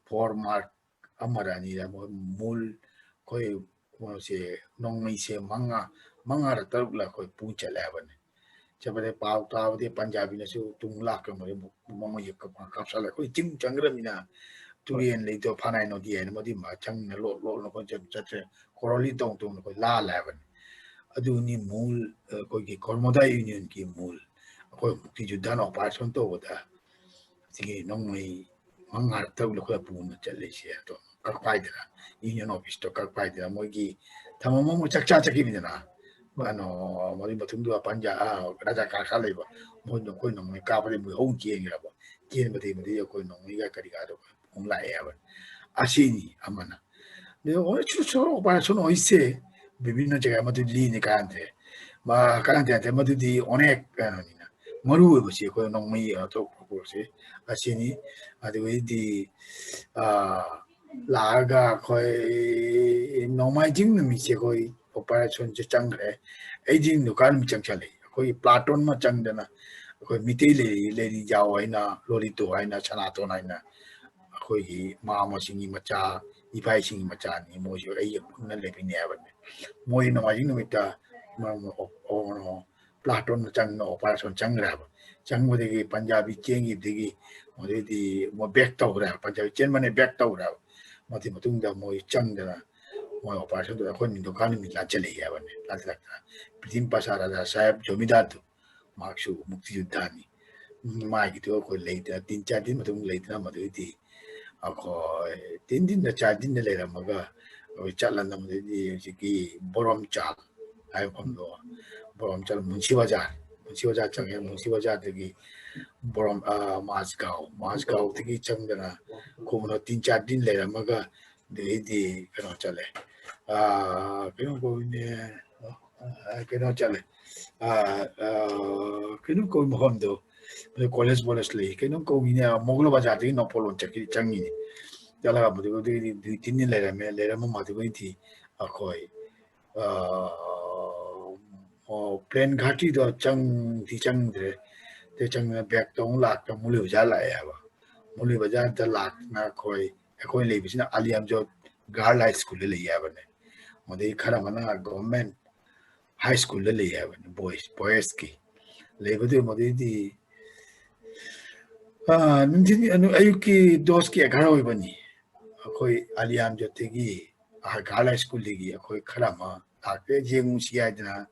four mark ꯑꯃꯔ ꯑꯅꯤꯔ, ꯃꯣꯏ ꯃꯨꯜ ꯑꯩꯈꯣꯏ ꯀꯩꯅꯣꯁꯦ, ꯅꯣꯡꯃꯩꯁꯦ ꯃꯉꯥ, ꯃꯉꯥꯔ ꯇꯔꯨꯛꯂ ꯑꯩꯈꯣꯏ ꯄꯨ ꯆꯠꯂꯦ ꯍꯥꯏꯕꯅꯤ꯫ ꯆꯠꯄꯗ ꯄꯥꯎ ꯇꯥꯕꯗꯤ ꯄꯟꯖꯥꯕꯤꯅꯁꯨ ꯇꯨꯡ ꯂꯥꯛꯈ꯭ꯔꯕꯅꯤ, ꯃꯣꯏꯁꯦ ꯀꯥꯞꯁꯜꯂꯦ꯫ ꯑꯩꯈꯣꯏ ꯆꯤꯡ ꯆꯪꯈ꯭ꯔꯕꯅꯤꯅ, ꯇꯨꯔꯦꯟ ꯂꯩꯇꯕ ꯐꯅꯥꯏ ꯅꯣꯗꯤ ꯍꯥꯏꯅ ꯃꯗꯨ ꯃꯥ ꯆꯪꯅ ꯂꯣꯠ ꯂꯣꯠꯅ ꯑꯩꯈꯣꯏ ꯆꯠ-, ꯆꯠꯇ꯭ꯔꯦ꯫ ꯀꯣꯔꯣꯂꯤ ꯇꯧ ꯇꯧꯅ ꯑꯩꯈꯣꯏ ꯂꯥꯜꯂꯦ ꯍꯥꯏꯕꯅꯤ꯫ ꯑꯗꯨꯅꯤ ꯃꯨꯜ, ꯑꯩꯈꯣꯏꯒꯤ ꯀꯣꯔꯃꯣꯗꯥ ꯌꯨꯅꯤꯌꯟꯒꯤ ꯃꯨꯜ, ꯑꯩꯈꯣꯏ ꯃꯨꯛꯇꯤ ꯖꯨꯗꯥꯟ ꯑꯣꯄꯔꯦꯁꯟ ꯇꯧꯕꯗ ꯁꯤꯒꯤ ꯅꯣꯡꯃꯩ ꯃꯉꯥ ꯇꯔꯨꯛ ꯑꯩꯈꯣꯏ ꯄꯨꯅ ꯆꯠꯂꯤꯁꯦ꯫ ꯑꯗꯣ ꯀꯛꯄꯥꯏꯗꯅ, ꯌꯨꯅꯤꯌꯟ ꯑꯣꯐꯤꯁꯇꯣ ꯀꯛꯄꯥꯏꯗꯅ ꯃꯣꯏꯒꯤ ꯊꯃꯝ ꯑꯃ ꯆꯥꯛ ꯆꯥ ꯆꯠꯈꯤꯕꯅꯤꯗꯅ, ꯀꯩꯅꯣ, ꯃꯗꯨꯒꯤ ꯃꯇꯨꯡꯗ ꯄꯟꯖꯥ-, ꯑꯥ, ꯔꯥꯖꯥ ꯀꯥꯔꯈꯥ ꯂꯩꯕ, ꯃꯣꯏ ꯅꯈꯣꯏ ꯅꯣꯡꯃꯩ ꯀꯥꯞꯄꯗꯒꯤ ꯃꯣꯏ ꯍꯧꯅ ꯆꯦꯟꯈ꯭ꯔꯕ꯫ ꯆꯦꯟꯕꯗꯒꯤ ꯃꯗꯨꯗꯤ ꯑꯩꯈꯣꯏ ꯅꯣꯡꯃꯩꯒ ꯀꯔꯤ ꯀꯥꯗꯣ ꯑꯃꯨꯛ ꯂꯥꯛꯑꯦ ꯍꯥꯏꯕꯅꯤ꯫ ꯑꯁꯤꯅꯤ ꯑꯃꯅ꯫ ꯑꯗꯨ ꯑꯣꯏꯔꯁꯨ ꯑꯣꯄꯔꯦꯁꯟ ꯑꯣꯏꯁꯦ ꯕꯤꯚꯤꯟꯅ ꯖꯒꯥ ꯃꯗꯨ ꯂꯤꯅꯤ ꯀꯥꯟꯗꯦ꯫ ꯃꯥ ꯀꯥꯟꯗꯦ ꯅꯠꯇꯦ, ꯃꯗꯨꯗꯤ ꯑꯣꯅꯦꯛ ꯀꯩꯅꯣꯅꯤꯅ꯫ ꯃꯔꯨ ꯑꯣꯏꯕꯁꯤ ꯑꯩꯈꯣꯏ ꯅꯣꯡꯃꯩ ꯑꯇꯣꯞꯄꯁꯦ ꯑꯁꯤꯅꯤ꯫ ꯑꯗꯨꯗꯩꯗꯤ, ꯑꯥ, ꯂꯥꯛꯑꯒ ꯑꯩꯈꯣꯏ ꯅꯣꯡꯃꯥꯏꯖꯤꯡ ꯅꯨꯃꯤꯠꯁꯦ ꯑꯩꯈꯣꯏ ꯑꯣꯄꯔꯦꯁꯟꯁꯦ ꯆꯪꯈ꯭ꯔꯦ꯫ ꯑꯩꯗꯤ ꯗꯨꯀꯥꯟ ꯅꯨꯃꯤꯠ ꯆꯪꯁꯜꯂꯛꯏ꯫ ꯑꯩꯈꯣꯏꯒꯤ ꯄ꯭ꯂꯥꯇꯣꯟ ꯑꯃ ꯆꯪꯗꯅ, ꯑꯩꯈꯣꯏ ꯃꯤꯇꯩ ꯂꯩꯔꯤ, ꯂꯩꯔꯤ ꯌꯥꯎ ꯍꯥꯏꯅ, ꯂꯣꯂꯤꯇꯣ ꯍꯥꯏꯅ, ꯁꯅꯥꯇꯣꯟ ꯍꯥꯏꯅ, ꯑꯩꯈꯣꯏꯒꯤ ꯃꯥꯃꯁꯤꯡꯒꯤ ꯃꯆꯥ, ꯏꯕꯥꯏꯁꯤꯡꯒꯤ ꯃꯆꯥꯅꯤ꯫ ꯃꯣꯏꯁꯨ ꯑꯩꯒ ꯄꯨꯟꯅ ꯂꯩꯃꯤꯟꯅꯩ ꯍꯥꯏꯕꯅꯤ꯫ ꯃꯣꯏ ꯅꯣꯡꯃꯥꯏꯖꯤꯡ ꯅꯨꯃꯤꯠꯇ ꯃ-, ꯃ-, ꯑꯣ-, ꯑꯣ-, ꯄ꯭ꯂꯥꯇꯣꯟꯗ ꯆꯪꯗꯅ ꯑꯣꯄꯔꯦꯁꯟ ꯆꯪꯈ꯭ꯔꯦ ꯍꯥꯏꯕ꯫ ꯆꯪꯕꯗꯒꯤ ꯄꯟꯖꯥꯕꯤ ꯆꯦꯟꯈꯤꯕꯗꯒꯤ, ꯑꯗꯩꯗꯤ ꯃꯣꯏ ꯕꯦꯛ ꯇꯧꯈ꯭ꯔꯦ ꯍꯥꯏꯕ꯫ ꯄꯟꯖꯥꯕꯤ ꯆꯦꯟꯕꯅꯦ ꯕꯦꯛ ꯇꯧꯈ꯭ꯔꯦ ꯍꯥꯏꯕ꯫ ꯃꯗꯨꯒꯤ ꯃꯇꯨꯡꯗ ꯃꯣꯏ ꯆꯪꯗꯅ ꯃꯣꯏ ꯑꯣꯄꯔꯦꯁꯟꯗꯨꯗ ꯑꯩꯈꯣꯏ ꯅꯤꯡꯊꯧꯀꯥ ꯅꯨꯃꯤꯠ ꯂꯥꯟꯁꯤꯜꯂꯛꯏ ꯍꯥꯏꯕꯅꯤ꯫ ꯂꯥꯟꯁꯤꯜꯂꯛꯇꯅ ꯄ꯭ꯔꯤꯇꯤꯝ ꯄꯥꯁꯥ ꯔꯥꯖꯥ ꯁꯥꯍꯦꯕ ꯖꯣꯃꯤꯗꯥꯔꯗꯨ ꯃꯍꯥꯛꯁꯨ ꯃꯨꯛꯇꯤꯌꯨꯗꯙꯥꯅꯤ꯫ ꯃꯥꯒꯤꯗꯨ ꯑꯩꯈꯣꯏ ꯂꯩꯇꯅ, ꯇꯤꯟ ꯆꯥꯔ ꯇꯤꯟ ꯃꯇꯨꯡ ꯂꯩꯇꯅ, ꯃꯗꯨꯗꯤ ꯑꯩꯈꯣꯏ ꯇꯤꯟ ꯇꯤꯟꯗ ꯆꯥꯔ ꯇꯤꯟꯗ ꯂꯩꯔꯝꯃꯒ ꯑꯩꯈꯣꯏ ꯆꯠꯂꯅ, ꯃꯗꯨꯗꯤ ꯍꯧꯖꯤꯛꯀꯤ ꯕꯣꯔꯣꯝꯆꯥꯜ ꯍꯥꯏꯕ ꯃꯐꯝꯗꯣ, ꯕꯣꯔꯣꯝꯆꯥꯜ ꯃꯨꯟꯁꯤ ꯕꯖꯥꯔ, ꯃꯨꯟꯁꯤ ꯕꯖꯥꯔ ꯆꯪꯉꯦ꯫ ꯃꯨꯟꯁꯤ ꯕꯖꯥꯔꯗꯒꯤ ꯕꯣꯔꯣꯝ, ꯑ, ꯃꯥꯁꯒꯥꯎ, ꯃꯥꯁꯒꯥꯎꯗꯒꯤ ꯆꯪꯗꯅ ꯈꯣꯡꯅ ꯇꯤꯟ ꯆꯥꯔ ꯇꯤꯟ ꯂꯩꯔꯝꯃꯒ, ꯑꯗꯩꯗꯤ ꯀꯩꯅꯣ ꯆꯠꯂꯦ, ꯑ, ꯀꯩꯅꯣ ꯀꯧꯏꯅꯦ, ꯑ, ꯀꯩꯅꯣ ꯆꯠꯂꯦ, ꯑ, ꯑ, ꯀꯩꯅꯣ ꯀꯧꯏ ꯃꯐꯝꯗꯣ, ꯃꯣꯏ ꯀꯣꯂꯦꯖ ꯃꯣꯂꯦꯖ ꯂꯩ, ꯀꯩꯅꯣꯝ ꯀꯧꯏꯅꯦ, ꯃꯣꯒꯂ ꯕꯖꯥꯔꯗꯒꯤ ꯅꯣꯡꯄꯣꯛꯂꯣꯝ ꯆꯠꯈꯤ, ꯆꯪꯉꯤꯅꯦ꯫ ꯆꯠꯂꯒ ꯃꯗꯨꯗꯒꯤꯗꯤ ꯅꯨꯃꯤꯠ ꯇꯤꯟꯅꯤ ꯂꯩꯔꯝꯃꯦ꯫ ꯂꯩꯔꯝꯕ ꯃꯗꯨꯗꯒꯤꯗꯤ ꯑꯩꯈꯣꯏ, ꯑ, ꯑꯣ, ꯄ꯭ꯂꯦꯟ ꯘꯥꯇꯤꯗꯣ ꯆꯪꯗꯤ ꯆꯪꯗ꯭ꯔꯦ꯫ ꯑꯗꯩ ꯆꯪꯗꯅ ꯕꯦꯛꯇ ꯑꯃꯨꯛ ꯂꯥꯛꯇ ꯃꯨꯂꯤ ꯕꯖꯥꯔ ꯂꯥꯛꯑꯦ ꯍꯥꯏꯕ꯫ ꯃꯨꯂꯤ ꯕꯖꯥꯔꯗ ꯂꯥꯛꯇꯅ ꯑꯩꯈꯣꯏ, ꯑꯩꯈꯣꯏ ꯂꯩꯕꯁꯤꯅ ꯑꯂꯤꯌꯥꯝꯖꯣꯠ ꯒꯥꯔꯜ ꯍꯥꯏ ꯁ꯭ꯀꯨꯜꯗ ꯂꯩ ꯍꯥꯏꯕꯅꯦ꯫ ꯃꯗꯩ ꯈꯔ ꯑꯃꯅ ꯒꯣꯔꯃꯦꯟ ꯍꯥꯏ ꯁ꯭ꯀꯨꯜꯗ ꯂꯩ ꯍꯥꯏꯕꯅꯤ, ꯕꯣꯏꯁ, ꯕꯣꯌꯁꯀꯤ꯫ ꯂꯩꯕꯗꯨ ꯃꯗꯩꯗꯤ, ꯑ, ꯅꯨꯡꯊꯤꯟ, ꯑꯅꯨ-, ꯑꯌꯨꯛꯀꯤ ꯗꯣꯁꯀꯤ ꯑꯦꯒꯥꯔ ꯑꯣꯏꯕꯅꯤ꯫ ꯑꯩꯈꯣꯏ ꯑꯂꯤꯌꯥꯝꯖꯣꯠꯇꯒꯤ, ꯑ, ꯒꯥꯔꯜ ꯍꯥꯏ ꯁ꯭ꯀꯨꯜꯗꯒꯤ ꯑꯩꯈꯣꯏ ꯈꯔ ꯑꯃ ꯂꯥꯛꯇꯦ, ꯌꯦꯡꯉꯨꯁꯤ ꯍꯥꯏꯗꯅ꯫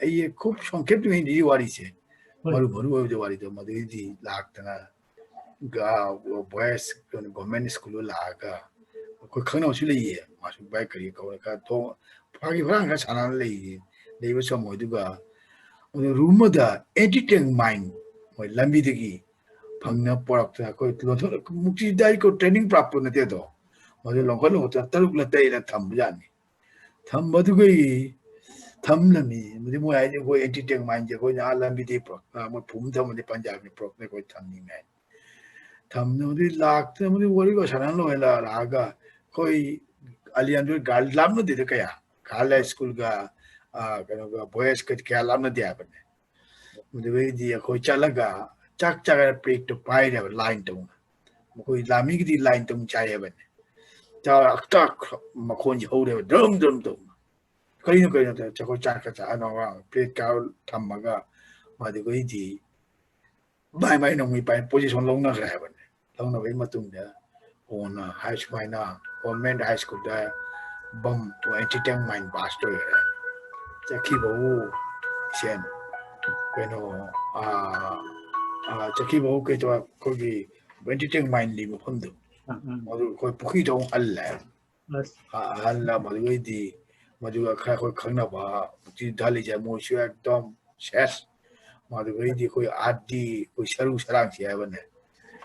ꯑꯩ ꯈꯨꯞ ꯁꯪꯈꯦꯞꯇ ꯍꯤꯟꯗꯤ ꯋꯥꯔꯤꯁꯦ, ꯍꯣꯏ꯫ ꯃꯔꯨ ꯃꯔꯨ ꯑꯣꯏꯕ ꯋꯥꯔꯤꯗꯣ ꯃꯗꯨꯗꯩꯗꯤ ꯂꯥꯛꯇꯅ, ꯒ-, ꯕꯣꯌꯁ ꯒꯣꯔꯃꯦꯟ ꯁ꯭ꯀꯨꯜꯗ ꯂꯥꯛꯑꯒ ꯑꯩꯈꯣꯏ ꯈꯪꯅꯕꯁꯨ ꯂꯩꯌꯦ꯫ ꯃꯥꯁꯨ ꯚꯥꯏ ꯀꯔꯤ ꯀꯧꯔꯦ ꯈꯔ ꯊꯣꯡ ꯐꯥꯒꯤ ꯐꯔꯥꯡ ꯈꯔ ꯁꯥꯟꯅꯔ ꯂꯩꯌꯦ꯫ ꯂꯩꯕ ꯁꯝꯃꯣꯏ꯫ ꯑꯗꯨꯒ ꯑꯗꯨ ꯔꯨꯝ ꯑꯃꯗ ꯑꯦꯟꯇꯤ ꯇꯦꯡ ꯃꯥꯏꯟ ꯃꯣꯏ ꯂꯝꯕꯤꯗꯒꯤ ꯐꯪꯅ ꯄꯣꯔꯛꯇꯅ ꯑꯩꯈꯣꯏ ꯂꯣꯟꯊꯣꯛ-, ꯃꯨꯛꯇꯤꯗ ꯑꯩꯈꯣꯏ ꯇ꯭ꯔꯦꯅꯤꯡ ꯄ꯭ꯔꯥꯞꯇ ꯅꯠꯇꯦ ꯑꯗꯣ, ꯃꯗꯨ ꯂꯧꯈꯠ ꯂꯧꯈꯠꯇꯅ ꯇꯔꯨꯛꯂ ꯇꯔꯦꯠꯂ ꯊꯝꯕꯖꯥꯠꯅꯤ꯫ ꯊꯝꯕꯗꯨꯒꯤ ꯊꯝꯂꯝꯃꯤ꯫ ꯃꯗꯨ ꯃꯣꯏ ꯍꯥꯏꯗꯤ ꯑꯩꯈꯣꯏ ꯑꯦꯟꯇꯤ ꯇꯦꯡ ꯃꯥꯏꯟꯁꯦ ꯑꯩꯈꯣꯏꯅ ꯑꯥ ꯂꯝꯕꯤꯗꯒꯤ ꯄꯨꯔꯛ-, ꯑ, ꯃꯣꯏ ꯐꯨꯝ ꯊꯝꯃꯗꯤ ꯄꯟꯖꯥꯕꯅꯤ ꯄꯨꯔꯛꯇꯅ ꯑꯩꯈꯣꯏ ꯊꯝꯅꯤꯡꯉꯥꯏ꯫ ꯊꯝꯅꯕꯗꯤ ꯂꯥꯛꯇꯅꯕꯗꯤ ꯋꯥꯔꯤꯒ ꯁꯥꯟꯅ ꯂꯣꯏꯔ ꯂꯥꯛꯑꯒ ꯑꯩꯈꯣꯏ ꯑꯂꯤꯌꯥꯟꯗꯨ ꯒꯥꯔꯜ ꯂꯥꯞꯅꯗꯦꯗ ꯀꯌꯥ꯫ ꯒꯥꯔꯜ ꯍꯥꯏ ꯁ꯭ꯀꯨꯜꯒ, ꯑ, ꯀꯩꯅꯣꯒ ꯕꯣꯌꯁꯀ ꯀꯌꯥ ꯂꯥꯞꯅꯗꯦ ꯍꯥꯏꯕꯅꯦ꯫ ꯃꯗꯨꯗꯩꯗꯤ ꯑꯩꯈꯣꯏ ꯆꯠꯂꯒ ꯆꯥꯛ ꯆꯥꯔ ꯄ꯭ꯂꯦꯠꯇꯣ ꯄꯥꯏꯔꯦꯕ ꯂꯥꯏꯟ ꯇꯧꯅ꯫ ꯃꯈꯣꯏ ꯂꯥꯃꯤꯒꯤꯗꯤ ꯂꯥꯏꯟ ꯇꯧꯅ ꯆꯥꯏ ꯍꯥꯏꯕꯅꯦ꯫ ꯆꯥꯛ ꯆꯥꯛ ꯃꯈꯣꯟꯁꯦ ꯍꯧꯔꯦꯕ, ꯗ꯭ꯔꯝ ꯗ꯭ꯔꯝ ꯇꯧꯅ꯫ ꯀꯔꯤꯅꯣ ꯀꯔꯤꯅꯣ ꯇꯧꯔ ꯑꯩꯈꯣꯏ ꯆꯥꯛꯀ ꯆꯥ-, ꯑꯅꯧꯕ ꯄ꯭ꯂꯦꯠꯀ ꯊꯝꯃꯒ ꯃꯗꯨꯗꯩꯗꯤ ꯃꯥꯏ ꯃꯥꯏ ꯅꯣꯡꯃꯩ ꯄꯥꯏ ꯄꯣꯖꯤꯁꯟ ꯂꯧꯅꯈ꯭ꯔꯦ ꯍꯥꯏꯕꯅꯦ꯫ ꯂꯧꯅꯕꯒꯤ ꯃꯇꯨꯡꯗ ꯀꯣꯟꯅ ꯍꯥꯏ ꯁꯨꯃꯥꯏꯅ ꯒꯣꯔꯃꯦꯟ ꯍꯥꯏ ꯁ꯭ꯀꯨꯜꯗ ꯕꯝ ꯑꯦꯟꯇꯤ ꯇꯦꯡ ꯃꯥꯏꯟ ꯕ꯭ꯂꯥꯁ ꯇꯧꯔꯦ꯫ ꯆꯠꯈꯤꯕꯕꯨ ꯏꯆꯦꯟ ꯀꯩꯅꯣ, ꯑꯥ, ꯑꯥ, ꯆꯠꯈꯤꯕ ꯀꯩꯗꯧꯕ ꯑꯩꯈꯣꯏꯒꯤ ꯑꯦꯟꯇꯔꯇꯦꯟ ꯃꯥꯏꯟꯂꯤ ꯃꯐꯝꯗꯣ, ꯎꯝ, ꯎꯝ꯫ ꯃꯗꯨ ꯑꯩꯈꯣꯏ ꯄꯨꯈ꯭ꯔꯤꯗ ꯑꯃꯨꯛ ꯍꯜꯂꯦ꯫ ꯑꯁ꯫ ꯑ-, ꯑꯍꯜ ꯑꯃ, ꯑꯗꯨꯗꯩꯗꯤ ꯃꯗꯨꯒ ꯈꯔ ꯑꯩꯈꯣꯏ ꯈꯪꯅꯕ ꯄꯨꯈ꯭ꯔꯤ ꯗꯥꯂꯤꯁꯦ ꯃꯣꯏꯁꯨ ꯑꯦꯛꯗꯝ ꯁꯦꯁ꯫ ꯃꯗꯨꯗꯩꯗꯤ ꯑꯩꯈꯣꯏ ꯑꯥꯔꯠꯇꯤ ꯑꯩꯈꯣꯏ ꯁꯔꯨ ꯁꯔꯥꯡꯁꯤ ꯍꯥꯏꯕꯅꯦ꯫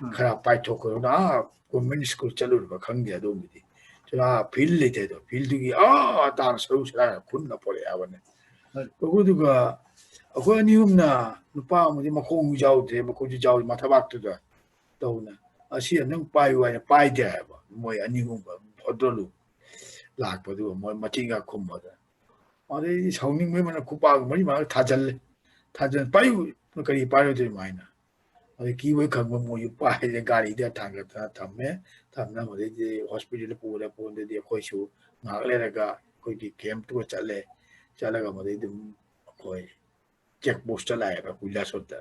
ꯎꯝ꯫ ꯈꯔ ꯄꯥꯏꯊꯣꯛꯈ꯭ꯔꯒꯅ ꯑꯥ ꯒꯣꯔꯃꯦꯟ ꯁ꯭ꯀꯨꯜ ꯆꯠꯂꯨꯔꯕ ꯈꯪꯗꯦ ꯑꯗꯨꯒꯨꯝꯕꯗꯤ꯫ ꯆꯨꯔꯥ ꯐꯤꯜ ꯂꯩꯇꯦ ꯑꯗꯣ, ꯐꯤꯜꯗꯨꯒꯤ ꯑꯥ ꯇꯥꯅ ꯁꯔꯨ ꯁꯔꯥꯡ ꯈꯨꯟꯅ ꯄꯣꯔꯛꯑꯦ ꯍꯥꯏꯕꯅꯦ꯫ ꯍꯣꯏ꯫ ꯑꯗꯨꯒ ꯑꯩꯈꯣꯏ ꯑꯅꯤ ꯑꯍꯨꯝꯅ ꯅꯨꯄꯥ ꯑꯃꯗꯤ ꯃꯈꯣꯡꯁꯨ ꯌꯥꯎꯗ꯭ꯔꯦ, ꯃꯈꯨꯠꯁꯨ ꯌꯥꯎꯗꯦ, ꯃꯊꯕꯥꯛꯇꯨꯗ ꯇꯧꯅ꯫ "ꯑꯁꯤ ꯑꯝꯇꯪ ꯄꯥꯏꯌꯨ" ꯍꯥꯏꯅ ꯄꯥꯏꯗꯦ ꯍꯥꯏꯕ꯫ ꯃꯣꯏ ꯑꯅꯤ ꯑꯍꯨꯝ ꯐꯣꯇꯣꯂꯨ ꯂꯥꯛꯄꯗꯨꯒ ꯃꯣꯏ ꯃꯆꯤꯟꯒ ꯈꯨꯝꯕꯗ꯫ ꯑꯗꯩꯗꯤ ꯁꯥꯎꯅꯤꯡꯕꯩ ꯃꯅ ꯈꯨꯄꯥꯛ ꯃꯔꯤ ꯃꯉꯥ ꯊꯥꯖꯜꯂꯦ꯫ ꯊꯥꯖꯜ-, "ꯄꯥꯏꯌꯨ, ꯀꯔꯤ ꯄꯥꯏꯔꯣꯏꯗꯣꯏꯅꯣ?" ꯍꯥꯏꯅ꯫ ꯑꯗꯩ ꯀꯤꯕꯣꯏ ꯈꯪꯕ ꯃꯣꯏꯁꯨ ꯄꯥꯏꯔꯦ, ꯒꯥꯔꯤꯗ ꯊꯥꯡꯒꯠꯇꯅ ꯊꯝꯃꯦ꯫ ꯊꯝꯅ ꯃꯗꯩꯗꯤ ꯍꯣꯁꯄꯤꯇꯥꯜꯗ ꯄꯨꯔꯦ꯫ ꯄꯨꯔꯗꯗꯤ ꯑꯩꯈꯣꯏꯁꯨ ꯉꯥꯏꯍꯥꯛ ꯂꯩꯔꯒ ꯑꯩꯈꯣꯏꯒꯤ ꯀꯦꯝꯞꯇꯨꯒ ꯆꯠꯂꯦ꯫ ꯆꯠꯂꯒ ꯃꯗꯩ ꯑꯗꯨꯝ ꯑꯩꯈꯣꯏ ꯆꯦꯛ ꯄꯣꯁꯇ ꯂꯥꯛꯑꯦꯕ, ꯀꯨꯏꯂꯥꯁꯣꯠꯇ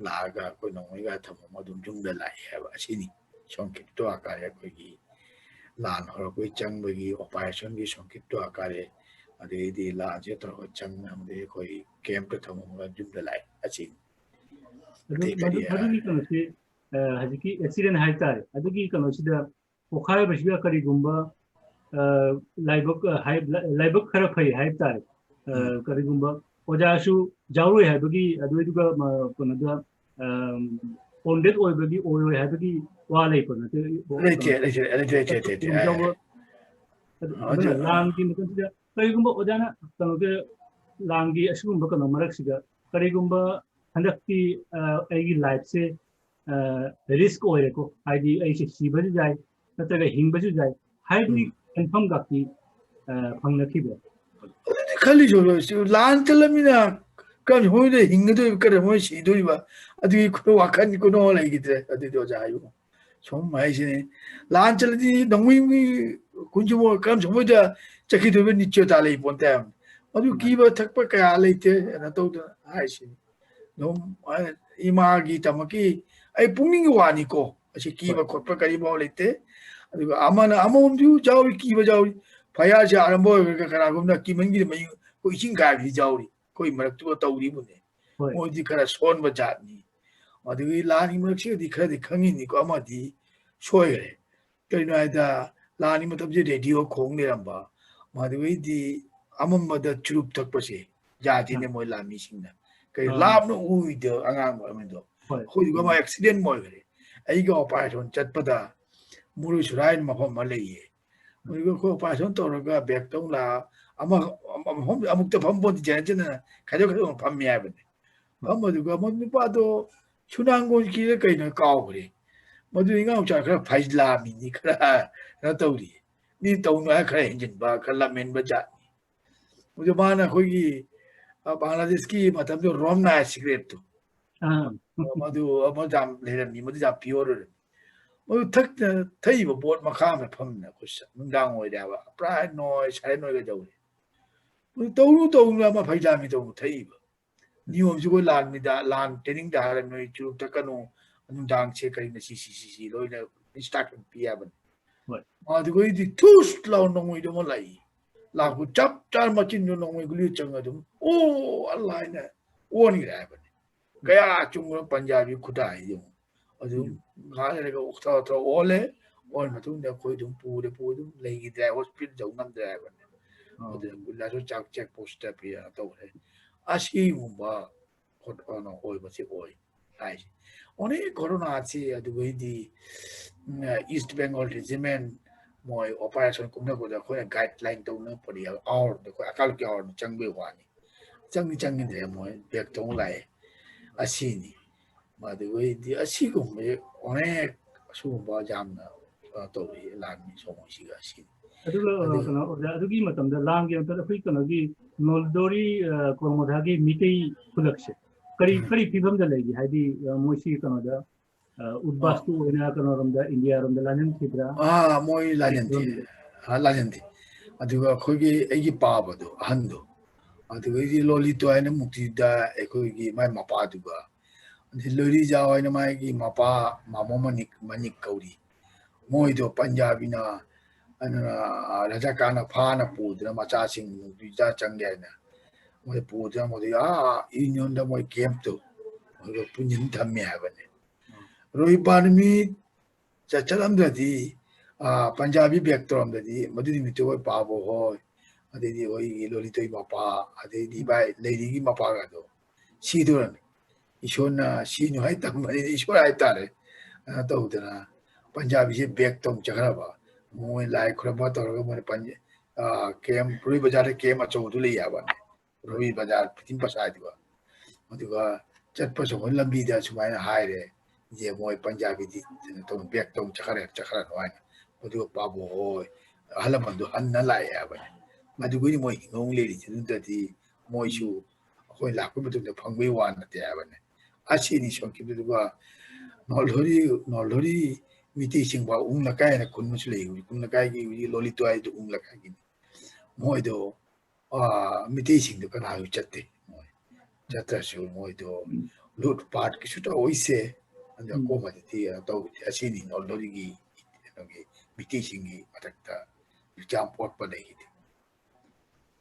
ꯂꯥꯛꯑꯒ ꯑꯩꯈꯣꯏ ꯅꯣꯡꯃꯩꯒ ꯊꯝꯃꯝꯃ ꯑꯗꯨꯝ ꯌꯨꯝꯗ ꯂꯥꯛꯑꯦ ꯍꯥꯏꯕ꯫ ꯑꯁꯤꯅꯤ ꯁꯪꯈꯤꯞꯇ ꯑꯀꯥꯔ ꯑꯩꯈꯣꯏꯒꯤ ꯂꯥꯟ ꯍꯧꯔꯛꯄꯒꯤ ꯆꯪꯕꯒꯤ ꯑꯣꯄꯔꯦꯁꯟꯒꯤ ꯁꯪꯈꯤꯞꯇ ꯑꯀꯥꯔ꯫ ꯑꯗꯩꯗꯤ ꯂꯥꯟꯁꯦ ꯇꯧꯔꯒ ꯆꯪ ꯑꯃꯗꯤ ꯑꯩꯈꯣꯏ ꯀꯦꯝꯞꯇ ꯊꯝꯃꯝꯃꯒ ꯌꯨꯝꯗ ꯂꯥꯛꯑꯦ꯫ ꯑꯁꯤꯅꯤ꯫ ꯑꯗꯨ ꯑꯇꯩ ꯀꯔꯤ ꯃꯗꯨ-, ꯃꯗꯨꯒꯤ ꯍꯥꯏ-, ꯀꯩꯅꯣꯁꯤ, ꯑ, ꯍꯧꯖꯤꯛꯀꯤ ꯑꯦꯛꯁꯤꯗꯦꯟ ꯍꯥꯏꯇꯥꯔꯦ, ꯑꯗꯨꯒꯤ ꯀꯩꯅꯣꯁꯤꯗ ꯄꯣꯛꯈꯥꯏꯕꯁꯤꯗ ꯀꯔꯤꯒꯨꯝꯕ, ꯑ, ꯂꯥꯏꯕꯛ, ꯑ, ꯍꯥꯏ-, ꯂꯥꯏ-, ꯂꯥꯏꯕꯛ ꯈꯔ ꯐꯩ ꯍꯥꯏꯕ ꯇꯥꯔꯦ꯫ ꯑ, ꯎꯝ꯫ ꯀꯔꯤꯒꯨꯝꯕ ꯑꯣꯖꯥꯁꯨ ꯌꯥꯎꯔꯣꯏ ꯍꯥꯏꯕꯒꯤ, ꯑꯗꯨꯏꯗꯨꯒ, ꯃ-, ꯀꯩꯅꯣꯗ, ꯑ, ꯑꯣꯟꯗꯦꯠ ꯑꯣꯏꯕꯒꯤ, ꯑꯣꯏꯔꯣꯏ ꯍꯥꯏꯕꯒꯤ ꯋꯥ ꯂꯩꯀꯣ, ꯅꯠꯇꯦ? ꯂꯩꯇꯦ, ꯂꯩꯇꯦ, ꯂꯩꯇꯦ, ꯂꯩꯇꯦ, ꯂꯩꯇꯦ, ꯌꯥꯎꯕ-, ꯍꯥꯏ-, ꯑꯗꯨ-, ꯑꯗꯨ ꯑꯗꯨꯅ ꯂꯥꯟꯒꯤ ꯃꯇꯝꯁꯤꯗ ꯀꯔꯤꯒꯨꯝꯕ ꯑꯣꯖꯥꯅ ꯀꯩꯅꯣꯒꯤ ꯂꯥꯟꯒꯤ ꯑꯁꯤꯒꯨꯝꯕ ꯀꯩꯅꯣ ꯃꯔꯛꯁꯤꯗ ꯀꯔꯤꯒꯨꯝꯕ ꯍꯟꯗꯛꯇꯤ, ꯑ, ꯑꯩꯒꯤ ꯂꯥꯏꯐꯁꯦ, ꯑ, ꯔꯤꯁꯛ ꯑꯣꯏꯔꯦꯀꯣ, ꯍꯥꯏꯗꯤ ꯑꯩꯁꯦ ꯁꯤꯕꯁꯨ ꯌꯥꯏ, ꯅꯠꯇ꯭ꯔꯒ ꯍꯤꯡꯕꯁꯨ ꯌꯥꯏ ꯍꯥꯏꯕꯒꯤ ꯎꯝ꯫ ꯁꯦꯟꯐꯝꯒꯥꯛꯇꯤ, ꯑ, ꯐꯪꯅꯈꯤꯕ꯭ꯔꯥ? ꯑꯗꯨꯗꯤ ꯈꯜꯂꯤꯁꯨ, ꯁꯤ ꯂꯥꯟ ꯆꯠꯂꯃꯤꯅ ꯀꯔꯝ ꯃꯣꯏꯗ ꯍꯤꯡꯒꯗꯣꯔꯤꯕ, ꯀꯔꯝ ꯃꯣꯏ ꯁꯤꯗꯣꯔꯤꯕ? ꯑꯗꯨꯒꯤ ꯋꯥꯈꯜ ꯀꯩꯅꯣ ꯂꯩꯈꯤꯗ꯭ꯔꯦ꯫ ꯑꯗꯨꯗꯤ ꯑꯣꯖꯥ ꯍꯥꯏꯕꯨ ꯁꯨꯝ ꯍꯥꯏꯁꯤꯅꯤ, ꯂꯥꯟ ꯆꯠꯂꯗꯤ ꯅꯣꯡꯃꯩ ꯃꯤ ꯀꯨꯟꯁꯨ ꯀꯔꯝ ꯁꯨꯝ ꯃꯣꯏꯗ ꯆꯠꯈꯤꯗꯣꯏꯕ ꯅꯤꯆꯦꯇꯥ ꯂꯩ ꯄꯣꯟꯇꯦ ꯍꯥꯏꯕꯅꯤ꯫ ꯑꯗꯨ ꯎꯝ꯫ ꯀꯤꯕ ꯊꯛꯄ ꯀꯌꯥ ꯂꯩꯇꯦ, ꯀꯩꯅꯣ ꯇꯧꯗꯅ ꯍꯥꯏꯁꯤꯅꯤ꯫ ꯑꯗꯨꯝ ꯏꯃꯥꯒꯤ ꯇꯃꯛꯀꯤ ꯑꯩ ꯄꯨꯛꯅꯤꯡꯒꯤ ꯋꯥꯅꯤꯀꯣ, ꯑꯁꯤ ꯀꯤꯕ ꯍꯣꯏ꯫ ꯈꯣꯠꯄ ꯀꯔꯤꯐꯥꯎ ꯂꯩꯇꯦ꯫ ꯑꯗꯨꯒ ꯑꯃꯅ ꯑꯃꯃꯝꯁꯨ ꯌꯥꯎꯔꯤ, ꯀꯤꯕ ꯌꯥꯎꯔꯤ, ꯐꯌꯥꯔꯁꯦ ꯑꯥꯔꯝꯕ ꯑꯣꯏꯔꯒ ꯀꯅꯥꯒꯨꯝꯕꯅ ꯀꯤꯃꯟꯒꯤꯗ ꯃꯌꯨꯝ ꯑꯩꯈꯣꯏ ꯏꯁꯤꯡ ꯀꯥꯏꯕꯁꯨ ꯌꯥꯎꯔꯤ꯫ ꯑꯩꯈꯣꯏ ꯃꯔꯛꯇꯨꯒ ꯇꯧꯔꯤꯕꯅꯦ꯫ ꯍꯣꯏ꯫ ꯃꯣꯏꯗꯤ ꯈꯔ ꯁꯣꯟꯕ ꯖꯥꯠꯅꯤ꯫ ꯑꯗꯨꯒꯤ ꯂꯥꯟꯒꯤ ꯃꯔꯛꯁꯤꯗꯗꯤ ꯈꯔꯗꯤ ꯈꯪꯉꯤꯅꯤꯀꯣ, ꯑꯃꯗꯤ ꯁꯣꯏꯈ꯭ꯔꯦ꯫ ꯀꯩꯅꯣ ꯍꯥꯏꯗ, ꯂꯥꯟꯒꯤ ꯃꯇꯝꯁꯦ ꯔꯦꯗꯤꯑꯣ ꯈꯣꯡ ꯂꯩꯔꯝꯕ, ꯃꯗꯨꯒꯤꯗꯤ ꯑꯃꯝꯕꯗ ꯆꯨꯔꯨꯞ ꯊꯛꯄꯁꯦ ꯌꯥꯗꯦꯅꯦ꯫ ꯑꯥ꯫ ꯃꯣꯏ ꯂꯥꯟꯃꯤꯁꯤꯡꯅ ꯀꯩ ꯑꯥ꯫ ꯂꯥꯞꯅ ꯎꯏꯗ ꯑꯉꯥꯡ ꯑꯃꯗꯣ꯫ ꯍꯣꯏ꯫ ꯑꯩꯈꯣꯏꯗꯨꯒ ꯑꯃ ꯑꯦꯛꯁꯤꯗꯦꯟ ꯑꯣꯏꯈ꯭ꯔꯦ꯫ ꯑꯩꯒ ꯑꯣꯄꯔꯦꯁꯟ ꯆꯠꯄꯗ ꯃꯨꯔꯨ ꯁꯨꯔꯥꯏꯅ ꯃꯐꯝ ꯑꯃ ꯂꯩꯌꯦ꯫ ꯃꯗꯨꯒ ꯑꯩꯈꯣꯏ ꯑꯣꯄꯔꯦꯁꯟ ꯇꯧꯔꯒ ꯕꯦꯛꯇ ꯑꯃꯨꯛ ꯂꯥꯛꯑ ꯑꯃ ꯑꯃ- ꯑꯃꯨꯛꯇ ꯐꯝꯕ ꯖꯦꯟ ꯖꯦꯟꯅ ꯈꯥꯏꯗꯣꯛ ꯈꯥꯏꯗꯣꯛꯅ ꯐꯝꯃꯤ ꯍꯥꯏꯕꯅꯤ꯫ ꯐꯝꯕꯗꯨꯒ ꯃꯗꯨ ꯅꯨꯄꯥꯗꯣ ꯁꯨꯅꯥꯡꯒꯣꯟ ꯀꯤꯔ ꯀꯩꯅꯣ ꯀꯥꯎꯈ꯭ꯔꯦ꯫ ꯃꯗꯨ ꯏꯉꯥꯎꯆꯥ ꯈꯔ ꯐꯩꯖꯂꯥꯃꯤꯅꯤ, ꯈꯔ ꯀꯩꯅꯣ ꯇꯧꯔꯤ꯫ ꯃꯤ ꯇꯧꯅꯨ ꯍꯥꯏ ꯈꯔ ꯍꯦꯟꯖꯤꯟꯕ, ꯈꯔ ꯂꯝꯍꯦꯟꯕ ꯖꯥꯠꯅꯤ꯫ ꯃꯗꯨ ꯃꯥꯅ ꯑꯩꯈꯣꯏꯒꯤ, ꯑ, ꯕꯪꯒ꯭ꯂꯥꯗꯦꯁꯀꯤ ꯃꯇꯝꯗꯨ ꯔꯣꯝꯅꯥ ꯁꯤꯒꯔꯦꯠꯇꯨ, ꯑꯥ꯫ ꯃꯗꯨ ꯑꯃ ꯌꯥꯝ ꯂꯩꯔꯝꯃꯤ, ꯃꯗꯨ ꯌꯥꯝ ꯄꯤꯌꯣꯔ ꯑꯣꯏꯔꯝꯃꯤ꯫ ꯃꯗꯨ ꯊꯛ-, ꯊꯛꯏꯕ ꯕꯣꯠ ꯃꯈꯥ ꯑꯃ ꯐꯝꯃꯤꯅ ꯑꯩꯈꯣꯏ ꯁ-, ꯅꯨꯡꯗꯥꯡ ꯑꯣꯏꯔꯦ ꯍꯥꯏꯕ, ꯄꯨꯔꯥ ꯅꯣꯏ ꯁꯥꯏꯔꯦꯟ ꯑꯣꯏꯒꯗꯧꯔꯦ꯫ ꯃꯗꯨ ꯇꯧꯅꯨ ꯇꯧꯅꯨ ꯑꯃ ꯐꯩꯖꯥꯃꯤ ꯇꯧꯅꯨ ꯊꯛꯏꯕ꯫ ꯅꯤꯌꯣꯝꯁꯤ ꯑꯩꯈꯣꯏ ꯂꯥꯟ ꯃꯤꯗ, ꯂꯥꯟ ꯇ꯭ꯔꯦꯅꯤꯡꯗ ꯍꯥꯏꯔ ꯅꯣꯏ ꯆꯨꯔꯨꯞ ꯊꯛꯀꯅꯨ, ꯅꯨꯡꯗꯥꯡꯁꯦ ꯀꯔꯤꯅ ꯁꯤ, ꯁꯤ, ꯁꯤ, ꯁꯤ ꯂꯣꯏꯅ ꯏꯟꯁꯇ꯭ꯔꯛꯁꯟ ꯄꯤ ꯍꯥꯏꯕꯅꯤ꯫ ꯍꯣꯏ꯫ ꯑꯗꯨꯒꯩꯗꯤ ꯊꯨꯁ ꯂꯥꯎ ꯅꯣꯡꯃꯩꯗꯣ ꯑꯃ ꯂꯥꯛꯏ꯫ ꯂꯥꯛꯄ ꯆꯞ ꯆꯥꯅ ꯃꯆꯤꯟꯗꯣ ꯅꯣꯡꯃꯩ ꯒꯨꯂꯤ ꯆꯪꯉ ꯑꯗꯨꯝ, "ꯑꯣ, ꯑꯜꯂꯥ" ꯍꯥꯏꯅ ꯑꯣꯟꯈ꯭ꯔꯦ ꯍꯥꯏꯕꯅꯤ꯫ ꯀꯌꯥ ꯆꯨꯝꯕ ꯄꯟꯖꯥꯕꯤ ꯈꯨꯗꯥꯏ ꯌꯦꯡꯉꯨ꯫ ꯑꯗꯨ ꯎꯝ꯫ ꯉꯥꯏꯍꯥꯛ ꯂꯩꯔꯒ ꯑꯣꯛꯊ ꯑꯣꯛꯊ ꯑꯣꯜꯂꯦ꯫ ꯑꯣꯜ ꯃꯇꯨꯡꯗ ꯑꯩꯈꯣꯏ ꯑꯗꯨꯝ ꯄꯨꯔꯦ, ꯄꯨ ꯑꯗꯨꯝ ꯂꯩꯈꯤꯗ꯭ꯔꯦ, ꯍꯣꯁꯄꯤꯇꯥꯜ ꯌꯧ ꯉꯝꯗ꯭ꯔꯦ ꯍꯥꯏꯕꯅꯤ꯫ ꯑꯣ꯫ ꯑꯗꯨꯅ ꯒꯨꯂꯥꯁꯨ ꯆꯥꯛ ꯆꯦꯛ ꯄꯣꯁꯇ ꯄꯤꯔꯒ ꯇꯧꯔꯦ꯫ ꯑꯁꯤꯒꯨꯝꯕ ꯈꯣꯠ-, ꯀꯩꯅꯣ ꯑꯣꯏꯕꯁꯤ ꯑꯣꯏ ꯍꯥꯏꯁꯦ꯫ ꯑꯣꯅꯦ ꯀꯣꯔꯣꯅꯥꯁꯤ ꯑꯗꯨꯒꯩꯗꯤ, ꯎꯝ, ꯏꯁ ꯕꯦꯡꯒꯣꯜ ꯔꯦꯖꯤꯃꯦꯟ ꯃꯣꯏ ꯑꯣꯄꯔꯦꯁꯟ ꯀꯨꯝꯊꯔꯛꯄꯗ ꯑꯩꯈꯣꯏꯅ ꯒꯥꯏꯗꯂꯥꯏꯟ ꯇꯧꯅ ꯄꯣꯠ ꯑꯋꯥꯔꯗ ꯑꯩꯈꯣꯏ ꯑꯀꯥꯜꯀꯤ ꯑꯋꯥꯔꯗ ꯆꯪꯕꯩ ꯋꯥꯅꯤ꯫ ꯆꯪꯗꯤ ꯆꯪꯈꯤꯗ꯭ꯔꯦ, ꯃꯣꯏ ꯕꯦꯛ ꯇꯧ ꯂꯥꯛꯑꯦ꯫ ꯑꯁꯤꯅꯤ꯫ ꯃꯗꯨꯒꯩꯗꯤ ꯑꯁꯤꯒꯨꯝꯕꯁꯦ ꯑꯣꯅꯦꯛ ꯑꯁꯤꯒꯨꯝꯕ ꯌꯥꯝꯅ ꯀꯩꯅꯣ ꯇꯧꯔꯤ ꯂꯥꯟꯃꯤ ꯁꯣꯡꯉꯣꯏꯁꯤꯒ ꯑꯁꯤꯅꯤ꯫ ꯑꯗꯨꯒ, ꯑ, ꯑꯗꯨ ꯀꯩꯅꯣ, ꯑꯣꯖꯥ, ꯑꯗꯨꯒꯤ ꯃꯇꯝꯗ ꯂꯥꯟꯒꯤ ꯃꯇꯝꯗ ꯑꯩꯈꯣꯏ ꯀꯩꯅꯣꯒꯤ ꯅꯣꯜꯗꯣꯔꯤ, ꯑ, ꯀꯣꯔꯃꯣꯊꯥꯒꯤ ꯃꯤꯇꯩ ꯈꯨꯂꯛꯁꯦ ꯀꯔꯤ, ꯎꯝ꯫ ꯀꯔꯤ ꯐꯤꯕꯝꯗ ꯂꯩꯒꯦ? ꯍꯥꯏꯗꯤ, ꯑ, ꯃꯣꯏꯁꯤ ꯀꯩꯅꯣꯗ, ꯑ, ꯎꯠꯕꯥꯁꯇꯨ ꯑꯣꯏꯅ ꯀꯩꯅꯣꯔꯣꯝꯗ, ꯏꯟꯗꯤꯌꯥꯔꯣꯝꯗ ꯂꯥꯟꯍꯟꯈꯤꯕ꯭ꯔꯥ? ꯑꯥ, ꯃꯣꯏ ꯀꯔꯤ ꯂꯥꯟꯍꯟꯗꯦ꯫ ꯐꯤꯕꯝꯗ ꯂꯩ? ꯑꯥ, ꯂꯥꯟꯍꯟꯗꯦ꯫ ꯑꯗꯨꯒ ꯑꯩꯈꯣꯏꯒꯤ, ꯑꯩꯒꯤ ꯄꯥꯕꯗꯣ, ꯑꯍꯟꯗꯣ, ꯑꯗꯨꯗꯒꯤ ꯂꯣꯂꯤꯇꯣ ꯍꯥꯏꯅ ꯃꯨꯛꯇꯤꯗ ꯑꯩꯈꯣꯏꯒꯤ ꯃꯥꯏ ꯃꯄꯥꯗꯨꯒ, ꯑꯗꯩ ꯂꯣꯏꯔꯤꯖꯥꯎ ꯍꯥꯏꯅ ꯃꯥꯒꯤ ꯃꯄꯥ ꯃꯥꯃꯣ ꯃꯅꯤꯛ, ꯃꯅꯤꯛ ꯀꯧꯔꯤ꯫ ꯃꯣꯏꯗꯣ ꯄꯟꯖꯥꯕꯤꯅ, ꯑꯗꯨꯅ, ꯔꯖꯥꯀꯥꯔꯅ ꯐꯥꯅ ꯄꯨꯗꯅ ꯃꯆꯥꯁꯤꯡ ꯅꯨꯄꯤꯗ ꯆꯪꯒꯦ ꯍꯥꯏꯅ ꯃꯣꯏ ꯄꯨꯗꯅ ꯃꯣꯏꯗꯤ ꯑꯥ ꯌꯨꯅꯤꯌꯟꯗ ꯃꯣꯏ ꯀꯦꯝꯞꯇꯨ ꯃꯣꯏꯗꯣ ꯄꯨꯟꯁꯤꯟ ꯊꯝꯃꯦ ꯍꯥꯏꯕꯅꯤ꯫ ꯔꯣꯍꯤꯠ ꯕꯥꯔꯃꯤ ꯆꯠ-, ꯆꯠꯂꯝꯗ꯭ꯔꯗꯤ, ꯑꯥ, ꯄꯟꯖꯥꯕꯤ ꯕꯦꯛ ꯇꯧꯔꯝꯗ꯭ꯔꯗꯤ ꯃꯗꯨ ꯅꯨꯃꯤꯠꯇꯨ ꯑꯩꯈꯣꯏ ꯄꯥꯕ ꯍꯣꯏ, ꯑꯗꯩꯗꯤ ꯑꯩꯈꯣꯏꯒꯤ ꯂꯣꯂꯤꯇꯣꯏ ꯃꯄꯥ, ꯑꯗꯩꯗꯤ ꯏꯕꯥꯏ ꯂꯩꯔꯤꯒꯤ ꯃꯄꯥꯒꯗꯣ ꯁꯤꯗꯣꯔꯝꯃꯤ꯫ ꯏꯁꯣꯔꯅ ꯁꯤꯅꯨ ꯍꯥꯏ ꯇꯝꯕꯅꯤꯅ ꯏꯁꯣꯔ ꯍꯥꯏꯇꯥꯔꯦ꯫ ꯑꯗꯨ ꯇꯧꯗꯅ ꯄꯟꯖꯥꯕꯤꯁꯦ ꯕꯦꯛ ꯇꯧ ꯆꯠꯈ꯭ꯔꯕ꯫ ꯃꯣꯏ ꯂꯥꯏ ꯈꯨꯔꯨꯝꯕ ꯇꯧꯔꯒ ꯃꯣꯏꯅ ꯄꯟꯖ-, ꯑꯥ, ꯀꯦꯝ, ꯔꯣꯍꯤ ꯕꯖꯥꯔꯗ ꯀꯦꯝ ꯑꯆꯧꯕꯗꯨ ꯂꯩ ꯍꯥꯏꯕꯅꯤ꯫ ꯔꯣꯍꯤ ꯕꯖꯥꯔ ꯐꯤꯐꯇꯤꯟ ꯄꯁꯥꯏꯗꯨꯒ꯫ ꯑꯗꯨꯒ ꯆꯠꯄꯁꯨ ꯑꯩꯈꯣꯏ ꯂꯝꯕꯤꯗ ꯁꯨꯃꯥꯏꯅ ꯍꯥꯏꯔꯦ, "ꯏꯁꯦ ꯃꯣꯏ ꯄꯟꯖꯥꯕꯤꯗꯤ ꯀꯩꯅꯣ ꯇꯧ, ꯕꯦꯛ ꯇꯧ ꯆꯠꯈ꯭ꯔꯦ, ꯆꯠꯈ꯭ꯔꯅꯨ" ꯍꯥꯏꯅ꯫ ꯑꯗꯨꯒ ꯄꯥꯕꯨꯡ ꯍꯣꯏ ꯑꯍꯜ ꯂꯃꯟꯗꯣ ꯍꯟꯅ ꯂꯥꯛꯑꯦ ꯍꯥꯏꯕꯅꯤ꯫ ꯑꯗꯨꯒꯤꯗꯤ ꯃꯣꯏ ꯍꯤꯡꯉꯧ ꯂꯩꯔꯤꯁꯦ꯫ ꯑꯗꯨ ꯅꯠꯇ꯭ꯔꯗꯤ ꯃꯣꯏꯁꯨ ꯑꯩꯈꯣꯏ ꯂꯥꯛꯄ ꯃꯇꯝꯗ ꯐꯪꯕꯩ ꯋꯥ ꯅꯠꯇꯦ ꯍꯥꯏꯕꯅꯤ꯫ ꯑꯁꯤꯅꯤ ꯁꯣꯛꯈꯤꯕꯗꯨ꯫ ꯑꯗꯨꯒ ꯅꯣꯜꯍꯣꯔꯤ, ꯅꯣꯜꯍꯣꯔꯤ ꯃꯤꯇꯩꯁꯤꯡ ꯐꯥꯎ ꯎꯪ ꯂꯩꯀꯥꯏ ꯍꯥꯏꯅ ꯈꯨꯟ ꯑꯃꯁꯨ ꯂꯩ꯫ ꯍꯧꯖꯤꯛ ꯎꯪ ꯂꯩꯀꯥꯏꯒꯤ, ꯍꯧꯖꯤꯛ ꯂꯣꯂꯤꯇꯣ ꯍꯥꯏꯗꯣ ꯎꯪ ꯂꯩꯀꯥꯏꯒꯤꯅꯤ꯫ ꯃꯣꯏꯗꯣ, ꯑꯥ, ꯃꯤꯇꯩꯁꯤꯡꯗꯣ ꯀꯅꯥꯁꯨ ꯆꯠꯇꯦ꯫ ꯃꯣꯏ ꯆꯠꯇ꯭ꯔꯁꯨ ꯃꯣꯏꯗꯣ ꯂꯨꯠ ꯄꯥꯠ ꯀꯩꯁꯨ ꯇꯧꯔꯣꯏꯁꯦ꯫ ꯑꯗꯣ ꯎꯝ꯫ ꯑꯀꯣꯟꯕꯗꯗꯤ ꯀꯩꯅꯣ ꯇꯧꯕꯗꯤ ꯑꯁꯤꯅꯤ ꯅꯣꯜꯍꯣꯔꯤꯒꯤ ꯀꯩꯅꯣꯒꯤ ꯃꯤꯇꯩꯁꯤꯡꯒꯤ ꯃꯊꯛꯇ ꯌꯨꯝꯆꯥꯝ ꯄꯣꯛꯄ ꯂꯩꯈꯤꯗꯦ꯫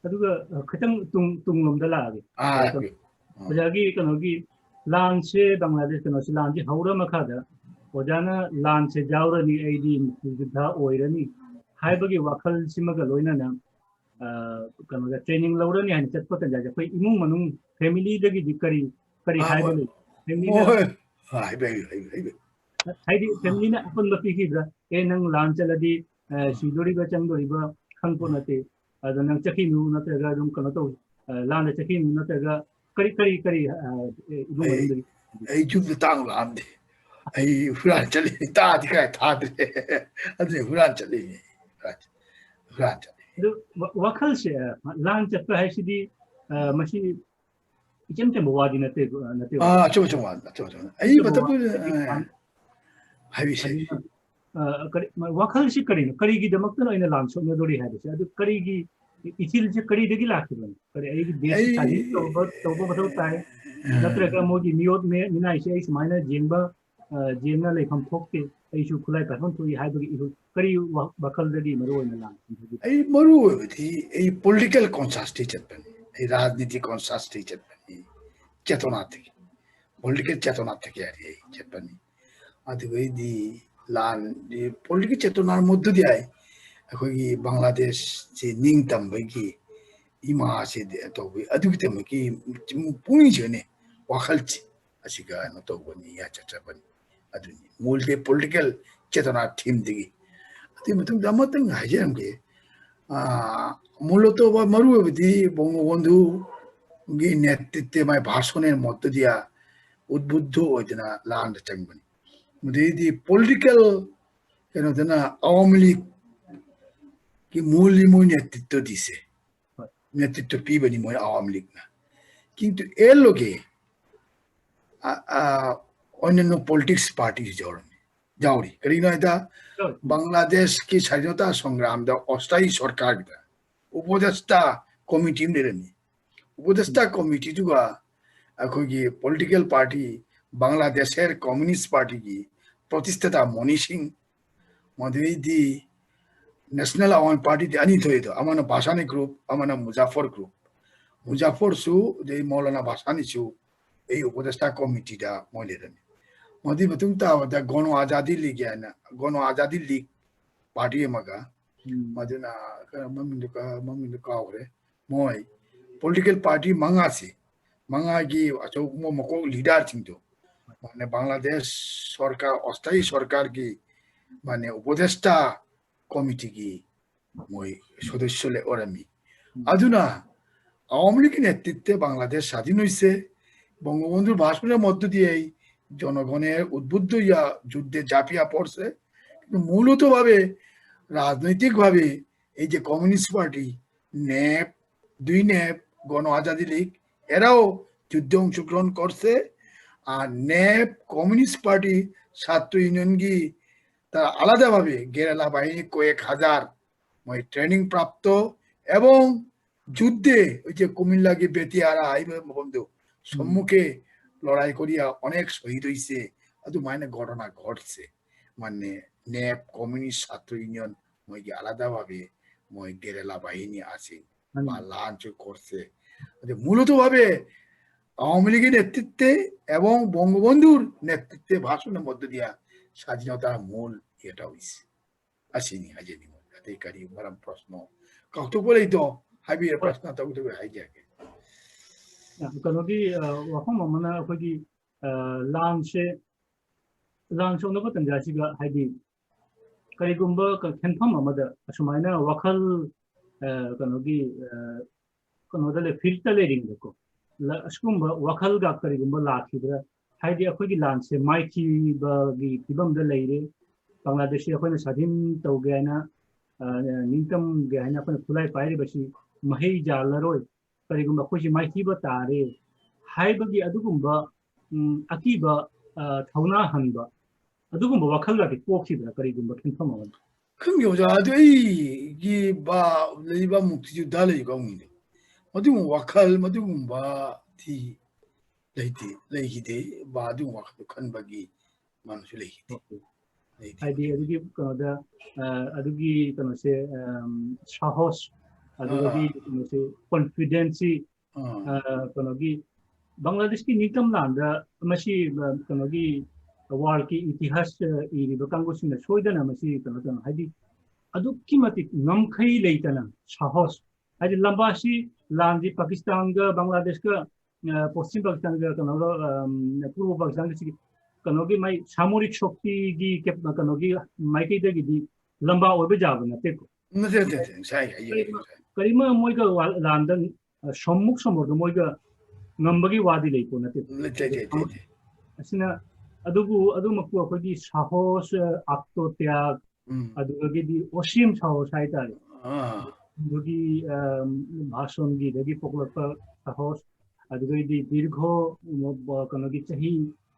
ꯑꯗꯨꯒ, ꯑ, ꯈꯤꯇꯪ ꯇꯨꯡ-, ꯇꯨꯡꯂꯣꯝꯗ ꯂꯥꯛꯑꯒꯦ꯫ ꯑꯥ, ꯑ, ꯂꯥꯛꯄꯤꯌꯨ꯫ ꯑꯥ꯫ ꯑꯣꯖꯥꯒꯤ ꯀꯩꯅꯣꯒꯤ ꯂꯥꯟꯁꯦ ꯕꯪꯒ꯭ꯂꯥꯗꯦꯁ ꯀꯩꯅꯣꯁꯤ ꯂꯥꯟꯁꯤ ꯍꯧꯔ ꯃꯈꯥꯗ ꯑꯣꯖꯥꯅ ꯂꯥꯟꯁꯦ ꯌꯥꯎꯔꯅꯤ, ꯑꯩꯗꯤ ꯃꯨꯛꯇꯤꯖꯨꯗꯥ ꯑꯣꯏꯔꯅꯤ ꯍꯥꯏꯕꯒꯤ ꯋꯥꯈꯜꯁꯤꯃꯒ ꯂꯣꯏꯅꯅ, ꯑ, ꯀꯩꯅꯣꯗ training ꯂꯧꯔꯅꯤ ꯍꯥꯏꯅ ꯆꯠꯄ ꯇꯥꯟꯖꯥꯁꯦ ꯑꯩꯈꯣꯏ ꯏꯃꯨꯡ ꯃꯅꯨꯡ family ꯗꯒꯤꯗꯤ ꯀꯔꯤ, ꯀꯔꯤ ꯑꯥ, ꯍꯥꯏꯕ ꯃꯣꯏ, ꯂꯩ? Family ꯅ ꯃꯣꯏ, ꯑꯥ, ꯍꯥꯏꯕꯤꯌꯨ, ꯍꯥꯏꯕꯤꯌꯨ, ꯍꯥꯏꯕꯤꯌꯨ꯫ ꯍꯥꯏꯗꯤ ꯑꯥ꯫ Family ꯅ ꯑꯄꯟꯕ ꯄꯤꯈꯤꯕ꯭ꯔꯥ? "ꯑꯦ, ꯅꯪ ꯂꯥꯟ ꯆꯠꯂꯗꯤ, ꯑ, ꯁꯤꯗꯣꯔꯤꯕ, ꯆꯪꯗꯣꯔꯤꯕ ꯈꯪꯄꯣꯠ ꯅꯠꯇꯦ꯫ ꯑꯗ ꯅꯪ ꯆꯠꯈꯤꯅꯨ ꯅꯠꯇ꯭ꯔꯒ ꯑꯗꯨꯝ ꯀꯩꯅꯣ ꯇꯧ, ꯑ, ꯂꯥꯟꯗ ꯆꯠꯈꯤꯅꯨ ꯅꯠꯇ꯭ꯔꯒ ꯀꯔꯤ, ꯀꯔꯤ, ꯀꯔꯤ, ꯑ, ꯑꯦ, ꯏꯃꯨꯡ ꯑꯩ, ꯃꯅꯨꯡꯗꯒꯤ?" ꯑꯩ ꯌꯨꯝꯗ ꯇꯥꯡ ꯂꯥꯛꯑꯝꯗꯦ꯫ ꯑꯩ ꯍꯨꯔꯥꯟ ꯆꯠꯂꯤꯅꯤ꯫ ꯇꯥꯗꯤ ꯀꯥꯏ ꯊꯥꯗ꯭ꯔꯦ꯫ ꯑꯗꯨꯅ ꯍꯨꯔꯥꯟ ꯆꯠꯂꯤꯅꯤ꯫ ꯍꯨꯔꯥꯟ, ꯍꯨꯔꯥꯟ ꯆꯠꯂꯤ꯫ ꯑꯗꯨ ꯋꯥ-, ꯋꯥꯈꯜꯁꯦ, ꯑ, ꯂꯥꯟ ꯆꯠꯄ ꯍꯥꯏꯁꯤꯗꯤ, ꯑ, ꯃꯁꯤ ꯏꯆꯝ ꯆꯝꯕ ꯋꯥꯗꯤ ꯅꯠꯇꯦ, ꯅꯠꯇꯦ꯫ ꯑꯥ, ꯑꯆꯨꯝ, ꯑꯆꯨꯝ ꯋꯥ, ꯑꯆꯨꯝ, ꯑꯆꯨꯝ꯫ ꯑꯩ ꯑꯆꯨꯝꯕ ꯃꯇꯝꯗꯨꯗ, ꯋꯥ-, ꯑ, ꯍꯥꯏꯕꯤꯁꯦ꯫ ꯑꯗꯨꯅ, ꯑ, ꯀꯔꯤ, ꯋꯥꯈꯜꯁꯤ ꯀꯔꯤꯅꯣ? ꯀꯔꯤꯒꯤꯗꯃꯛꯇꯅꯣ ꯑꯩꯅ ꯂꯥꯟ ꯁꯣꯛꯅꯗꯣꯔꯤ ꯍꯥꯏꯕꯁꯦ? ꯑꯗꯨ ꯀꯔꯤꯒꯤ ꯏꯊꯤꯜꯁꯦ ꯀꯔꯤꯗꯒꯤ ꯂꯥꯛꯈꯤꯕꯅꯣ? ꯀꯔꯤ ꯑꯩꯒꯤ ꯗꯦꯁꯁꯤ ꯑꯩ, ꯁꯥꯖꯤꯟ ꯇꯧꯕ, ꯇꯧꯕ ꯃꯊꯧ ꯇꯥꯏ? ꯑ, ꯅꯠꯇ꯭ꯔꯒ ꯃꯣꯏꯒꯤ ꯃꯤꯑꯣꯠ ꯃꯤ-, ꯃꯤꯅꯥꯏꯁꯦ ꯑꯩ ꯁꯨꯃꯥꯏꯅ ꯌꯦꯡꯕ, ꯑ, ꯌꯦꯡꯅ ꯂꯩꯐꯝ ꯊꯣꯛꯇꯦ, ꯑꯩꯁꯨ ꯈꯨꯠꯂꯥꯏ ꯄꯥꯏꯐꯝ ꯊꯣꯛꯏ ꯍꯥꯏꯕꯒꯤ ꯏꯍꯨꯜ ꯀꯔꯤ ꯋꯥ-, ꯋꯥꯈꯜꯗꯒꯤ ꯃꯔꯨ ꯑꯣꯏꯅ ꯂꯥꯛꯈꯤꯕꯒꯦ? ꯑꯩ ꯃꯔꯨ ꯑꯣꯏꯕꯗꯤ ꯑꯩ political conscience ꯇꯩ ꯆꯠꯄꯅꯤ꯫ ꯑꯩ ꯔꯥꯖꯅꯤꯇꯤ ꯀꯟꯁꯤꯌꯁꯇꯒꯤ ꯆꯠꯄꯅꯤ, ꯆꯦꯇꯅꯥꯗꯒꯤ, ꯄꯣꯂꯤꯇꯤꯀꯦꯜ ꯆꯦꯇꯅꯥꯗꯒꯤ ꯍꯥꯏꯔꯤ ꯑꯩ ꯆꯠꯄꯅꯤ꯫ ꯑꯗꯨꯒꯩꯗꯤ ꯂꯥꯟ, ꯄꯣꯂꯤꯇꯤꯀꯦꯜ ꯆꯦꯇꯅꯥ ꯃꯗꯨꯗꯤ ꯍꯥꯏ ꯑꯩꯈꯣꯏꯒꯤ ꯕꯪꯒ꯭ꯂꯥꯗꯦꯁꯁꯤ ꯅꯤꯡꯇꯝꯕꯒꯤ ꯏꯃꯥꯁꯤ ꯇꯧꯕꯤ, ꯑꯗꯨꯒꯤꯗꯃꯛꯀꯤ ꯄꯨꯛꯅꯤꯡꯁꯤꯒꯅꯤ, ꯋꯥꯈꯜꯁꯤ ꯑꯁꯤꯒ ꯀꯩꯅꯣ ꯇꯧꯕꯅꯤ, ꯆꯠꯆꯕꯅꯤ꯫ ꯑꯗꯨꯅꯤ ꯃꯨꯜꯗꯤ ꯄꯣꯂꯤꯇꯤꯀꯦꯜ ꯆꯦꯇꯅꯥ ꯊꯤꯝꯗꯒꯤ꯫ ꯑꯗꯨꯒꯤ ꯃꯇꯨꯡꯗ ꯑꯃꯇꯪ ꯍꯥꯏꯖꯔꯝꯒꯦ꯫ ꯃꯨꯜꯂꯇꯣꯕ ꯃꯔꯨ ꯑꯣꯏꯕꯗꯤ ꯕꯣꯡꯒꯣꯕꯟꯙꯨꯒꯤ ꯅꯦꯇ꯭ꯔꯤꯠꯇ ꯃꯥꯏ ꯚꯥꯁꯣꯅꯦꯜ ꯃꯣꯠꯇꯗꯤꯌꯥ ꯎꯠꯕꯨꯗ ꯑꯣꯏꯗꯅ ꯂꯥꯟꯗ ꯆꯪꯕꯅꯤ꯫ ꯃꯗꯩꯗꯤ ꯄꯣꯂꯤꯇꯤꯀꯦꯜ ꯀꯩꯅꯣꯗꯅ ꯑꯋꯥꯃꯤ ꯂꯤꯒꯀꯤ ꯃꯨꯜꯂꯤ ꯃꯣꯏ ꯅꯦꯇ꯭ꯔꯤꯠꯇꯗꯤꯁꯦ, ꯅꯦꯇ꯭ꯔꯤꯠꯇ ꯄꯤꯕꯅꯤ ꯃꯣꯏ ꯑꯋꯥꯃꯤ ꯂꯤꯒꯅ꯫ ꯀꯤꯟꯇꯨ ꯑꯦꯜ ꯑꯣꯒꯦ ꯑꯣꯏꯅ ꯄꯣꯂꯤꯇꯤꯛꯁ ꯄꯥꯔꯇꯤꯁꯨ ꯌꯥꯎꯔꯝꯃꯤ, ꯌꯥꯎꯔꯤ꯫ ꯀꯔꯤꯒꯤꯅꯣ ꯍꯥꯏꯗ ꯕꯪꯒ꯭ꯂꯥꯗꯦꯁꯀꯤ ꯁꯥꯙꯤꯅꯇꯥ ꯁꯪꯒ꯭ꯔꯥꯝꯗ ꯑꯁꯊꯥꯌꯤ ꯁꯔꯀꯥꯔꯒꯤꯗ ꯎꯄꯗꯦꯁꯇꯥ ꯀꯣꯃꯤꯇꯤ ꯑꯃ ꯂꯩꯔꯝꯃꯤ꯫ ꯎꯄꯗꯦꯁꯇꯥ ꯀꯣꯃꯤꯇꯤꯗꯨꯒ ꯑꯩꯈꯣꯏꯒꯤ ꯄꯣꯂꯤꯇꯤꯀꯦꯜ ꯄꯥꯔꯇꯤ ꯕꯪꯒ꯭ꯂꯥꯗꯦꯁ ꯀꯝꯌꯨꯅꯤꯁ ꯄꯥꯔꯇꯤꯒꯤ ꯄ꯭ꯔꯣꯇꯤꯁꯇꯥꯇꯥ ꯃꯣꯅꯤ ꯁꯤꯡ, ꯃꯗꯨꯗꯩꯗꯤ ꯅꯦꯁꯅꯦꯜ ꯑꯋꯥꯃꯤ ꯄꯥꯔꯇꯤꯗꯤ ꯑꯅꯤ ꯊꯣꯛꯏꯗꯣ, ꯑꯃꯅ ꯚꯥꯁꯥꯅꯤ ꯒ꯭ꯔꯨꯞ, ꯑꯃꯅ ꯃꯨꯖꯥꯐꯔ ꯒ꯭ꯔꯨꯞ꯫ ꯃꯨꯖꯥꯐꯔꯁꯨ ꯑꯗꯩ ꯃꯧꯂꯥꯅꯥ ꯚꯥꯁꯥꯅꯤꯁꯨ ꯑꯩ ꯎꯄꯗꯦꯁꯇꯥ ꯀꯣꯃꯤꯇꯤꯗ ꯃꯣꯏ ꯂꯩꯔꯝꯃꯤ꯫ ꯃꯗꯨꯒꯤ ꯃꯇꯨꯡ ꯇꯥꯕꯗ ꯒꯣꯅꯣ ꯑꯖꯥꯗꯤ ꯂꯤꯒ ꯍꯥꯏꯅ, ꯒꯣꯅꯣ ꯑꯖꯥꯗꯤ ꯂꯤꯒ ꯄꯥꯔꯇꯤ ꯑꯃꯒ, ꯃꯗꯨꯅ ꯀꯔꯝꯕ ꯃꯃꯤꯡꯗꯨ ꯀ-, ꯃꯃꯤꯡꯗꯨ ꯀꯥꯎꯈ꯭ꯔꯦ꯫ ꯃꯣꯏ ꯄꯣꯂꯤꯇꯤꯀꯦꯜ ꯄꯥꯔꯇꯤ ꯃꯉꯥꯁꯤ, ꯃꯉꯥꯒꯤ ꯑꯆꯧꯕ ꯃꯀꯣꯛ ꯂꯤꯗꯔꯁꯤꯡꯗꯨ ꯃꯥꯅꯦ ꯕꯪꯒ꯭ꯂꯥꯗꯦꯁ ꯁꯔꯀꯥꯔ, ꯑꯁꯊꯥꯌꯤ ꯁꯔꯀꯥꯔꯒꯤ ꯃꯥꯅꯦ ꯎꯄꯗꯦꯁꯇꯥ ꯀꯣꯃꯤꯇꯤꯒꯤ ꯃꯣꯏ ꯁꯗꯁ꯭ꯌ ꯂꯩ ꯑꯣꯏꯔꯝꯃꯤ꯫ ꯑꯗꯨꯅ ꯑꯋꯥꯃꯤ ꯂꯤꯒꯀꯤ ꯅꯦꯇ꯭ꯔꯤꯠꯇ ꯕꯪꯒ꯭ꯂꯥꯗꯦꯁ ꯁꯥꯙꯤꯟ ꯑꯣꯏꯁꯦ, ꯕꯪꯒꯣꯕꯟꯙꯨ ꯚꯥꯁꯣꯅꯦꯜ ꯃꯣꯠꯇꯗꯤ ꯑꯩ জনগণের উদ্বুদ্ধ ইয়া যুদ্ধে ঝাঁপিয়ে পড়ছে। কিন্তু মূলতভাবে রাজনৈতিকভাবে এই যে কমিউনিস্ট পার্টি, নেপ, দুই নেপ, গণ আজাদি লীগ, এরাও যুদ্ধে অংশগ্রহণ করছে। আর নেপ, কমিউনিস্ট পার্টি, ছাত্র ইউনিয়ন কি তারা আলাদাভাবে গেরিলা বাহিনী কয়েক হাজার, মানে, ট্রেনিং প্রাপ্ত এবং যুদ্ধে ওই যে কুমিল্লাগি বেতিয়ারা এই বন্ধু সম্মুখে লড়াই করিয়া অনেক শহীদ হইছে। ꯑꯗꯨꯃꯥꯏꯅ ঘটনা ঘটছে। মানে নেপ, কমিউনিস্ট ছাত্র ইউনিয়ন, ꯃꯣꯏꯒꯤ আলাদাভাবে ꯃꯣꯏ গেরিলা বাহিনী আছে বা লাঞ্চ করছে। ꯑꯗꯨ ꯃূলতভাৱে আওয়ামী লীগের নেতৃত্বে এবং বঙ্গবন্ধুর নেতৃত্বে ভাষণের মধ্য দিয়া স্বাধীনতার মূল ইয়েটা হইছে। ꯑꯁꯤꯅꯤ ꯍꯥꯏꯖꯅꯤꯡꯕ꯫ ꯑꯇꯩ ꯀꯔꯤ ꯃꯔꯝ ꯄ꯭ꯔꯁꯅꯣ ꯀꯥꯎꯊꯣꯛꯄ ꯂꯩꯇꯣ? ꯍꯥꯏꯕꯤꯔ, ꯄ꯭ꯔꯁꯅ ꯇꯧꯗꯕ ꯍꯥꯏꯖꯒꯦ꯫ ꯀꯩꯅꯣꯒꯤ, ꯑ, ꯋꯥꯐꯝ ꯑꯃꯅ ꯑꯩꯈꯣꯏꯒꯤ, ꯑ, ꯂꯥꯟꯁꯦ, ꯂꯥꯟ ꯁꯣꯛꯅꯕ ꯇꯥꯟꯖꯥꯁꯤꯒ, ꯍꯥꯏꯗꯤ, ꯀꯔꯤꯒꯨꯝꯕ ꯀ-, ꯈꯦꯟꯐꯝ ꯑꯃꯗ ꯑꯁꯨꯃꯥꯏꯅ ꯋꯥꯈꯜ, ꯑ, ꯀꯩꯅꯣꯒꯤ, ꯑ, ꯀꯩꯅꯣꯗ ꯂꯩ, ꯐꯤꯜꯗꯇ ꯂꯩꯔꯤꯉꯩꯗꯀꯣ, ꯂ-, ꯑꯁꯤꯒꯨꯝꯕ ꯋꯥꯈꯜꯒ ꯀꯔꯤꯒꯨꯝꯕ ꯂꯥꯛꯈꯤꯕ꯭ꯔꯥ? ꯍꯥꯏꯗꯤ, ꯑꯩꯈꯣꯏꯒꯤ ꯂꯥꯟꯁꯦ ꯃꯥꯏꯊꯤꯕꯒꯤ ꯐꯤꯕꯝꯗ ꯂꯩꯔꯦ, ꯕꯪꯒ꯭ꯂꯥꯗꯦꯁꯁꯤ ꯑꯩꯈꯣꯏꯅ ꯁꯥꯗꯤꯟ ꯇꯧꯒꯦ ꯍꯥꯏꯅ, ꯑ, ꯅꯤꯡꯇꯝꯒꯦ ꯍꯥꯏꯅ ꯑꯩꯈꯣꯏꯅ ꯈꯨꯠꯂꯥꯏ ꯄꯥꯏꯔꯤꯕꯁꯤ ꯃꯍꯩ ꯌꯥꯜꯂꯔꯣꯏ, ꯀꯔꯤꯒꯨꯝꯕ ꯑꯩꯈꯣꯏꯁꯤ ꯃꯥꯏꯊꯤꯕ ꯇꯥꯔꯦ ꯍꯥꯏꯕꯒꯤ ꯑꯗꯨꯒꯨꯝꯕ, ꯎꯝ, ꯑꯀꯤꯕ, ꯑ, ꯊꯧꯅꯥ ꯍꯟꯕ, ꯑꯗꯨꯒꯨꯝꯕ ꯋꯥꯈꯜꯒꯗꯤ ꯄꯣꯛꯈꯤꯕ꯭ꯔꯥ, ꯀꯔꯤꯒꯨꯝꯕ ꯈꯦꯟꯐꯝ ꯑꯃꯗ? ꯈꯪꯗꯦ ꯑꯣꯖꯥ, ꯑꯗꯨ ꯑꯩꯒꯤ ꯕꯥ ꯂꯩꯕ ꯃꯨꯛꯇꯤꯖꯨꯗ ꯂꯩꯕ ꯀꯥꯡꯕꯨꯅꯤꯗ꯫ ꯃꯗꯨꯒꯨꯝꯕ ꯋꯥꯈꯜ, ꯃꯗꯨꯒꯨꯝꯕꯗꯤ ꯂꯩꯇꯦ, ꯂꯩꯈꯤꯗꯦ꯫ ꯕꯥ ꯑꯗꯨꯒꯨꯝꯕ ꯋꯥꯈꯜꯗꯣ ꯈꯟꯕꯒꯤ ꯃꯥꯅꯁꯨ ꯂꯩꯈꯤꯗꯦ꯫ ꯑꯣꯀꯦ꯫ ꯂꯩꯇꯦ꯫ ꯍꯥꯏꯗꯤ ꯑꯗꯨꯒꯤ ꯀꯩꯅꯣꯗ, ꯑ, ꯑꯗꯨꯒꯤ ꯀꯩꯅꯣꯁꯦ, ꯑꯝ, ꯁꯥꯍꯣꯁ, ꯑꯗꯨꯗꯒꯤ ꯑꯥ꯫ ꯀꯩꯅꯣꯁꯦ, ꯀꯣꯟꯐꯤꯗꯦꯟꯁꯁꯤ, ꯑꯥ꯫ ꯑ, ꯀꯩꯅꯣꯒꯤ ꯕꯪꯒ꯭ꯂꯥꯗꯦꯁꯀꯤ ꯅꯤꯡꯇꯝ ꯂꯥꯟꯗ ꯃꯁꯤ, ꯑ, ꯀꯩꯅꯣꯒꯤ ꯋꯥꯔꯜꯒꯤ ꯏꯇꯤꯍꯥꯁ, ꯑ, ꯏꯔꯤꯕ ꯀꯥꯡꯕꯨꯁꯤꯡꯅ ꯁꯣꯏꯗꯅ ꯃꯁꯤ ꯀꯩꯅꯣ ꯇꯧꯅ, ꯍꯥꯏꯗꯤ ꯑꯗꯨꯛꯀꯤ ꯃꯇꯤꯛ ꯉꯝꯈꯩ ꯂꯩꯇꯅ ꯁꯥꯍꯣꯁ, ꯍꯥꯏꯗꯤ ꯂꯝꯕꯥꯁꯤ, ꯂꯥꯟꯁꯤ ꯄꯥꯀꯤꯁꯇꯥꯟꯒ ꯕꯪꯒ꯭ꯂꯥꯗꯦꯁꯀ, ꯑ, ꯄꯣꯁꯆꯤꯝ ꯄꯥꯀꯤꯁꯇꯥꯟꯒ ꯀꯩꯅꯣꯒ, ꯑꯝ, ꯄꯨꯔꯕ ꯄꯥꯀꯤꯁꯇꯥꯟꯒ ꯁꯤꯒꯤ ꯀꯩꯅꯣꯒꯤ ꯃꯥꯏ ꯁꯥꯃꯣꯔꯤꯛ ꯁꯣꯛꯇꯤꯒꯤ ꯀꯦꯞ-, ꯀꯩꯅꯣꯒꯤ ꯃꯥꯏꯀꯩꯗꯒꯤꯗꯤ ꯂꯝꯕꯥ ꯑꯣꯏꯕ ꯌꯥꯕ ꯅꯠꯇꯦꯀꯣ꯫ ꯅꯠꯇꯦ, ꯅꯠꯇꯦ, ꯅꯠꯇꯦ, ꯉꯁꯥꯏ ꯍꯥꯏꯖꯔꯤꯗꯣ ꯀꯔꯤꯃ-, ꯉꯁꯥꯏ꯫ ꯀꯔꯤꯃ ꯃꯣꯏꯒ ꯋꯥ-, ꯂꯥꯟꯗ, ꯑ, ꯁꯣꯝꯃꯨꯛ ꯁꯣꯝꯃꯣꯔꯗ ꯃꯣꯏꯒ ꯉꯝꯕꯒꯤ ꯋꯥꯗꯤ ꯂꯩꯄꯣ ꯅꯠꯇꯦ꯫ ꯂꯩꯇꯦ, ꯂꯩꯇꯦ, ꯂꯩꯇꯦ꯫ ꯑꯁꯤꯅ ꯑꯗꯨꯕꯨ, ꯑꯗꯨꯃꯛꯄꯨ ꯑꯩꯈꯣꯏꯒꯤ ꯁꯥꯍꯣꯁ, ꯑꯥꯇꯃ ꯇ꯭ꯌꯥꯒ, ꯎꯝ꯫ ꯑꯗꯨꯗꯒꯤꯗꯤ ꯑꯣꯁꯤꯝ ꯁꯥꯍꯣꯁ ꯍꯥꯏꯇꯥꯔꯦ꯫ ꯑꯥ꯫ ꯑꯗꯨꯒꯤ, ꯑ, ꯚꯥꯁꯣꯟꯒꯤꯗꯒꯤ ꯄꯣꯛꯂꯛꯄ ꯁꯥꯍꯣꯁ, ꯑꯗꯨꯗꯒꯤꯗꯤ ꯗꯤꯔꯘꯣ, ꯀꯩꯅꯣꯒꯤ ꯆꯍꯤ,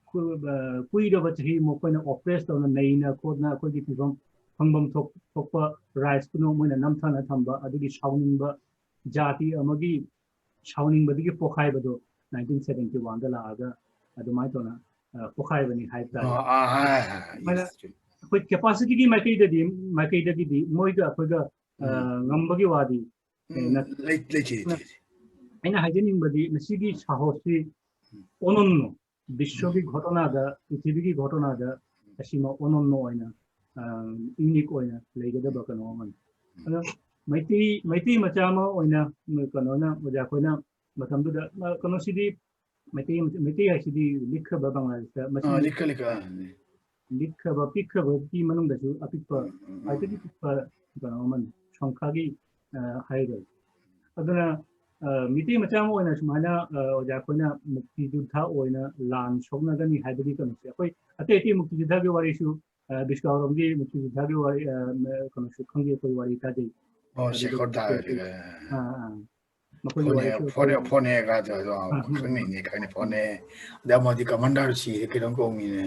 ꯀꯨ-, ꯑ, ꯀꯨꯏꯔꯕ ꯆꯍꯤ ꯃꯈꯣꯏꯅ ꯑꯣꯄ꯭ꯔꯦꯁ ꯇꯧꯅ ꯅꯩꯅ ꯈꯣꯠꯅ ꯑꯩꯈꯣꯏꯒꯤ ꯐꯤꯕꯝ ꯐꯪꯐꯝ ꯊꯣꯛ-, ꯊꯣꯛꯄ ꯔꯥꯏꯠꯁ ꯄꯨꯝꯅꯃꯛ ꯃꯣꯏꯅ ꯅꯝꯊꯅ ꯊꯝꯕ, ꯑꯗꯨꯒꯤ ꯁꯥꯎꯅꯤꯡꯕ ꯖꯥꯇꯤ ꯑꯃꯒꯤ ꯁꯥꯎꯅꯤꯡꯕꯗꯒꯤ ꯄꯣꯛꯈꯥꯏꯕꯗꯣ ꯅꯥꯏꯟꯇꯤꯟ ꯁꯚꯦꯟꯇꯤ ꯋꯥꯟꯗ ꯂꯥꯛꯑꯒ ꯑꯗꯨꯃꯥꯏꯅ ꯇꯧꯅ, ꯑ, ꯄꯣꯛꯈꯥꯏꯕꯅꯤ ꯍꯥꯏꯕ ꯇꯥꯔꯦ꯫ ꯑ, ꯑ, ꯍꯥꯏ, ꯍꯥꯏ, ꯍꯥꯏ, ꯑꯗꯨꯃꯥꯏꯅ yes, ꯆꯨꯝꯃꯤ꯫ ꯑꯩꯈꯣꯏ ꯀꯦꯄꯥꯁꯤꯇꯤꯒꯤ ꯃꯥꯏꯀꯩꯗꯗꯤ, ꯃꯥꯏꯀꯩꯗꯒꯤꯗꯤ ꯃꯣꯏꯒ ꯑꯩꯈꯣꯏꯒ, ꯑ, ꯎꯝ꯫ ꯉꯝꯕꯒꯤ ꯋꯥꯗꯤ, ꯑ, ꯎꯝ, ꯅꯠ-, ꯂꯩ-, ꯂꯩꯇꯦ, ꯂꯩꯇꯦ, ꯂꯩꯇꯦ꯫ ꯑꯩꯅ ꯍꯥꯏꯖꯅꯤꯡꯕꯗꯤ ꯃꯁꯤꯒꯤ ꯁꯥꯍꯣꯁꯁꯤ ꯑꯣꯅꯟꯅꯣ, ꯕꯤꯁ꯭ꯋꯒꯤ ꯘꯣꯇꯣꯅꯥꯗ, ꯄ꯭ꯔꯤꯊꯤꯕꯤꯒꯤ ꯘꯣꯇꯣꯅꯥꯗ ꯑꯁꯤꯃ ꯑꯣꯅꯟꯅꯣ ꯑꯣꯏꯅ, ꯑ, ꯌꯨꯅꯤꯛ ꯑꯣꯏꯅ ꯂꯩꯒꯗꯕ ꯀꯩꯅꯣ ꯑꯃꯅꯤ꯫ ꯑꯗꯣ ꯃꯩꯇꯩ, ꯃꯩꯇꯩ ꯃꯆꯥ ꯑꯃ ꯑꯣꯏꯅ, ꯀꯩꯅꯣꯅ, ꯑꯣꯖꯥ ꯑꯩꯈꯣꯏꯅ ꯃꯇꯝꯗꯨꯗ, ꯑ, ꯀꯩꯅꯣꯁꯤꯗꯤ ꯃꯩꯇꯩ, ꯃꯩꯇꯩ ꯍꯥꯏꯁꯤꯗꯤ ꯂꯤꯛꯈ꯭ꯔꯕ ꯕꯪꯒ꯭ꯂꯥꯗꯦꯁꯇ ꯃꯁꯤ ꯑꯥ, ꯂꯤꯛꯈ꯭ꯔ, ꯂꯤꯛꯈ꯭ꯔ, ꯑꯥ, ꯂꯤꯛ-, ꯂꯤꯛꯈ꯭ꯔꯕ, ꯄꯤꯛꯈ꯭ꯔꯕꯒꯤ ꯃꯅꯨꯡꯗꯁꯨ ꯑꯄꯤꯛꯄ, ꯎꯝ, ꯎꯝ, ꯎꯝ, ꯈ꯭ꯋꯥꯏꯗꯒꯤ ꯄꯤꯛꯄ ꯀꯩꯅꯣ ꯑꯃꯅꯤ, ꯁꯪꯈꯥꯒꯤ, ꯑ, ꯍꯥꯏꯔꯒ꯫ ꯑꯗꯨꯅ, ꯑ, ꯃꯤꯇꯩ ꯃꯆꯥ ꯑꯃ ꯑꯣꯏꯅ ꯁꯨꯃꯥꯏꯅ, ꯑ, ꯑꯣꯖꯥ ꯑꯩꯈꯣꯏꯅ ꯃꯨꯛꯇꯤ ꯌꯨꯗꯙ ꯑꯣꯏꯅ ꯂꯥꯟ ꯁꯣꯛꯅꯒꯅꯤ ꯍꯥꯏꯕꯒꯤ ꯀꯩꯅꯣꯁꯦ, ꯑꯩꯈꯣꯏ ꯑꯇꯩ ꯑꯇꯩ ꯃꯨꯛꯇꯤ ꯌꯨꯗꯙꯒꯤ ꯋꯥꯔꯤꯁꯨ, ꯑ, ꯕꯤꯁꯀꯥꯎꯔꯣꯝꯒꯤ ꯃꯨꯛꯇꯤ ꯌꯨꯗꯙꯒꯤ ꯋꯥꯔꯤ, ꯑ, ꯀꯩꯅꯣꯁꯨ ꯈꯪꯗꯦ, ꯑꯩꯈꯣꯏ ꯋꯥꯔꯤ ꯇꯥꯖꯩ꯫ ꯑꯣ, ꯑꯗꯨꯗꯒꯤ ꯁꯦꯈꯣꯔ ꯗꯥ ꯑꯩꯈꯣꯏ, ꯍꯥꯏꯔꯒ꯫ ꯑ, ꯑ, ꯃꯈꯣꯏꯒꯤ ꯐꯣꯅꯦ, ꯋꯥꯔꯤꯁꯨ ꯐꯣꯅꯦ, ꯑꯩꯈꯣꯏ, ꯐꯣꯅꯦꯒ ꯇꯧꯔꯒ ꯑ, ꯑ, ꯈꯪꯅꯩꯅꯦ, ꯈꯪꯅꯩ, ꯐꯣꯅꯦ꯫ ꯑꯗ ꯑꯃꯗꯤ ꯀꯃꯥꯟꯗꯔ ꯁꯤ ꯀꯩꯅꯣꯝ ꯀꯧꯕꯅꯤꯅꯦ꯫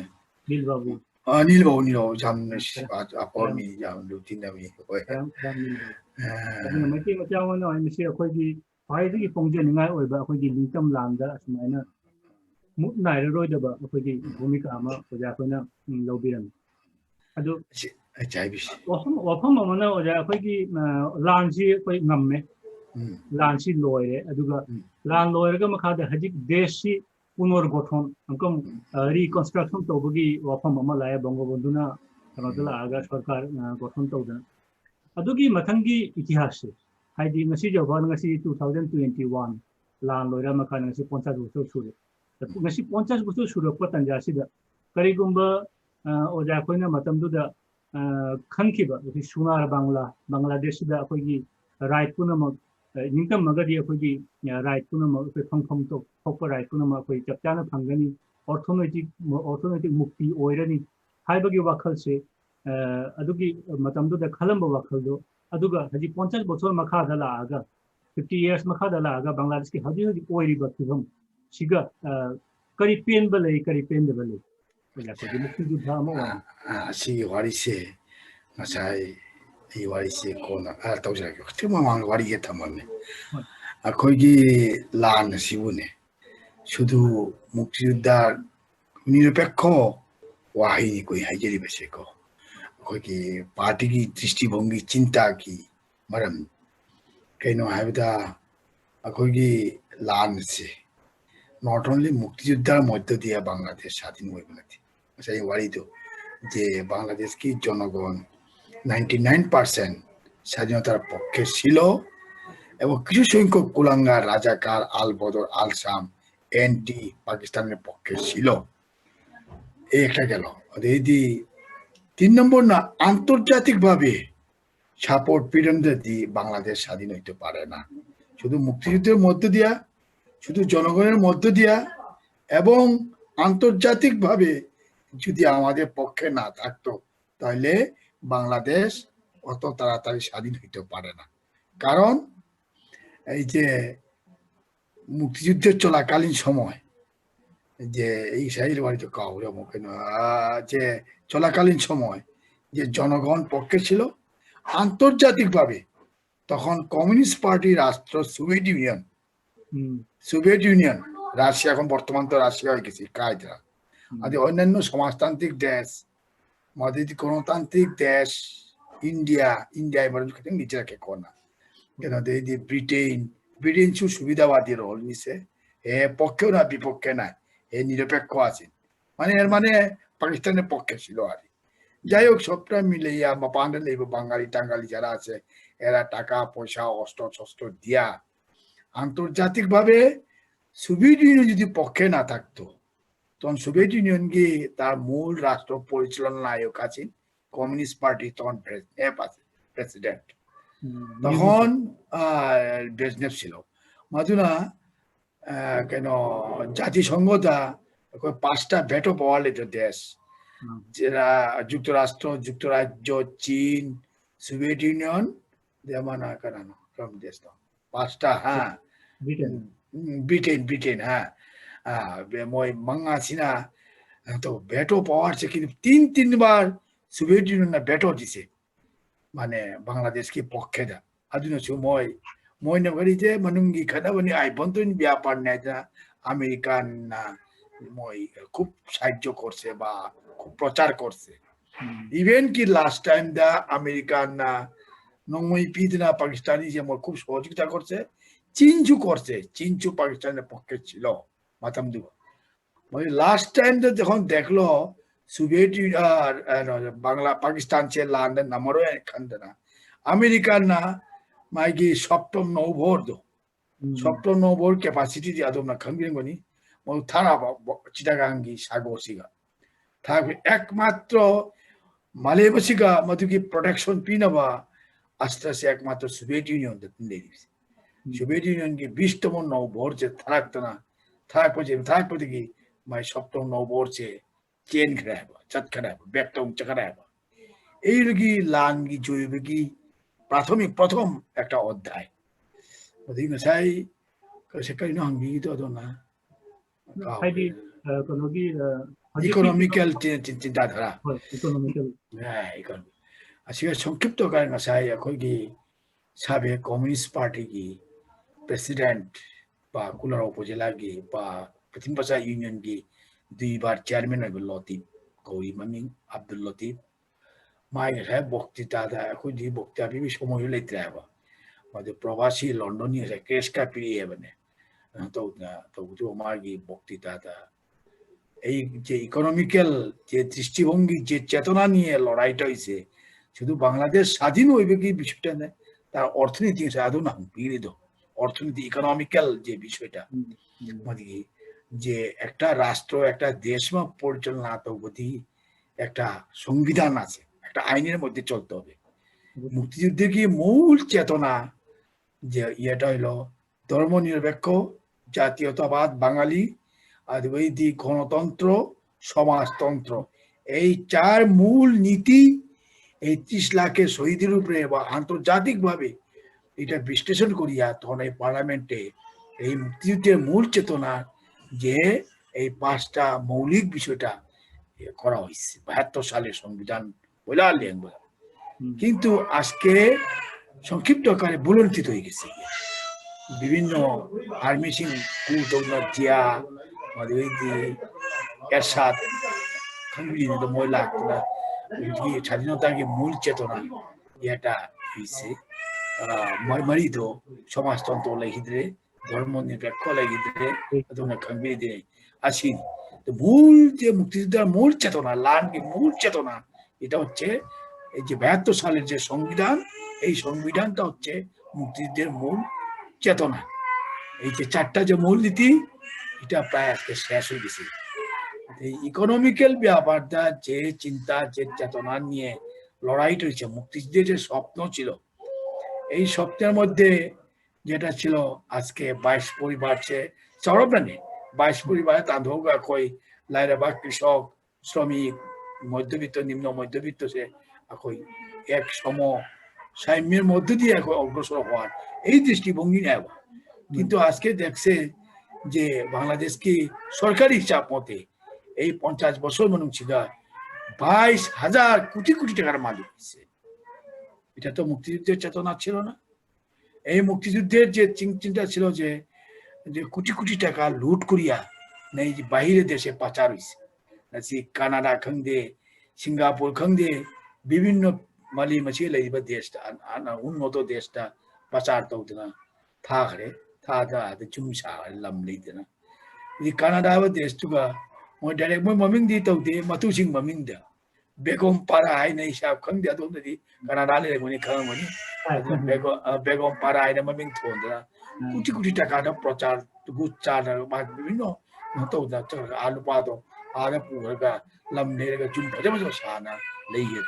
ꯅꯤꯜ ꯕꯥꯕꯨ꯫ ꯑ, ꯅꯤꯜ ꯕꯥꯕꯨ, ꯅꯤꯜ ꯕꯥꯕꯨ ꯌꯥꯝ ꯑ, ꯅꯨꯡꯁꯤꯕ, ꯈꯔ, ꯑꯐꯥꯎꯕ ꯌꯥꯝ, ꯃꯤ, ꯌꯥꯝ ꯂꯨ ꯇꯤꯟꯅꯕ ꯃꯤ꯫ ꯍꯣꯏ꯫ ꯌꯥꯝ, ꯌꯥꯝ ꯅꯤꯜ ꯕꯥꯕꯨ꯫ ꯑ꯫ ꯑꯗꯨꯅ ꯃꯩꯇꯩ ꯃꯆꯥ ꯑꯃ ꯑꯣꯏꯅ ꯃꯁꯤ ꯑꯩꯈꯣꯏꯒꯤ ꯈ꯭ꯋꯥꯏꯗꯒꯤ ꯐꯣꯡꯖꯅꯤꯡꯉꯥꯏ ꯑꯣꯏꯕ ꯑꯩꯈꯣꯏꯒꯤ ꯅꯤꯡꯇꯝ ꯂꯥꯟꯗ ꯑꯁꯨꯃꯥꯏꯅ ꯃꯨꯠ ꯅꯥꯏꯔꯔꯣꯏꯗꯕ ꯑꯩꯈꯣꯏꯒꯤ ꯎꯝ꯫ ꯚꯨꯃꯤꯀꯥ ꯑꯃ ꯑꯣꯖꯥ ꯑꯩꯈꯣꯏꯅ, ꯎꯝ, ꯂꯧꯕꯤꯔꯝꯃꯤ꯫ ꯑꯗꯨ ꯁꯤ, ꯑꯩ ꯍꯥꯏꯕꯤꯁꯤ꯫ ꯋꯥꯐꯝ, ꯋꯥꯐꯝ ꯑꯃꯅ ꯑꯣꯖꯥ ꯑꯩꯈꯣꯏꯒꯤ, ꯑ, ꯂꯥꯟꯁꯤ ꯑꯩꯈꯣꯏ ꯉꯝꯃꯦ꯫ ꯎꯝ꯫ ꯂꯥꯟꯁꯤ ꯂꯣꯏꯔꯦ꯫ ꯑꯗꯨꯒ ꯎꯝ꯫ ꯂꯥꯟ ꯂꯣꯏꯔꯒ ꯃꯈꯥꯗ ꯍꯧꯖꯤꯛ ꯗꯦꯁꯁꯤ ꯄꯨꯅꯔꯒꯣꯊꯣꯟ, ꯑꯃꯨꯛꯀ, ꯎꯝ꯫ ꯑ, reconstruction ꯇꯧꯕꯒꯤ ꯋꯥꯐꯝ ꯑꯃ ꯂꯥꯛꯑꯦ, ꯕꯪꯒꯣꯕꯟꯙꯨꯅ ꯀꯩꯅꯣꯗ ꯎꯝ꯫ ꯂꯥꯛꯑꯒ ꯁꯔꯀꯥꯔ, ꯑ, ꯒꯣꯊꯣꯟ ꯇꯧꯗꯅ꯫ ꯑꯗꯨꯒꯤ ꯃꯊꯪꯒꯤ ꯏꯇꯤꯍꯥꯁꯁꯦ, ꯍꯥꯏꯗꯤ ꯉꯁꯤ ꯌꯧꯐꯥꯎ ꯉꯁꯤ two thousand twenty one ꯂꯥꯟ ꯂꯣꯏꯔ ꯃꯈꯥꯗ ꯉꯁꯤ ꯄꯣꯟꯆꯥꯁ ꯕꯣꯁꯣꯔ ꯁꯨꯔꯦ꯫ ꯎꯝ꯫ ꯉꯁꯤ ꯄꯣꯟꯆꯥꯁ ꯕꯣꯁꯣꯔ ꯁꯨꯔꯛꯄ ꯇꯥꯟꯖꯥꯁꯤꯗ ꯀꯔꯤꯒꯨꯝꯕ, ꯑ, ꯑꯣꯖꯥ ꯑꯩꯈꯣꯏꯅ ꯃꯇꯝꯗꯨꯗ, ꯑ, ꯈꯟꯈꯤꯕ, ꯑꯩꯈꯣꯏ ꯁꯨꯅꯥꯔ ꯕꯪꯒ꯭ꯂꯥ, ꯕꯪꯒ꯭ꯂꯥꯗꯦꯁꯁꯤꯗ ꯑꯩꯈꯣꯏꯒꯤ right ꯄꯨꯝꯅꯃꯛ, ꯑ, ꯅꯤꯡꯇꯝꯃꯒꯗꯤ ꯑꯩꯈꯣꯏꯒꯤ, ꯑ, right ꯄꯨꯝꯅꯃꯛ, ꯑꯩꯈꯣꯏ ꯐꯪꯐꯝ ꯊꯣꯛ-, ꯊꯣꯛꯄ right ꯄꯨꯝꯅꯃꯛ ꯑꯩꯈꯣꯏ ꯆꯞ ꯆꯥꯅ ꯐꯪꯒꯅꯤ꯫ Autonomy, autonomy ꯃꯨꯛꯇꯤ ꯑꯣꯏꯔꯅꯤ ꯍꯥꯏꯕꯒꯤ ꯋꯥꯈꯜꯁꯦ, ꯑ, ꯑꯗꯨꯒꯤ ꯃꯇꯝꯗꯨꯗ ꯈꯜꯂꯝꯕ ꯋꯥꯈꯜꯗꯣ, ꯑꯗꯨꯒ ꯍꯧꯖꯤꯛ ꯄꯣꯟꯆꯥꯁ ꯕꯣꯁꯣꯔ ꯃꯈꯥꯗ ꯂꯥꯛꯑꯒ, fifty years ꯃꯈꯥꯗ ꯂꯥꯛꯑꯒ ꯕꯪꯒ꯭ꯂꯥꯗꯦꯁꯀꯤ ꯍꯧꯖꯤꯛ ꯍꯧꯖꯤꯛ ꯑꯣꯏꯔꯤꯕ ꯐꯤꯕꯝ ꯁꯤꯒ, ꯑ, ꯀꯔꯤ ꯄꯦꯟꯕ ꯂꯩ, ꯀꯔꯤ ꯄꯦꯟꯗꯕ ꯂꯩ? ꯑꯣꯖꯥ, ꯑꯩꯈꯣꯏꯒꯤ ꯃꯨꯛꯇꯤ ꯌꯨꯗꯙ ꯑꯃ ꯑꯣꯏꯅ꯫ ꯑ, ꯑ, ꯑꯁꯤꯒꯤ ꯋꯥꯔꯤꯁꯦ ꯉꯁꯥꯏ ꯑꯩ ꯋꯥꯔꯤꯁꯦ ꯀꯣꯟꯅ, ꯑ, ꯇꯧꯖꯔꯛꯀꯦ꯫ ꯈꯤꯇꯪ ꯃꯃꯥꯡꯗ ꯋꯥꯔꯤ ꯍꯦꯛ ꯊꯝꯃꯝꯃꯦ꯫ ꯍꯣꯏ꯫ ꯑꯩꯈꯣꯏꯒꯤ ꯂꯥꯟ ꯑꯁꯤꯕꯨꯅꯦ, ꯁꯨꯗꯨ ꯃꯨꯛꯇꯤ ꯌꯨꯗꯙ ꯅꯤꯔꯄꯦꯈꯣ ꯋꯥꯍꯩꯅꯤꯀꯣ ꯑꯩ ꯍꯥꯏꯖꯔꯤꯕꯁꯦꯀꯣ꯫ ꯑꯩꯈꯣꯏꯒꯤ ꯄꯥꯔꯇꯤꯒꯤ ꯗ꯭ꯔꯤꯁꯇꯤꯚꯣꯡꯒꯤ ꯆꯤꯟꯇꯥꯒꯤ ꯃꯔꯝ ꯀꯩꯅꯣ ꯍꯥꯏꯕꯗ, ꯑꯩꯈꯣꯏꯒꯤ ꯂꯥꯟꯁꯤ not only ꯃꯨꯛꯇꯤꯌꯨꯗ꯭ꯙꯔ ꯃꯣꯙ꯭ꯌꯗꯤꯌꯥ ꯕꯪꯒ꯭ꯂꯥꯗꯦꯁ ꯁꯥꯗꯤꯟ ꯑꯣꯏꯕ ꯅꯠꯇꯦ꯫ ꯉꯁꯥꯏ ꯋꯥꯔꯤꯗꯣ ꯖꯦ ꯕꯪꯒ꯭ꯂꯥꯗꯦꯁꯀꯤ ꯖꯅꯒꯣꯟ ninety nine percent স্বাধীনতার পক্ষে ছিল এবং কিছু সংখ্যক কুলাঙ্গার রাজাকার আল বদর আল শাম এনডি পাকিস্তানের পক্ষে ছিল। এই একটা গেল। এই দি তিন নম্বর না, আন্তর্জাতিকভাবে সাপোর্ট পিরামিড দি বাংলাদেশ স্বাধীন হইতে পারে না। শুধু মুক্তিযুদ্ধের মধ্য দিয়া, শুধু জনগণের মধ্য দিয়া এবং আন্তর্জাতিকভাবে যদি আমাদের পক্ষে না থাকতো, তাহলে বাংলাদেশ অত তাড়াতাড়ি স্বাধীন হইতে পারে না। কারণ এই যে মুক্তিযুদ্ধের চলাকালীন সময় যে এই সাহির বাড়িতে কাউরে মুখে না, আহ, যে চলাকালীন সময় যে জনগণ পক্ষে ছিল আন্তর্জাতিকভাবে, তখন কমিউনিস্ট পার্টি রাষ্ট্র সোভিয়েত ইউনিয়ন, হুম সোভিয়েত ইউনিয়ন, রাশিয়া, এখন বর্তমান তো রাশিয়া হয়ে গেছে, কায়দা, হুম। আদি অন্যান্য সমাজতান্ত্রিক দেশ, মাদ্রিদ গণতান্ত্রিক দেশ, ইন্ডিয়া, ইন্ডিয়া এবার নিজেরা কে কোনা, কেন এই যে ব্রিটেন, ব্রিটেন সু সুবিধাবাদী রোল নিছে, এ পক্ষেও না বিপক্ষে নাই, এ নিরপেক্ষ আছে, মানে এর মানে পাকিস্তানের পক্ষে ছিল আর কি। যাই হোক, সবটা মিলে ইয়া বা পান্ডা লেবু বাঙালি টাঙ্গালি যারা আছে, এরা টাকা পয়সা অস্ত্র শস্ত্র দিয়া আন্তর্জাতিকভাবে সোভিয়েত ইউনিয়ন যদি পক্ষে না থাকতো, তখন সোভিয়েত ইউনিয়ন কি তার মূল রাষ্ট্র পরিচালনা নায়ক আছেন কমিউনিস্ট পার্টি তখন ব্রেজনেভ আছে প্রেসিডেন্ট, হুম, তখন আহ ব্রেজনেভ ছিল। মাদুনা আহ, কেন জাতিসংঘটা ওই পাঁচটা ভেটো পাওয়ার লেতো দেশ, হুম। যেটা যুক্তরাষ্ট্র, যুক্তরাজ্য, চীন, সোভিয়েত ইউনিয়ন, জার্মান আর কানাডা, কোন দেশ তো? পাঁচটা, হ্যাঁ। ব্রিটেন উম, ব্রিটেন, ব্রিটেন, হ্যাঁ। আহ, বে-, মই মাঙ্গা সিনা, আহ, তো ভেটো পাওয়ার সে কিন্তু তিন তিনবার সোভিয়েত ইউনিয়ন না ভেটো দিছে, মানে বাংলাদেশ কি পক্ষে দা। আদুনো সময় মই নগরীতে মানুঙ্গি খানা বনি আই বন্তন ব্যাপার নেতা আমেরিকান না মই খুব সাহায্য করছে বা খুব প্রচার করছে। হুম। ইভেন কি লাস্ট টাইম দা আমেরিকান না নমই পিদনা পাকিস্তানি যে আমার খুব সহযোগিতা করছে, চিনচু করছে, চিনচু পাকিস্তানের পক্ষে ছিল মাতামদু। মানে লাস্ট টাইম তো যখন দেখলো সোভিয়েত ইউ- আহ, আহ, বাংলা পাকিস্তান সে লান্ডন নামরও একখান দেনা আমেরিকার না মাইগি সপ্তম নৌভর দো সপ্তম নৌভর ক্যাপাসিটি দিয়ে আদম না খান গিরিঙ্গনি মানে থানা চিটাগাঙ্গি সাগর সিগা থাকবে একমাত্র মালয়েশিয়া মধুকি প্রোটেকশন পিনবা আস্তে আস্তে একমাত্র সোভিয়েত ইউনিয়ন দে সোভিয়েত ইউনিয়ন কি বিশতম নৌভর যে থাকতো না থাকবো যে থাকবো দেখি মাই সপ্তম নৌভর যে চেন খেলাইবা চাত খেলাইবা ব্যক্তম চাখালাইবা এই রুগী লানগি জৈবিকী প্রাথমিক প্রথম একটা অধ্যায় গতিকে চাই সেখানে হঙ্গি তো না ꯍꯥꯏꯗꯤ ꯀꯩꯅꯣꯒꯤ ꯏꯀꯣꯅꯣꯃꯤꯀꯦꯜ ꯆꯤꯟꯇꯥꯙꯥꯔꯥ ꯏꯀꯣꯅꯣꯃꯤꯀꯦꯜ ꯑꯁꯤꯒ ꯁꯪꯈꯤꯞꯇ ꯀꯥꯏ ꯉꯁꯥꯏ ꯑꯩꯈꯣꯏꯒꯤ ꯁꯥꯕꯦꯛ ꯀꯝꯃ꯭ꯌꯨꯅꯤꯁ ꯄꯥꯔꯇꯤꯒꯤ ꯄ꯭ꯔꯦꯁꯤꯗꯦꯟꯠ ꯄꯥ ꯀꯨꯂꯥꯔꯧ ꯄ꯭ꯔꯣꯖꯦꯂꯥꯒꯤ ꯄꯥ ꯄ꯭ꯔꯤꯊꯤꯝ ꯄꯆꯥ ꯌꯨꯅꯤꯌꯟꯒꯤ ꯗꯨꯏꯕꯥꯔ ꯆꯤꯌꯥꯔꯃꯦꯟ ꯑꯣꯏꯕ ꯂꯣꯇꯤꯞ ꯀꯧꯏ ꯃꯃꯤꯡ ꯑꯕꯗꯨꯜ ꯂꯣꯇꯤꯞ ꯃꯥꯒꯤ ꯉꯁꯥꯏ ꯕꯣꯛꯇꯤꯇꯥꯗ ꯑꯩꯈꯣꯏꯗꯤ ꯕꯣꯛꯇꯤꯇꯥ ꯄꯤꯕꯒꯤ ꯁꯣꯃꯣꯏꯁꯨ ꯂꯩꯇ꯭ꯔꯦ ꯍꯥꯏꯕ ꯃꯗꯨ ꯄ꯭ꯔꯣꯚꯥꯁꯤ ꯂꯣꯟꯗꯣꯟꯒꯤ ꯉꯁꯥꯏ ꯀ꯭ꯔꯦꯁꯀ ꯄꯤꯔꯛꯑꯦꯕꯅꯦ ꯀꯩꯅꯣ ꯇꯧꯗꯅ ꯇꯧꯕꯗꯨ ꯃꯥꯒꯤ ꯕꯣꯛꯇꯤꯇꯥꯗ ꯑꯩ ꯏꯀꯣꯅꯣꯃꯤꯀꯦꯜ ꯗ꯭ꯔꯤꯁꯇꯤꯀꯣꯟꯒꯤ ꯆꯦꯇꯅꯥꯅꯤ ꯂꯣꯔꯥꯏ ꯇꯧꯔꯤꯁꯦ ꯁꯤꯗ ꯕꯪꯒ꯭ꯂꯥꯗꯦꯁ ꯁꯥꯗꯤꯟ ꯑꯣꯏꯕꯒꯤ ꯕꯤꯁꯨꯇꯅꯦ ꯇ ꯑꯣꯔꯊꯅꯤꯇꯤ ꯉꯁꯥꯏ ꯑꯗꯨꯅ ꯍꯪꯕꯤꯔꯤꯗꯣ অর্থনীতি ইকোনমিক্যাল যে বিষয়টা মানে যে একটা রাষ্ট্র একটা দেশ পরিচালনা তো বোধি একটা সংবিধান আছে একটা আইনের মধ্যে চলতে হবে মুক্তিযুদ্ধের কি মূল চেতনা যে ইয়েটা হইলো ধর্মনিরপেক্ষ জাতীয়তাবাদ বাঙালি আদিবাসী গণতন্ত্র সমাজতন্ত্র এই চার মূল নীতি এই ত্রিশ লাখের শহীদের উপরে বা আন্তর্জাতিকভাবে এটা বিশ্লেষণ করিয়া তখন এই পার্লামেন্টে এই মুক্তিযুদ্ধের মূল চেতনা যে এই পাঁচটা মৌলিক বিষয়টা করা হয়েছে বাহাত্তর সালের সংবিধান বলে আর লেখবো কিন্তু আজকে সংক্ষিপ্ত আকারে বুলন্টিত হয়ে গেছে বিভিন্ন আর্মি সিং কুলতৌনা জিয়া মাধবী এরশাদ খানগুলি মহিলা স্বাধীনতাকে মূল চেতনা এটা হয়েছে ꯑ, ꯃ-, ꯃꯔꯤꯗꯣ ꯁꯃꯥꯖꯇꯟꯇ꯭ꯔ ꯂꯩꯈꯤꯗ꯭ꯔꯦ, ꯙꯔꯃ ꯅꯤꯔꯄꯦꯛꯈ ꯂꯩꯈꯤꯗ꯭ꯔꯦ, ꯑꯗꯨꯅ ꯈꯪꯕꯤꯗꯦ꯫ ꯑꯁꯤꯅꯤ꯫ ꯑꯗꯨ ꯃꯨꯜ ꯖꯦ ꯃꯨꯛꯇꯤꯖꯨꯗ ꯃꯨꯜ ꯆꯦꯇꯣꯅꯥ, ꯂꯥꯟꯒꯤ ꯃꯨꯜ ꯆꯦꯇꯣꯅꯥ, এটা হচ্ছে এই যে বাহাত্তর সালের যে সংবিধান, এই সংবিধানটা হচ্ছে মুক্তিযুদ্ধের মূল চেতনা। এই যে চারটা যে মূল নীতি, এটা প্রায় আজকে শেষ হয়ে গেছে। এই ইকোনমিক্যাল ব্যাপারটা, যে চিন্তা, যে চেতনা নিয়ে লড়াই চলছে, মুক্তিযুদ্ধের যে স্বপ্ন ছিল, এই স্বপ্নের মধ্যে যেটা ছিল, আজকে বাইশ পরিবার সে, চাওরাব না নেই, বাইশ পরিবার তাঁর ধোকা কই, লাইরা বা কৃষক, শ্রমিক, মধ্যবিত্ত, নিম্ন মধ্যবিত্ত সে এখন এক সম সাম্যের মধ্য দিয়ে এখন অগ্রসর হওয়ার এই দৃষ্টিভঙ্গি নেওয়া। কিন্তু আজকে দেখছে যে বাংলাদেশ কি সরকারি হিসাব মতে এই পঞ্চাশ বছর মানুষ ছিল বাইশ হাজার কোটি কোটি টাকার মালিক হয়েছে। এটা তো মুক্তিযুদ্ধের চেতনা ছিল না। এই মুক্তিযুদ্ধের যে চিন-, চিন্তা ছিল যে, যে কোটি কোটি টাকা লুট করিয়া না এই যে বাইরে দেশে পাচার হইছে, না সে কানাডা খংদে, সিঙ্গাপুর খংদে, বিভিন্ন মালি মাছি লেইবা দেশটা, আন-, আন-, উন্নত দেশটা পাচার তো হতো না। থাকরে, থা থা, তো চুম সাগরে লাম লেইতে না। এই কানাডা বা দেশ তুকা, মই ডাইরেক্ট মই মমিং দি তো দে, মাতু সিং মমিং দে। ꯕꯦꯒꯣꯝ ꯄꯥꯔꯥ ꯍꯥꯏꯅ ꯏꯁꯥ ꯈꯪꯗꯦ, ꯑꯗꯣꯝꯗꯗꯤ ꯀꯅꯥꯗ ꯂꯩꯔꯝꯒꯅꯤ ꯈꯪꯉꯝꯒꯅꯤ꯫ ꯑꯗꯨꯅ ꯕꯦꯒꯣꯝ, ꯑ, ꯕꯦꯒꯣꯝ ꯄꯥꯔꯥ ꯍꯥꯏꯅ ꯃꯃꯤꯡ ꯊꯣꯟꯗꯅ ꯎꯝ꯫ ꯀꯨꯊꯤ ꯀꯨꯊꯤ ꯇꯀꯥꯗ ꯄ꯭ꯔꯣꯆꯥꯔ ꯒꯨꯠ ꯆꯥꯗꯅ ꯃꯥ ꯀꯩꯅꯣ, ꯀꯩꯅꯣ ꯇꯧꯗꯅ ꯆꯠꯈ꯭ꯔꯒ ꯑꯥ ꯂꯨꯄꯥꯗꯣ ꯑꯥꯗ ꯄꯨꯔꯒ ꯂꯝ ꯂꯩꯔꯒ ꯌꯨꯝ ꯐꯖ ꯐꯖꯕ ꯁꯥꯅ ꯂꯩꯈ꯭ꯔꯦ꯫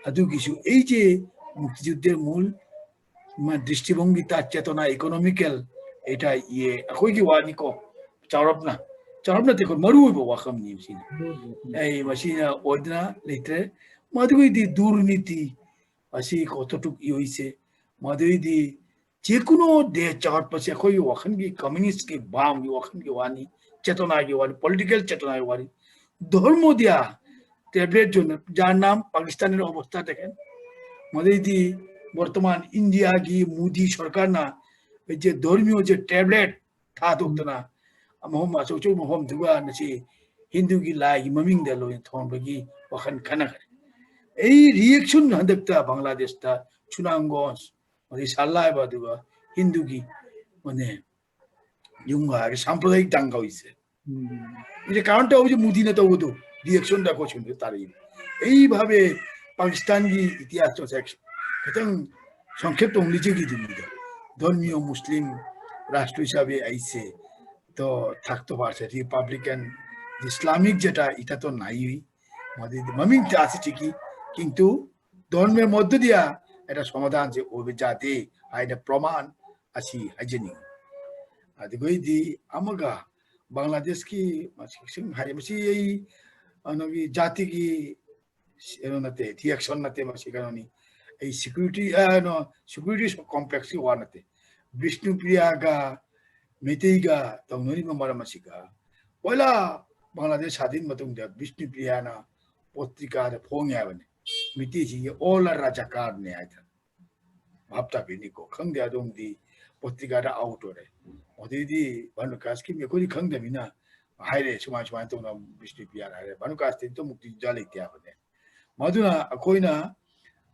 ꯑꯗꯨꯒꯤꯁꯨ ꯑꯩꯁꯦ ꯃꯨꯛꯇꯤꯖꯨꯗꯦ ꯃꯨꯜ ꯃ-, ꯗ꯭ꯔꯤꯁꯇꯤꯚꯪꯒꯤ ꯇ-, ꯆꯦꯇꯣꯅꯥ ꯏꯀꯣꯅꯣꯃꯤꯀꯦꯜ ꯑꯩꯈꯣꯏꯒꯤ ꯋꯥꯅꯤꯀꯣ, ꯆꯥꯎꯔꯞꯅ, ꯆꯥꯎꯔꯞꯅ ꯅꯠꯇꯦꯀꯣ, ꯃꯔꯨ ꯑꯣꯏꯕ ꯋꯥꯐꯝꯅꯤ ꯃꯁꯤꯅ꯫ ꯑꯩ ꯃꯁꯤꯅ ꯑꯣꯏꯗꯅ ꯂꯩꯇ꯭ꯔꯦ꯫ ꯃꯗꯨꯒꯤꯗꯤ ꯗꯨꯔꯅꯤꯇꯤ ꯑꯁꯤ ꯀꯣ ꯇꯣꯇꯨꯛ ꯏꯌꯣꯏꯁꯦ, ꯃꯗꯨꯒꯤꯗꯤ ꯖꯦꯀꯨꯅꯣ ꯗꯦ ꯆꯥꯎꯔꯞꯄꯁꯦ ꯑꯩꯈꯣꯏꯒꯤ ꯋꯥꯈꯜꯒꯤ, ꯀꯝꯃ꯭ꯌꯨꯅꯤꯁ꯭ꯠꯀꯤ ꯕꯥꯝꯒꯤ ꯋꯥꯈꯜꯒꯤ ꯋꯥꯅꯤ, ꯆꯦꯇꯣꯅꯥꯒꯤ ꯋꯥꯅꯤ, ꯄꯣꯂꯤꯇꯤꯀꯦꯜ ꯆꯦꯇꯣꯅꯥꯒꯤ ꯋꯥꯅꯤ꯫ ꯙꯔꯃꯣꯗꯤꯌꯥ tablet ꯖꯣꯟ ꯖꯥꯔ ꯅꯥꯝ ꯄꯥꯀꯤꯁꯇꯥꯟ ꯑꯣꯕꯁꯊꯥ ꯗꯦꯈꯦꯟ꯫ ꯃꯗꯩꯗꯤ ꯕꯔꯇꯃꯥꯟ ꯏꯟꯗꯤꯌꯥꯒꯤ ꯃꯣꯗꯤ ꯁꯔꯀꯥꯔꯅ ꯖꯦ ꯙꯔꯃꯤꯌꯣ ꯖꯦ tablet ꯊꯥꯗꯣꯛꯇꯅ ꯃꯐꯝ ꯑꯆꯧ ꯑꯆꯧꯕ ꯃꯐꯝꯗꯨꯒ ꯉꯁꯤ ꯍꯤꯟꯗꯨꯒꯤ ꯂꯥꯏꯒꯤ ꯃꯃꯤꯡꯗ ꯂꯣꯏꯅ ꯊꯣꯟꯕꯒꯤ ꯋꯥꯈꯜ ꯈꯟꯅꯈ꯭ꯔꯦ꯫ ꯑꯩ reaction ꯍꯟꯗꯛꯇ ꯕꯪꯒ꯭ꯂꯥꯗꯦꯁꯇ ꯁꯨꯅꯥꯝꯒꯣꯟꯖ ꯑꯗꯩ ꯁꯥꯂꯥ ꯍꯥꯏꯕ ꯑꯗꯨꯒ ꯍꯤꯟꯗꯨꯒꯤ ꯃꯅꯦ ꯌꯨꯝꯒ ꯍꯥꯏꯔꯒ ꯁꯥꯝꯄ꯭ꯔꯗꯥꯌꯤꯛ ꯗꯪꯒ ꯑꯣꯏꯁꯦ꯫ ꯎꯝ꯫ ꯏꯗꯤ ꯀꯥꯔꯟ ꯇꯧꯕꯁꯦ ꯃꯣꯗꯤꯅ ꯇꯧꯕꯗꯣ reaction ꯗ ꯑꯩꯈꯣꯏ ꯁꯣꯝꯗ ꯇꯥꯔꯛꯏꯅꯤ꯫ ꯑꯩ ꯚꯥꯕꯦ ꯄꯥꯀꯤꯁꯇꯥꯟꯒꯤ ꯏꯇꯤꯍꯥꯁ ꯇꯣ ꯁꯦ ꯈꯤꯇꯪ ꯁꯪꯈꯦꯞꯇ ꯑꯃꯨꯛ ꯂꯤꯖꯒꯦ ꯑꯗꯨꯝ ꯃꯤꯗ꯫ ꯙꯔꯃꯤꯌ ꯃꯨꯁꯂꯤꯝ ꯔꯥꯁꯇ꯭ꯔ ꯍꯤꯁꯥꯕꯦ ꯑꯩꯁꯦ ꯇꯣ ꯊꯥꯛꯇꯣ ꯚꯥꯔꯁꯦ ꯔꯤꯄꯕ꯭ꯂꯤꯀꯦꯟ ꯏꯁꯂꯥꯃꯤꯛ ꯖꯦꯇꯥ ꯏꯇꯥ ꯇꯣ ꯅꯥꯏ ꯃꯗꯨꯗꯤ ꯃꯃꯤꯡ ꯆꯥꯁꯤ ꯆꯤꯀꯤ ꯀꯤꯟꯇꯨ ꯙꯔꯃꯤꯌ ꯃꯗꯨꯗꯤꯌꯥ ꯑꯦꯇ ꯁꯃꯥꯙꯥꯟꯁꯦ ꯑꯣꯏꯕ ꯌꯥꯗꯦ ꯍꯥꯏꯅ ꯄ꯭ꯔꯃꯥꯟ ꯑꯁꯤ ꯍꯥꯏꯖꯅꯤꯡꯏ꯫ ꯑꯗꯨꯒꯩꯗꯤ ꯑꯃꯒ ꯕꯪꯒ꯭ꯂꯥꯗꯦꯁꯀꯤ ꯃꯁꯤ ꯍꯥꯏ ꯃꯁꯤ ꯑꯩ ꯑꯅꯣꯒꯤ ꯖꯥꯇꯤꯒꯤ ꯀꯩꯅꯣ ꯅꯠꯇꯦ, reaction ꯅꯠꯇꯦ, ꯃꯁꯤ ꯀꯩꯅꯣꯅꯤ꯫ ꯑꯩ security, ꯑ, no, security complex ꯀꯤ ꯋꯥ ꯅꯠꯇꯦ꯫ ꯕꯤꯁꯅꯨꯄ꯭ꯔꯤꯌꯥꯒ ꯃꯩꯇꯩꯒ ꯇꯧꯅꯔꯤꯕ ꯃꯔꯝ ꯑꯁꯤꯒ, ꯄꯣꯏꯂꯥ ꯕꯪꯒ꯭ꯂꯥꯗꯦꯁ ꯁꯥꯗꯤꯟ ꯃꯇꯨꯡꯗ ꯕꯤꯁꯅꯨꯄ꯭ꯔꯤꯌꯥꯅ ꯄꯣꯇ꯭ꯔꯤꯀꯥꯗ ꯐꯣꯡꯉꯦ ꯍꯥꯏꯕꯅꯤ, ꯃꯩꯇꯩꯁꯤꯡꯁꯦ all are ꯔꯥꯖꯥꯀꯥꯔꯅꯦ ꯍꯥꯏꯗꯅ꯫ ꯚꯥꯞ ꯇꯥꯕꯤꯅꯤꯀꯣ, ꯈꯪꯗꯦ ꯑꯗꯣꯝꯗꯤ ꯄꯣꯇ꯭ꯔꯤꯀꯥꯗ out ꯑꯣꯏꯔꯦ꯫ ꯑꯗꯩꯗꯤ ꯚꯥꯅꯨꯀꯥꯁꯀꯤ ꯃꯤ ꯑꯩꯈꯣꯏꯗꯤ ꯈꯪꯗꯕꯅꯤꯅ ꯍꯥꯏꯔꯦ, ꯁꯨꯃꯥꯏ ꯁꯨꯃꯥꯏꯅ ꯇꯧꯅ ꯕꯤꯁꯅꯨꯄ꯭ꯔꯤꯌꯥꯅ ꯍꯥꯏꯔꯦ, ꯚꯥꯅꯨꯀꯥꯁꯇꯤ ꯑꯗꯨꯝ ꯃꯨꯛꯇꯤ ꯖꯥ ꯂꯩꯇꯦ ꯍꯥꯏꯕꯅꯦ꯫ ꯃꯗꯨꯅ ꯑꯩꯈꯣꯏꯅ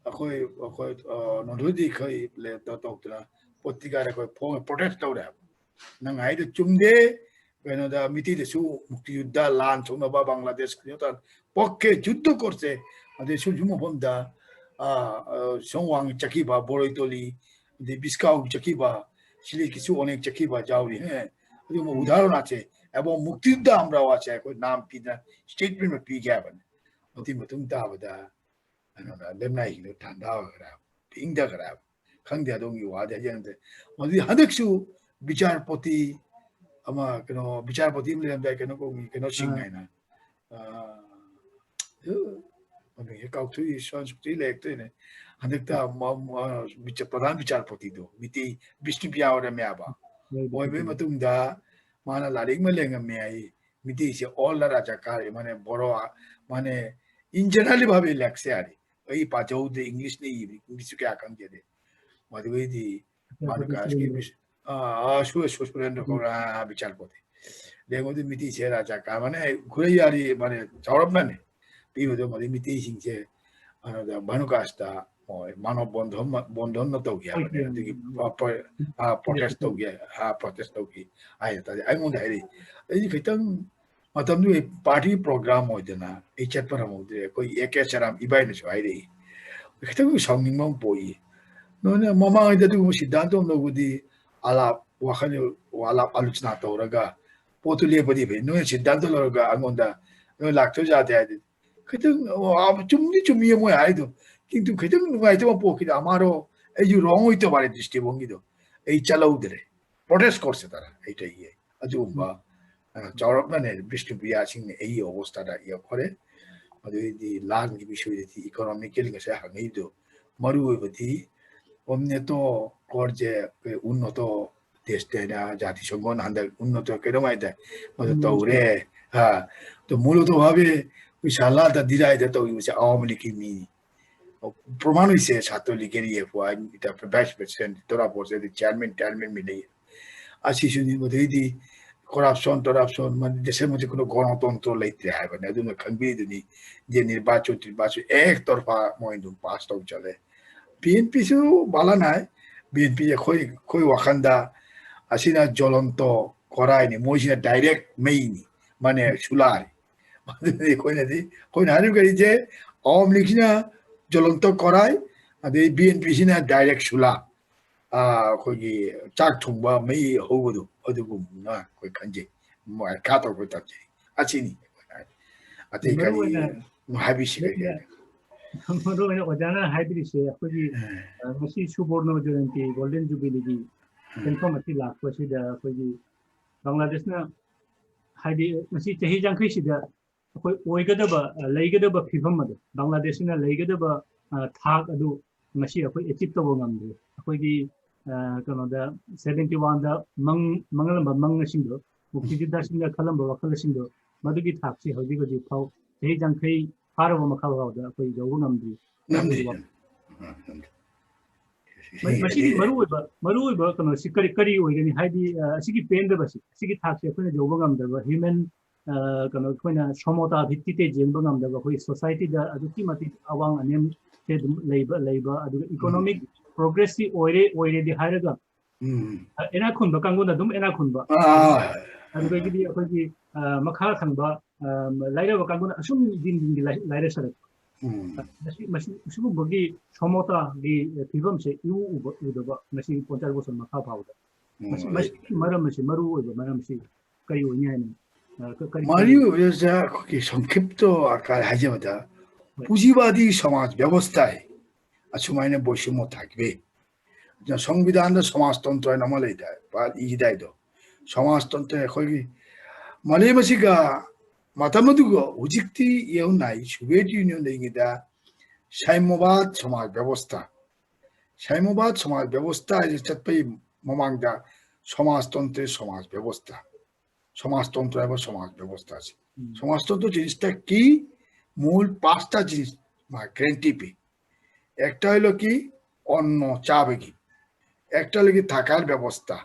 ꯑꯩꯈꯣꯏ ꯑꯩꯈꯣꯏ ꯑ, ꯅꯣꯟꯊꯣꯏꯗꯤ ꯑꯩꯈꯣꯏ ꯂꯦ-, ꯇꯧ-, ꯇꯧꯗꯅ ꯄꯣꯇ꯭ꯔꯤꯀꯥꯗ ꯑꯩꯈꯣꯏ ꯐꯣꯡ protest ꯇꯧꯔꯦ ꯍꯥꯏꯕ꯫ ꯅꯪ ꯍꯥꯏꯗꯣ ꯆꯨꯝꯗꯦ, ꯀꯩꯅꯣꯗ ꯃꯤꯇꯩꯗꯁꯨ ꯃꯨꯛꯇꯤ ꯌꯨꯗ ꯂꯥꯟ ꯁꯣꯛꯅꯕ ꯕꯪꯒ꯭ꯂꯥꯗꯦꯁ ꯀꯩꯅꯣ ꯇꯧ ꯄꯣꯛꯀꯦ ꯌꯨꯗ ꯀꯣꯔꯁꯦ ꯑꯗꯩ ꯁꯨꯝ ꯁꯨꯝ ꯃꯐꯝꯗ ꯑ, ꯑ, ꯁꯣꯡꯋꯥꯡ ꯆꯠꯈꯤꯕ ꯕꯣꯔꯣꯏꯇꯣꯂꯤ ꯑꯗꯩ ꯕꯤꯁꯀꯥꯎ ꯆꯠꯈꯤꯕ ꯁꯤꯂꯤꯀꯤꯁꯨ ꯑꯣꯅꯦꯛ ꯆꯠꯈꯤꯕ ꯌꯥꯎꯔꯤ꯫ ꯍꯦ, ꯑꯗꯨꯒꯨꯝꯕ ꯎꯗꯥꯍꯔꯟꯁꯦ ꯑꯦꯕꯣ ꯃꯨꯛꯇꯤ ꯌꯨꯗ ꯑꯃꯔꯥꯋꯥꯁꯦ ꯑꯩꯈꯣꯏ ꯅꯥꯝ ꯄꯤꯗꯅ statement ꯄꯤꯒꯦ ꯍꯥꯏꯕꯅꯤ꯫ ꯑꯗꯨꯒꯤ ꯃꯇꯨꯡ ꯇꯥꯕꯗ ꯀꯩꯅꯣꯗ ꯂꯦꯝꯅꯥꯏꯁꯤꯡꯗꯣ ꯊꯥꯟꯊꯈ꯭ꯔꯦ, ꯏꯪꯊꯈ꯭ꯔꯦ꯫ ꯈꯪꯗꯦ ꯑꯗꯣꯝꯒꯤ ꯋꯥꯗꯤ ꯍꯥꯏꯖꯅꯤꯡꯗꯦ꯫ ꯃꯗꯨꯗꯤ ꯍꯟꯗꯛꯁꯨ ꯕꯤꯆꯥꯔꯄꯣꯇꯤ ꯑꯃ ꯀꯩꯅꯣ ꯕꯤꯆꯥꯔꯄꯣꯇꯤ ꯑꯃ ꯂꯩꯔꯝꯗꯥꯏ ꯀꯩꯅꯣ ꯀꯧꯕꯤ ꯀꯩꯅꯣꯁꯤꯡ ꯑꯥ꯫ ꯍꯥꯏꯅ ꯑ, ꯃꯃꯤꯡꯁꯦ ꯀꯥꯎꯊꯣꯛꯏ ꯁ꯭ꯋꯥꯟ ꯁꯨꯛꯇꯤ ꯂꯩꯔꯛꯇꯣꯏꯅꯦ꯫ ꯍꯟꯗꯛꯇ ꯃ-, ꯃ-, ꯕꯤꯆ-, ꯄ꯭ꯔꯙꯥꯟ ꯕꯤꯆꯥꯔꯄꯣꯇꯤꯗꯣ ꯃꯤꯇꯩ ꯕꯤꯁꯅꯨꯄ꯭ꯔꯤꯌꯥ ꯑꯣꯏꯔꯝꯃꯦ ꯍꯥꯏꯕ꯫ ꯂꯩꯔꯛꯇꯣꯏꯅꯦ꯫ ꯑꯣꯏꯕꯒꯤ ꯃꯇꯨꯡꯗ ꯃꯥꯅ ꯂꯥꯏꯔꯤꯛ ꯑꯃ ꯂꯦꯡꯉꯝꯃꯦ ꯍꯥꯏ, ꯃꯤꯇꯩꯁꯦ all are ꯔꯥꯖꯥꯀꯥꯔ ꯃꯥꯅꯦ ꯕꯣꯔꯣ ꯃꯥꯅꯦ in generally ꯚꯥꯕꯦ ꯂꯦꯛꯁꯦ ꯍꯥꯏꯔꯤ꯫ ꯑꯩ ꯄꯥꯖꯍꯧꯗꯦ, ꯏꯪꯂꯤꯁꯅ ꯏꯕꯅꯤ, ꯏꯪꯂꯤꯁꯁꯨ ꯀꯌꯥ ꯈꯪꯖꯗꯦ꯫ ꯃꯗꯨꯒꯩꯗꯤ ꯕꯤꯆꯥꯔꯄꯣꯇꯤ ꯃꯥꯅ ꯀꯥꯁꯀꯤ ꯁꯨꯔꯦꯟꯗ꯭ꯔ꯫ ꯕꯤꯁ-, ꯑꯥ, ꯑꯥ, ꯁꯨ-, ꯁꯨ-, ꯁꯨꯔꯦꯟꯗ꯭ꯔ ꯎꯝ꯫ ꯀꯧꯔꯥ ꯕꯤꯆꯥꯔꯄꯣꯇꯤ꯫ ꯂꯦꯡꯉꯨꯗꯤ ꯃꯤꯇꯩꯁꯦ ꯔꯥꯖꯥ ꯀꯥ ꯃꯥꯅꯦ ꯈꯨꯔꯩ ꯌꯥꯔꯤ ꯃꯥꯅꯦ ꯆꯥꯎꯔꯞꯅꯅꯦ ꯄꯤꯕꯗꯣ ꯃꯗꯨ ꯃꯤꯇꯩꯁꯤꯡꯁꯦ ꯑꯗꯨꯗ ꯚꯥꯅꯨꯀꯥꯁꯇ ꯍꯣꯏ, ꯃꯥꯅꯕ ꯕꯣꯟꯗꯣꯟ ꯕꯣꯟꯗꯣꯟꯅ ꯇꯧꯒꯦ ꯍꯥꯏꯕꯅꯦ꯫ ꯑꯗꯨꯒꯤ ꯄ꯭ꯔꯣꯇꯦꯁ ꯇꯧꯒꯦ꯫ ꯄ꯭ꯔꯣꯇꯦꯁ ꯇꯧꯒꯦ ꯍꯥꯏ ꯇꯥꯔꯗꯤ ꯑꯩꯉꯣꯟꯗ ꯍꯥꯏꯔꯛꯏ꯫ ꯑꯩꯗꯤ ꯈꯤꯇꯪ ꯃꯇꯝꯗꯨꯒꯤ ꯄꯥꯔꯇꯤ ꯄ꯭ꯔꯣꯒ꯭ꯔꯥꯝ ꯑꯣꯏꯗꯅ ꯑꯩ ꯆꯠꯄ ꯉꯝꯍꯧꯗ꯭ꯔꯦ꯫ ꯑꯩꯈꯣꯏ ꯑꯦ ꯀꯦ ꯁꯔꯥꯝ ꯏꯕꯥꯏꯅꯁꯨ ꯍꯥꯏꯔꯛꯏ, ꯈꯤꯇꯪ ꯁꯥꯎꯅꯤꯡꯕ ꯑꯃ ꯄꯣꯛꯏ꯫ ꯅꯣꯏꯅ ꯃꯃꯥꯡꯉꯩꯗ ꯑꯗꯨꯒꯨꯝꯕ ꯁꯤꯗꯥꯟꯇ ꯑꯃ ꯂꯧꯕꯗꯤ ꯑꯂꯥꯞ ꯋꯥꯈꯜ, ꯑꯂꯥꯞ ꯑꯥꯂꯣꯆꯅꯥ ꯇꯧꯔꯒ ꯄꯣꯠꯇꯨ ꯂꯦꯞꯄꯗꯤ ꯐꯩ꯫ ꯅꯣꯏꯅ ꯁꯤꯗꯥꯟꯇ ꯂꯧꯔꯒ ꯑꯩꯉꯣꯟꯗ ꯅꯣꯏ ꯂꯥꯛꯇꯣꯏ ꯌꯥꯗꯦ ꯍꯥꯏꯗꯤ ꯈꯤꯇꯪ, ꯑꯣ, ꯆꯨꯝꯗꯤ ꯆꯨꯝꯃꯤ ꯃꯣꯏ ꯍꯥꯏꯗꯣ, ꯀꯤꯟꯇꯨ ꯈꯤꯇꯪ ꯅꯨꯡꯉꯥꯏꯇꯕ ꯄꯣꯛꯈꯤꯗ ꯑꯃꯔꯣ ꯑꯩꯁꯨ ꯔꯣꯡ ꯑꯣꯏꯇꯕ ꯃꯥꯜꯂꯦ ꯗ꯭ꯔꯤꯁꯇꯤꯕꯣꯟꯒꯤꯗꯣ꯫ ꯑꯩ ꯆꯠꯍꯧꯗ꯭ꯔꯦ, ꯄ꯭ꯔꯣꯇꯦꯁ ꯀꯣꯔꯁ ꯇꯔꯥ ꯑꯩ ꯆꯠꯌꯦ꯫ ꯑꯗꯨꯒꯨꯝꯕ ꯆꯥꯎꯔꯞꯅꯅꯦ ꯕꯤꯁꯅꯨꯄ꯭ꯔꯤꯌꯥꯁꯤꯡꯅ ꯑꯩ ꯑꯣꯒꯁꯇꯗ ꯌꯧꯈꯔꯦ꯫ ꯑꯗꯨꯗꯩꯗꯤ ꯂꯥꯟꯒꯤ ꯕꯤꯁꯣꯏꯗꯗꯤ ꯏꯀꯣꯅꯣꯃꯤꯀꯦꯜ ꯉꯁꯥꯏ ꯍꯪꯉꯛꯏꯗꯣ ꯃꯔꯨ ꯑꯣꯏꯕꯗꯤ ꯎꯟꯅꯇꯣ ꯀꯣꯔꯖꯦ, ꯎꯟꯅꯇꯣ ꯇꯦꯁꯇꯦꯅ ꯖꯥꯇꯤ ꯁꯪꯒꯣꯟ ꯍꯟꯗꯛ ꯎꯟꯅꯇꯣ ꯀꯩꯗꯧꯉꯩꯗ ꯃꯗꯨ ꯎꯝ꯫ ꯇꯧꯔꯦ꯫ ꯍꯥ, ꯇꯣ ꯃꯨꯂꯣ ꯇꯣ ꯍꯥꯕꯦ ꯎꯏꯁꯥꯂꯥꯗ ꯗꯤꯔꯥꯏꯗ ꯇꯧꯔꯤꯕꯁꯦ ꯑꯋꯥ ꯃꯂꯤꯛꯀꯤ ꯃꯤꯅꯤ꯫ ꯄ꯭ꯔꯃꯥꯟ ꯍꯣꯏꯁꯦ ꯁꯥꯇꯣ ꯂꯤꯒꯦꯔꯤ ꯌꯦ ꯐꯨ ꯍꯥꯏ ꯃꯤꯇ ꯚꯥꯏꯁ ꯄ꯭ꯔꯦꯁꯤꯗꯦꯟꯠ ꯇꯣꯔꯥ ꯄꯣꯔꯁꯦ ꯆꯤꯌꯥꯔꯃꯦꯟ ꯇꯤꯌꯥꯔꯃꯦꯟ ꯃꯤ ꯂꯩ꯫ ꯑꯁꯤꯁꯨꯅꯤ ꯃꯗꯩꯗꯤ ꯀꯣꯔꯞꯁꯟ ꯇꯣꯔꯞꯁꯟ ꯃꯗꯤ ꯗꯦꯁꯦ ꯃꯗꯤ ꯀꯨꯅꯣ ꯒꯣꯅꯣ ꯇꯣꯟ ꯇꯣ ꯂꯩꯇ꯭ꯔꯦ ꯍꯥꯏꯕꯅꯦ꯫ ꯑꯗꯨꯅ ꯈꯪꯕꯤꯗꯨꯅꯤ ꯖꯦ ꯅꯤꯔꯕꯥꯆꯣꯟ ꯇꯤꯔꯕꯥꯆꯣꯟ ꯑꯦꯛ ꯇꯣꯔꯐꯥ ꯃꯣꯏ ꯑꯗꯨꯝ ꯄꯥꯁ ꯇꯧ ꯆꯠꯂꯦ꯫ ꯕꯤ ꯑꯦꯟ ꯄꯤꯁꯨ ꯕꯥꯂꯥ ꯅꯥꯏ꯫ ꯕꯤ ꯑꯦꯟ ꯄꯤ ꯑꯩꯈꯣꯏ ꯑꯩꯈꯣꯏ ꯋꯥꯈꯜꯗ ꯑꯁꯤꯅ ꯖꯣꯂꯣꯟꯇꯣ ꯀꯣꯔꯥꯏꯅꯤ, ꯃꯣꯏꯁꯤꯅ ꯗꯥꯏꯔꯦꯛ ꯃꯩꯅꯤ, ꯃꯥꯅꯦ ꯁꯨꯂꯥꯔꯤ꯫ ꯑꯗꯨꯗꯤ ꯑꯩꯈꯣꯏꯅꯗꯤ ꯑꯩꯈꯣꯏꯅ ꯍꯥꯏꯔꯤꯕ ꯀꯔꯤꯁꯦ ꯑꯋꯥꯃꯤ ꯂꯤꯛꯁꯤꯅ ꯖꯣꯂꯣꯟꯇꯣ ꯀꯣꯔꯥꯏ, ꯑꯗꯩ ꯕꯤ ꯑꯦꯟ ꯄꯤꯁꯤꯅ ꯗꯥꯏꯔꯦꯛ ꯁꯨꯂꯥ꯫ ꯑꯥ, ꯑꯩꯈꯣꯏꯒꯤ ꯆꯥꯛ ꯊꯣꯡꯕ ꯃꯩ ꯍꯧꯕꯗꯣ ꯑꯗꯨꯒꯨꯝꯅ ꯑꯩꯈꯣꯏ ꯈꯟꯖꯩ꯫ ꯃꯣꯏ ꯈꯥ ꯇꯧꯔꯛꯄ ꯇꯝꯖꯩ꯫ ꯑꯁꯤꯅꯤ ꯑꯇꯩ ꯃꯔꯨ ꯀꯔꯤ ꯑꯣꯏꯅ ꯍꯥꯏꯕꯤꯁꯤ ꯀꯔꯤ ꯃꯔꯨ ꯀꯔꯤ? ꯑꯣꯏꯅ ꯃꯔꯨ ꯑꯣꯏꯅ ꯑꯣꯖꯥꯅ ꯍꯥꯏꯕꯤꯔꯤꯁꯦ ꯑꯩꯈꯣꯏꯒꯤ, ꯎꯝ꯫ ꯑ, ꯉꯁꯤ ꯁꯨꯕꯣꯔꯅꯣ ꯖꯌꯟꯇꯤ, ꯒꯣꯜꯗꯟ ꯖꯨꯕꯤꯂꯤꯒꯤ ꯎꯝ꯫ ꯁꯦꯟꯐꯝ ꯑꯁꯤ ꯂꯥꯛꯄꯁꯤꯗ ꯑꯩꯈꯣꯏꯒꯤ ꯕꯪꯒ꯭ꯂꯥꯗꯦꯁꯅ ꯍꯥꯏꯗꯤ ꯉꯁꯤ ꯆꯍꯤ ꯌꯥꯡꯈꯩꯁꯤꯗ ꯑꯩꯈꯣꯏ ꯑꯣꯏꯒꯗꯕ, ꯑ, ꯂꯩꯒꯗꯕ ꯐꯤꯕꯝ ꯑꯗꯨ, ꯕꯪꯒ꯭ꯂꯥꯗꯦꯁꯁꯤꯅ ꯂꯩꯒꯗꯕ, ꯑ, ꯊꯥꯛ ꯑꯗꯨ ꯉꯁꯤ ꯑꯩꯈꯣꯏ ꯑꯦꯆꯤꯞ ꯇꯧꯕ ꯉꯝꯗ꯭ꯔꯤ꯫ ꯑꯩꯈꯣꯏꯒꯤ, ꯑ, ꯀꯩꯅꯣꯗ ꯁꯚꯦꯟꯇꯤ ꯋꯥꯟꯗ ꯃꯪ-, ꯃꯪꯍꯜꯂꯝꯕ ꯃꯪ ꯑꯁꯤꯡꯗꯣ, ꯃꯨꯛꯇꯤꯖꯤꯠꯗꯥꯁꯤꯡꯅ ꯈꯜꯂꯝꯕ ꯋꯥꯈꯜ ꯑꯁꯤꯡꯗꯣ, ꯃꯗꯨꯒꯤ ꯊꯥꯛꯁꯤ ꯍꯧꯖꯤꯛ ꯍꯧꯖꯤꯛ ꯐꯥꯎ ꯆꯍꯤ ꯌꯥꯡꯈꯩ ꯐꯥꯔꯕ ꯃꯈꯥ ꯐꯥꯎꯗ ꯑꯩꯈꯣꯏ ꯌꯧꯕ ꯉꯝꯗ꯭ꯔꯤ꯫ ꯉꯝꯗ꯭ꯔꯤ꯫ ꯃ-, ꯃꯁꯤꯒꯤ ꯃꯔꯨꯑꯣꯏꯕ, ꯃꯔꯨꯑꯣꯏꯕ ꯀꯩꯅꯣꯁꯤ ꯀꯔꯤ, ꯀꯔꯤ ꯑꯣꯏꯒꯅꯤ? ꯍꯥꯏꯗꯤ, ꯑ, ꯑꯁꯤꯒꯤ ꯄꯦꯟꯗꯕꯁꯤ, ꯑꯁꯤꯒꯤ ꯊꯥꯛꯁꯤ ꯑꯩꯈꯣꯏꯅ ꯌꯧꯕ ꯉꯝꯗꯕ, ꯍ꯭ꯌꯨꯃꯦꯟ, ꯑ, ꯀꯩꯅꯣ, ꯑꯩꯈꯣꯏꯅ ꯁꯣꯃꯣꯇꯥ ꯚꯤꯠꯇꯤꯇ ꯌꯦꯡꯕ ꯉꯝꯗꯕ, ꯑꯩꯈꯣꯏ ꯁꯣꯁꯥꯏꯇꯤꯗ ꯑꯗꯨꯛꯀꯤ ꯃꯇꯤꯛ ꯑꯋꯥꯡ ꯑꯅꯦꯝ ꯁꯦ ꯑꯗꯨꯝ ꯂꯩꯕ ꯂꯩꯕ ꯑꯗꯨꯒ ꯏꯀꯣꯅꯣꯃꯤꯛ ꯄ꯭ꯔꯣꯒ꯭ꯔꯦꯁꯁꯤ ꯑꯣꯏꯔꯦ ꯑꯣꯏꯔꯦꯗꯤ ꯍꯥꯏꯔꯒ ꯎꯝ ꯏꯅꯥꯛ ꯈꯨꯟꯕ ꯀꯥꯡꯕꯨꯅ ꯑꯗꯨꯝ ꯏꯅꯥꯛ ꯈꯨꯟꯕ, ꯑꯥ ꯑꯗꯨꯗꯒꯤꯗꯤ ꯑꯩꯈꯣꯏꯒꯤ ꯑ, ꯃꯈꯥ ꯊꯪꯕ ꯑ, ꯂꯥꯏꯔꯕ ꯀꯥꯡꯕꯨꯅ ꯑꯁꯨꯝ ꯗꯤꯟ ꯗꯤꯟꯒꯤ ꯂꯥꯏ- ꯂꯥꯏꯔ ꯁꯥꯔꯛꯄ꯫ ꯎꯝ ꯃꯁꯤ ꯃꯁꯤ ꯁꯤꯒꯨꯝꯕꯒꯤ ꯁꯣꯃꯣꯇꯥꯒꯤ ꯐꯤꯕꯝꯁꯦ ꯏꯎ ꯎꯕ ꯎꯗꯕ ꯉꯁꯤ ꯄꯣꯟꯆꯥꯏ ꯕꯣꯁꯟ ꯃꯈꯥ ꯐꯥꯎꯕꯗ꯫ ꯃꯁꯤ ꯎꯝ ꯃꯁꯤꯒꯤ ꯃꯔꯝ ꯑꯁꯤ, ꯃꯔꯨ ꯑꯣꯏꯕ ꯃꯔꯝ ꯑꯁꯤ ꯀꯔꯤ ꯑꯣꯏꯅꯤ ꯍꯥꯏꯅ, ꯑ, ꯀ- ꯀꯔꯤ ꯃꯔꯨ ꯑꯣꯏꯕꯁꯦ ꯑꯩꯈꯣꯏꯒꯤ ꯁꯪꯈꯤꯞꯇ ꯑꯀꯥꯔ ꯍꯥꯏꯖꯕꯗ ꯄꯨꯖꯤꯕꯥꯗꯤ ꯁꯃꯥꯖ ꯕꯦꯕꯁꯊꯥ ꯑꯁꯨꯃꯥꯏꯅ ꯕꯣꯏꯁꯤꯃꯣ ꯊꯥꯛꯕꯤ꯫ ꯑꯗꯨꯅ ꯁꯪꯕꯤꯙꯥꯟꯗ ꯁꯃꯥꯖꯇꯟꯇ꯭ꯔ ꯍꯥꯏꯅ ꯑꯃ ꯂꯩꯗꯥꯏ, ꯄꯥ- ꯏꯗꯥꯏꯗꯣ꯫ ꯁꯃꯥꯖꯇꯟꯇ꯭ꯔ ꯑꯩꯈꯣꯏꯒꯤ ꯃꯥꯂꯦꯝ ꯑꯁꯤꯒ ꯃꯇꯝ ꯑꯗꯨꯒ ꯍꯧꯖꯤꯛꯇꯤ ꯌꯦꯡꯉꯨꯅ, ꯁꯣꯚꯤꯌꯦꯠ ꯌꯨꯅꯤꯌꯟ ꯂꯩꯉꯩꯗ ꯁꯥꯏꯃꯣꯕꯥꯗ ꯁꯃꯥꯖ ꯕꯦꯕꯁꯊꯥ, ꯁꯥꯏꯃꯣꯕꯥꯗ ꯁꯃꯥꯖ ꯕꯦꯕꯁꯊꯥ ꯍꯥꯏꯁꯦ ꯆꯠꯄꯒꯤ ꯃꯃꯥꯡꯗ ꯁꯃꯥꯖꯇꯟꯇ꯭ꯔ ꯁꯃꯥꯖ ꯕꯦꯕꯁꯊꯥ, ꯁꯃꯥꯖꯇꯟꯇ꯭ꯔ ꯍꯥꯏꯕ ꯁꯃꯥꯖ ꯕꯦꯕꯁꯊꯥꯁꯦ꯫ ꯎꯝ꯫ ꯁꯃꯥꯖꯇꯟꯇ꯭ꯔ ꯖꯤꯅꯤꯁꯇ ꯀꯤ ꯃꯨꯜ ꯄꯥꯁꯇ ꯖꯤꯅꯤꯁ ꯃꯥ ꯒ꯭ꯔꯦꯟꯇꯤ ꯄꯤ꯫ একটা হলো কি অন্ন চাবগি, একটা হলো কি থাকার ব্যবস্থা,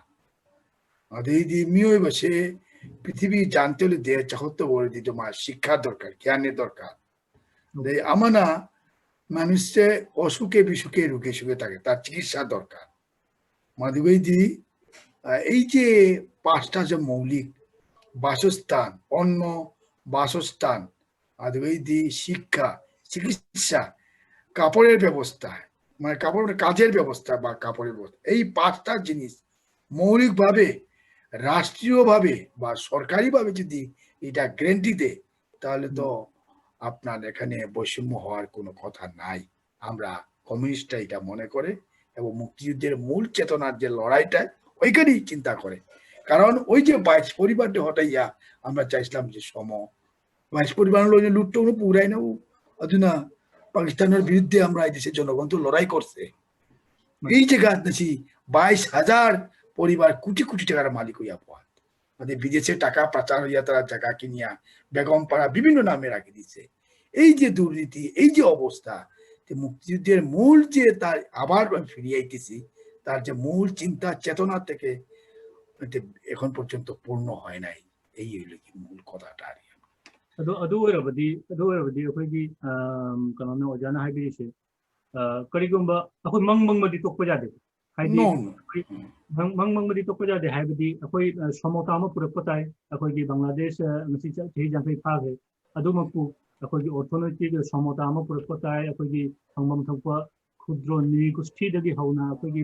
ꯑꯗꯩꯗꯤ ꯃꯤꯑꯣꯏꯕꯁꯦ ꯄ꯭ꯔꯤꯊꯤꯕꯤ ꯖꯥꯟꯇꯦꯜ ꯗꯦ ꯆꯥꯎꯈꯠꯇꯕ ꯑꯣꯏꯔꯗꯤ ꯑꯗꯨ ꯃꯥ ꯁꯤꯛꯈꯥ ꯗꯔꯀꯥꯔ, ꯒ꯭ꯌꯥꯟꯒꯤ ꯗꯔꯀꯥꯔ꯫ ꯑꯗꯩ ꯑꯃꯅ ꯃꯅꯨꯁꯦ ꯑꯁꯨꯈꯦ ꯕꯤꯁꯨꯈꯦ ꯔꯨꯒꯦ ꯁꯨꯒꯦ ꯇꯥꯒꯦ ꯇꯥ ꯆꯤকিꯠꯁꯥ ꯗꯔꯀꯥꯔ꯫ ꯃꯗꯨꯒꯩꯗꯤ ꯑ, এই যে পাঁচটা যে মৌলিক বাসস্থান, অন্ন, বাসস্থান, ꯑꯗꯨꯒꯩꯗꯤ শিক্ষা, চিকিৎসা, কাপড়ের ব্যবস্থা, মানে কাপড় মানে কাজের ব্যবস্থা বা কাপড়ের ব্যবস্থা, এই পাঁচটা জিনিস মৌলিকভাবে রাষ্ট্রীয়ভাবে বা সরকারিভাবে যদি এটা গ্যারান্টি দেয়, তাহলে তো আপনার এখানে বৈষম্য হওয়ার কোনো কথা নাই। আমরা কমিউনিস্টরা এটা মনে করে এবং মুক্তিযুদ্ধের মূল চেতনার যে লড়াইটা ওইখানেই চিন্তা করে। কারণ ওই যে বাইশ পরিবারটা হটাইয়া আমরা চাইছিলাম যে সম বাইশ পরিবার ꯂꯣꯏꯅ ꯂꯨꯠꯇꯧꯅ ꯄꯨꯔꯥꯏꯅ ꯑꯗꯨꯅ ꯄꯥꯀꯤꯁꯇꯥꯟꯒꯤ বিরুদ্ধে আমরা এই দেশের জনগণ তো লড়াই করছে। এই যে গাছ নাছি বাইশ হাজার পরিবার কোটি কোটি টাকার মালিক হইয়া পড়ে। মানে বিদেশে টাকা পাচার হইয়া তারা জায়গা কিনিয়া বেগম পাড়া বিভিন্ন নামে রাখি দিছে। এই যে দুর্নীতি, এই যে অবস্থা, যে মুক্তিযুদ্ধের মূল যে তার আবার আমি ফিরিয়ে আইতেছি, তার যে মূল চিন্তা চেতনা থেকে এতে এখন পর্যন্ত পূর্ণ হয় নাই। এই হইল কি মূল কথাটা আর কি। ꯑꯗꯣ ꯑꯗꯨ ꯑꯣꯏꯔꯕꯗꯤ ꯑꯗꯨ ꯑꯣꯏꯔꯕꯗꯤ ꯑꯩꯈꯣꯏꯒꯤ ꯑꯝ, ꯀꯩꯅꯣꯅ ꯑꯣꯖꯥꯅ ꯍꯥꯏꯕꯤꯔꯤꯁꯦ ꯑ, ꯀꯔꯤꯒꯨꯝꯕ ꯑꯩꯈꯣꯏ ꯃꯪ ꯃꯪꯕꯗꯤ ꯇꯣꯛꯄ ꯌꯥꯗꯦ꯫ ꯍꯥꯏꯗꯤ No, no. ꯑꯩꯈꯣꯏ ꯃꯪ ꯃꯪ ꯃꯪꯕꯗꯤ ꯇꯣꯛꯄ ꯌꯥꯗꯦ ꯍꯥꯏꯕꯗꯤ ꯑꯩꯈꯣꯏ ꯑ, ꯁꯣꯃꯣꯇꯥ ꯑꯃ ꯄꯨꯔꯛꯄ ꯇꯥꯏ꯫ ꯑꯩꯈꯣꯏꯒꯤ ꯕꯪꯒ꯭ꯂꯥꯗꯦꯁ ꯑ, ꯉꯁꯤ ꯆ- ꯆꯍꯤ ꯌꯥꯡꯈꯩ ꯐꯥꯈ꯭ꯔꯦ꯫ ꯑꯗꯨꯃꯛꯄꯨ ꯑꯩꯈꯣꯏꯒꯤ ꯑꯣꯔꯊꯣꯅꯣꯃꯤꯛ ꯁꯣꯃꯣꯇꯥ ꯑꯃ ꯄꯨꯔꯛꯄ ꯇꯥꯏ꯫ ꯑꯩꯈꯣꯏꯒꯤ ꯐꯪꯐꯝ ꯊꯣꯛꯄ ꯈꯨꯗ꯭ꯔꯣ ꯅꯤꯔꯤꯒꯨꯁꯊꯤꯗꯒꯤ ꯍꯧꯅ ꯑꯩꯈꯣꯏꯒꯤ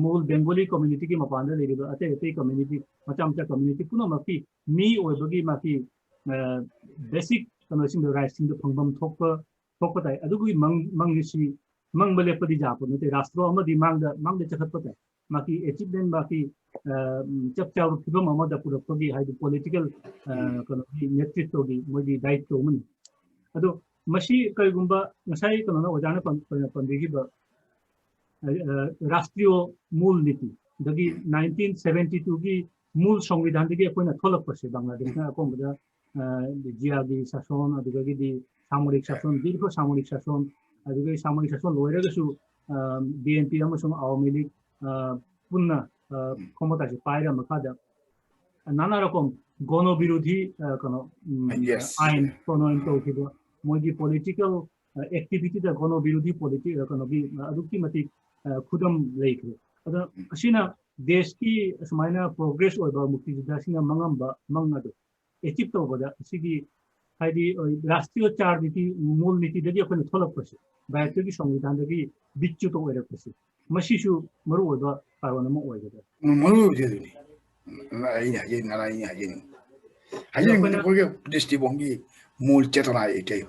ꯃꯨꯜ ꯕꯦꯡꯒꯣꯂꯤ ꯀꯝꯃ꯭ꯌꯨꯅꯤꯇꯤꯒꯤ ꯃꯄꯥꯟꯗ ꯂꯩꯔꯤꯕ ꯑꯇꯩ ꯑꯇꯩ ꯀꯝꯃ꯭ꯌꯨꯅꯤꯇꯤ, ꯃꯆꯥ ꯃꯆꯥ ꯀꯝꯃ꯭ꯌꯨꯅꯤꯇꯤ ꯄꯨꯝꯅꯃꯛꯀꯤ ꯃꯤ ꯑꯣꯏꯕꯒꯤ ꯃꯥꯒꯤ ꯕꯦꯁꯤꯛ ꯀꯩꯅꯣꯁꯤꯡꯗꯣ, ꯔꯥꯏꯠꯁꯤꯡꯗꯣ ꯐꯪꯐꯝ ꯊꯣꯛꯄ ꯊꯣꯛꯄ ꯇꯥꯏ꯫ ꯑꯗꯨꯒꯤ ꯃꯪ ꯃꯪꯒꯤꯁꯤ ꯃꯪꯕ ꯂꯦꯞꯄꯗꯤ ꯌꯥꯄꯣꯠ ꯅꯠꯇꯦ꯫ ꯔꯥꯁꯇ꯭ꯔꯣ ꯑꯃꯗꯤ ꯃꯥꯡꯗ ꯃꯥꯡꯗ ꯆꯈꯠꯄ ꯇꯥꯏ꯫ ꯃꯥꯒꯤ ꯑꯦꯆꯤꯚꯃꯦꯟ, ꯃꯥꯒꯤ ꯑ, ꯎꯝ, ꯆꯞ ꯆꯥꯕ ꯐꯤꯕꯝ ꯑꯃꯗ ꯄꯨꯔꯛꯄꯒꯤ, ꯍꯥꯏꯗꯤ ꯄꯣꯂꯤꯇꯤꯀꯦꯜ ꯑ, ꯀꯩꯅꯣꯒꯤ ꯅꯦꯇ꯭ꯔꯤꯠꯇꯣꯒꯤ ꯃꯣꯏꯒꯤ ꯗꯥꯏꯠꯇꯣ ꯑꯃꯅꯤ꯫ ꯑꯗꯣ ꯃꯁꯤ ꯀꯔꯤꯒꯨꯝꯕ ꯉꯁꯥꯏ ꯀꯩꯅꯣꯅ ꯑꯣꯖꯥꯅ ꯄꯟ- ꯄꯟ- ꯄꯟꯕꯤꯈꯤꯕ ꯑ, ꯑ, ꯔꯥꯁꯇ꯭ꯔꯤꯌꯣ ꯃꯨꯜ ꯅꯤꯇꯤ, ꯑꯗꯒꯤ ꯅꯥꯏꯟꯇꯤꯟ ꯁꯚꯦꯟꯇꯤ ꯇꯨꯒꯤ ꯃꯨꯜ ꯁꯪꯕꯤꯙꯥꯟꯗꯒꯤ ꯑꯩꯈꯣꯏꯅ ꯊꯣꯛꯂꯛꯄꯁꯦ, ꯕꯪꯒ꯭ꯂꯥꯗꯦꯁꯅ ꯑꯀꯣꯟꯕꯗ ꯑ, ꯖꯤꯌꯥꯒꯤ ꯁꯥꯁꯣꯟ, ꯑꯗꯨꯗꯒꯤꯗꯤ ꯁꯥꯃꯔꯤꯛ ꯁꯥꯁꯣꯟ, ꯗꯤꯔꯘ ꯁꯥꯃꯔꯤꯛ ꯁꯥꯁꯣꯟ, ꯑꯗꯨꯗꯒꯤ ꯁꯥꯃꯔꯤꯛ ꯁꯥꯁꯣꯟ ꯂꯣꯏꯔꯒꯁꯨ ꯕꯤ ꯑꯦꯟ ꯄꯤ ꯑꯃꯁꯨꯡ ꯑꯋꯥꯃꯤ ꯂꯤꯒ ꯑ, ꯄꯨꯟꯅ ꯑ, ꯈꯣꯃꯇꯥꯁꯦ ꯄꯥꯏꯔ ꯃꯈꯥꯗ ꯅꯥꯅꯥ ꯔꯀꯝ ꯒꯣꯅꯣ ꯕꯤꯔꯣꯙꯤ ꯑ, ꯀꯩꯅꯣ ꯎꯝ, Yes. ꯑꯥꯏꯟ ꯄ꯭ꯔꯣꯅꯣꯏꯟ ꯇꯧꯈꯤꯕ, ꯃꯣꯏꯒꯤ ꯄꯣꯂꯤꯇꯤꯀꯦꯜ ꯑꯦꯛꯇꯤꯚꯤꯇꯤꯗ ꯒꯣꯅꯣ ꯕꯤꯔꯣꯙꯤ ꯄꯣꯂꯤꯇꯤ ꯀꯩꯅꯣꯒꯤ ꯑ, ꯑꯗꯨꯛꯀꯤ ꯃꯇꯤꯛ ꯑ, ꯈꯨꯗꯝ ꯂꯩꯈ꯭ꯔꯦ꯫ ꯑꯗ ꯑꯁꯤꯅ ꯗꯦꯁꯀꯤ ꯑꯁꯨꯃꯥꯏꯅ ꯄ꯭ꯔꯣꯒ꯭ꯔꯦꯁ ꯑꯣꯏꯕ ꯃꯨꯛꯇꯤꯖꯨꯗꯥꯁꯤꯡꯅ ꯃꯪꯉꯝꯕ ꯃꯪ ꯑꯗꯣ ꯑꯦꯆꯤꯚ ꯇꯧꯕꯗ ꯑꯁꯤꯒꯤ ꯍꯥꯏꯗꯤ ꯑ, ꯔꯥꯁꯇ꯭ꯔꯤꯌ ꯆꯥꯔ ꯅꯤꯇꯤ, ꯃꯨꯜ ꯅꯤꯇꯤꯗꯒꯤ ꯑꯩꯈꯣꯏꯅ ꯊꯣꯛꯂꯛꯄꯁꯦ, ꯚꯥꯔꯠꯇꯒꯤ ꯁꯪꯕꯤꯙꯥꯟꯗꯒꯤ ꯕꯤꯠꯆꯨꯇ ꯑꯣꯏꯔꯛꯄꯁꯦ, ꯃꯁꯤꯁꯨ ꯃꯔꯨꯑꯣꯏꯕ ꯀꯥꯔꯣꯟ ꯑꯃ ꯑꯣꯏꯒꯗ꯭ꯔꯥ? ꯃꯔꯨ ꯑꯣꯏꯕꯗꯤ ꯑꯗꯨꯅꯤ꯫ ꯑꯩꯅ ꯍꯥꯏꯖꯅꯤꯡ ꯑꯩꯅ ꯍꯥꯏꯖꯅꯤꯡ ꯑꯩꯈꯣꯏꯅ ꯍꯥꯏꯖꯅꯤꯡꯕ ꯗ꯭ꯔꯤꯁꯇꯤꯀꯣꯟꯒꯤ ꯃꯨꯜ ꯆꯦꯇꯅꯥ ꯀꯩ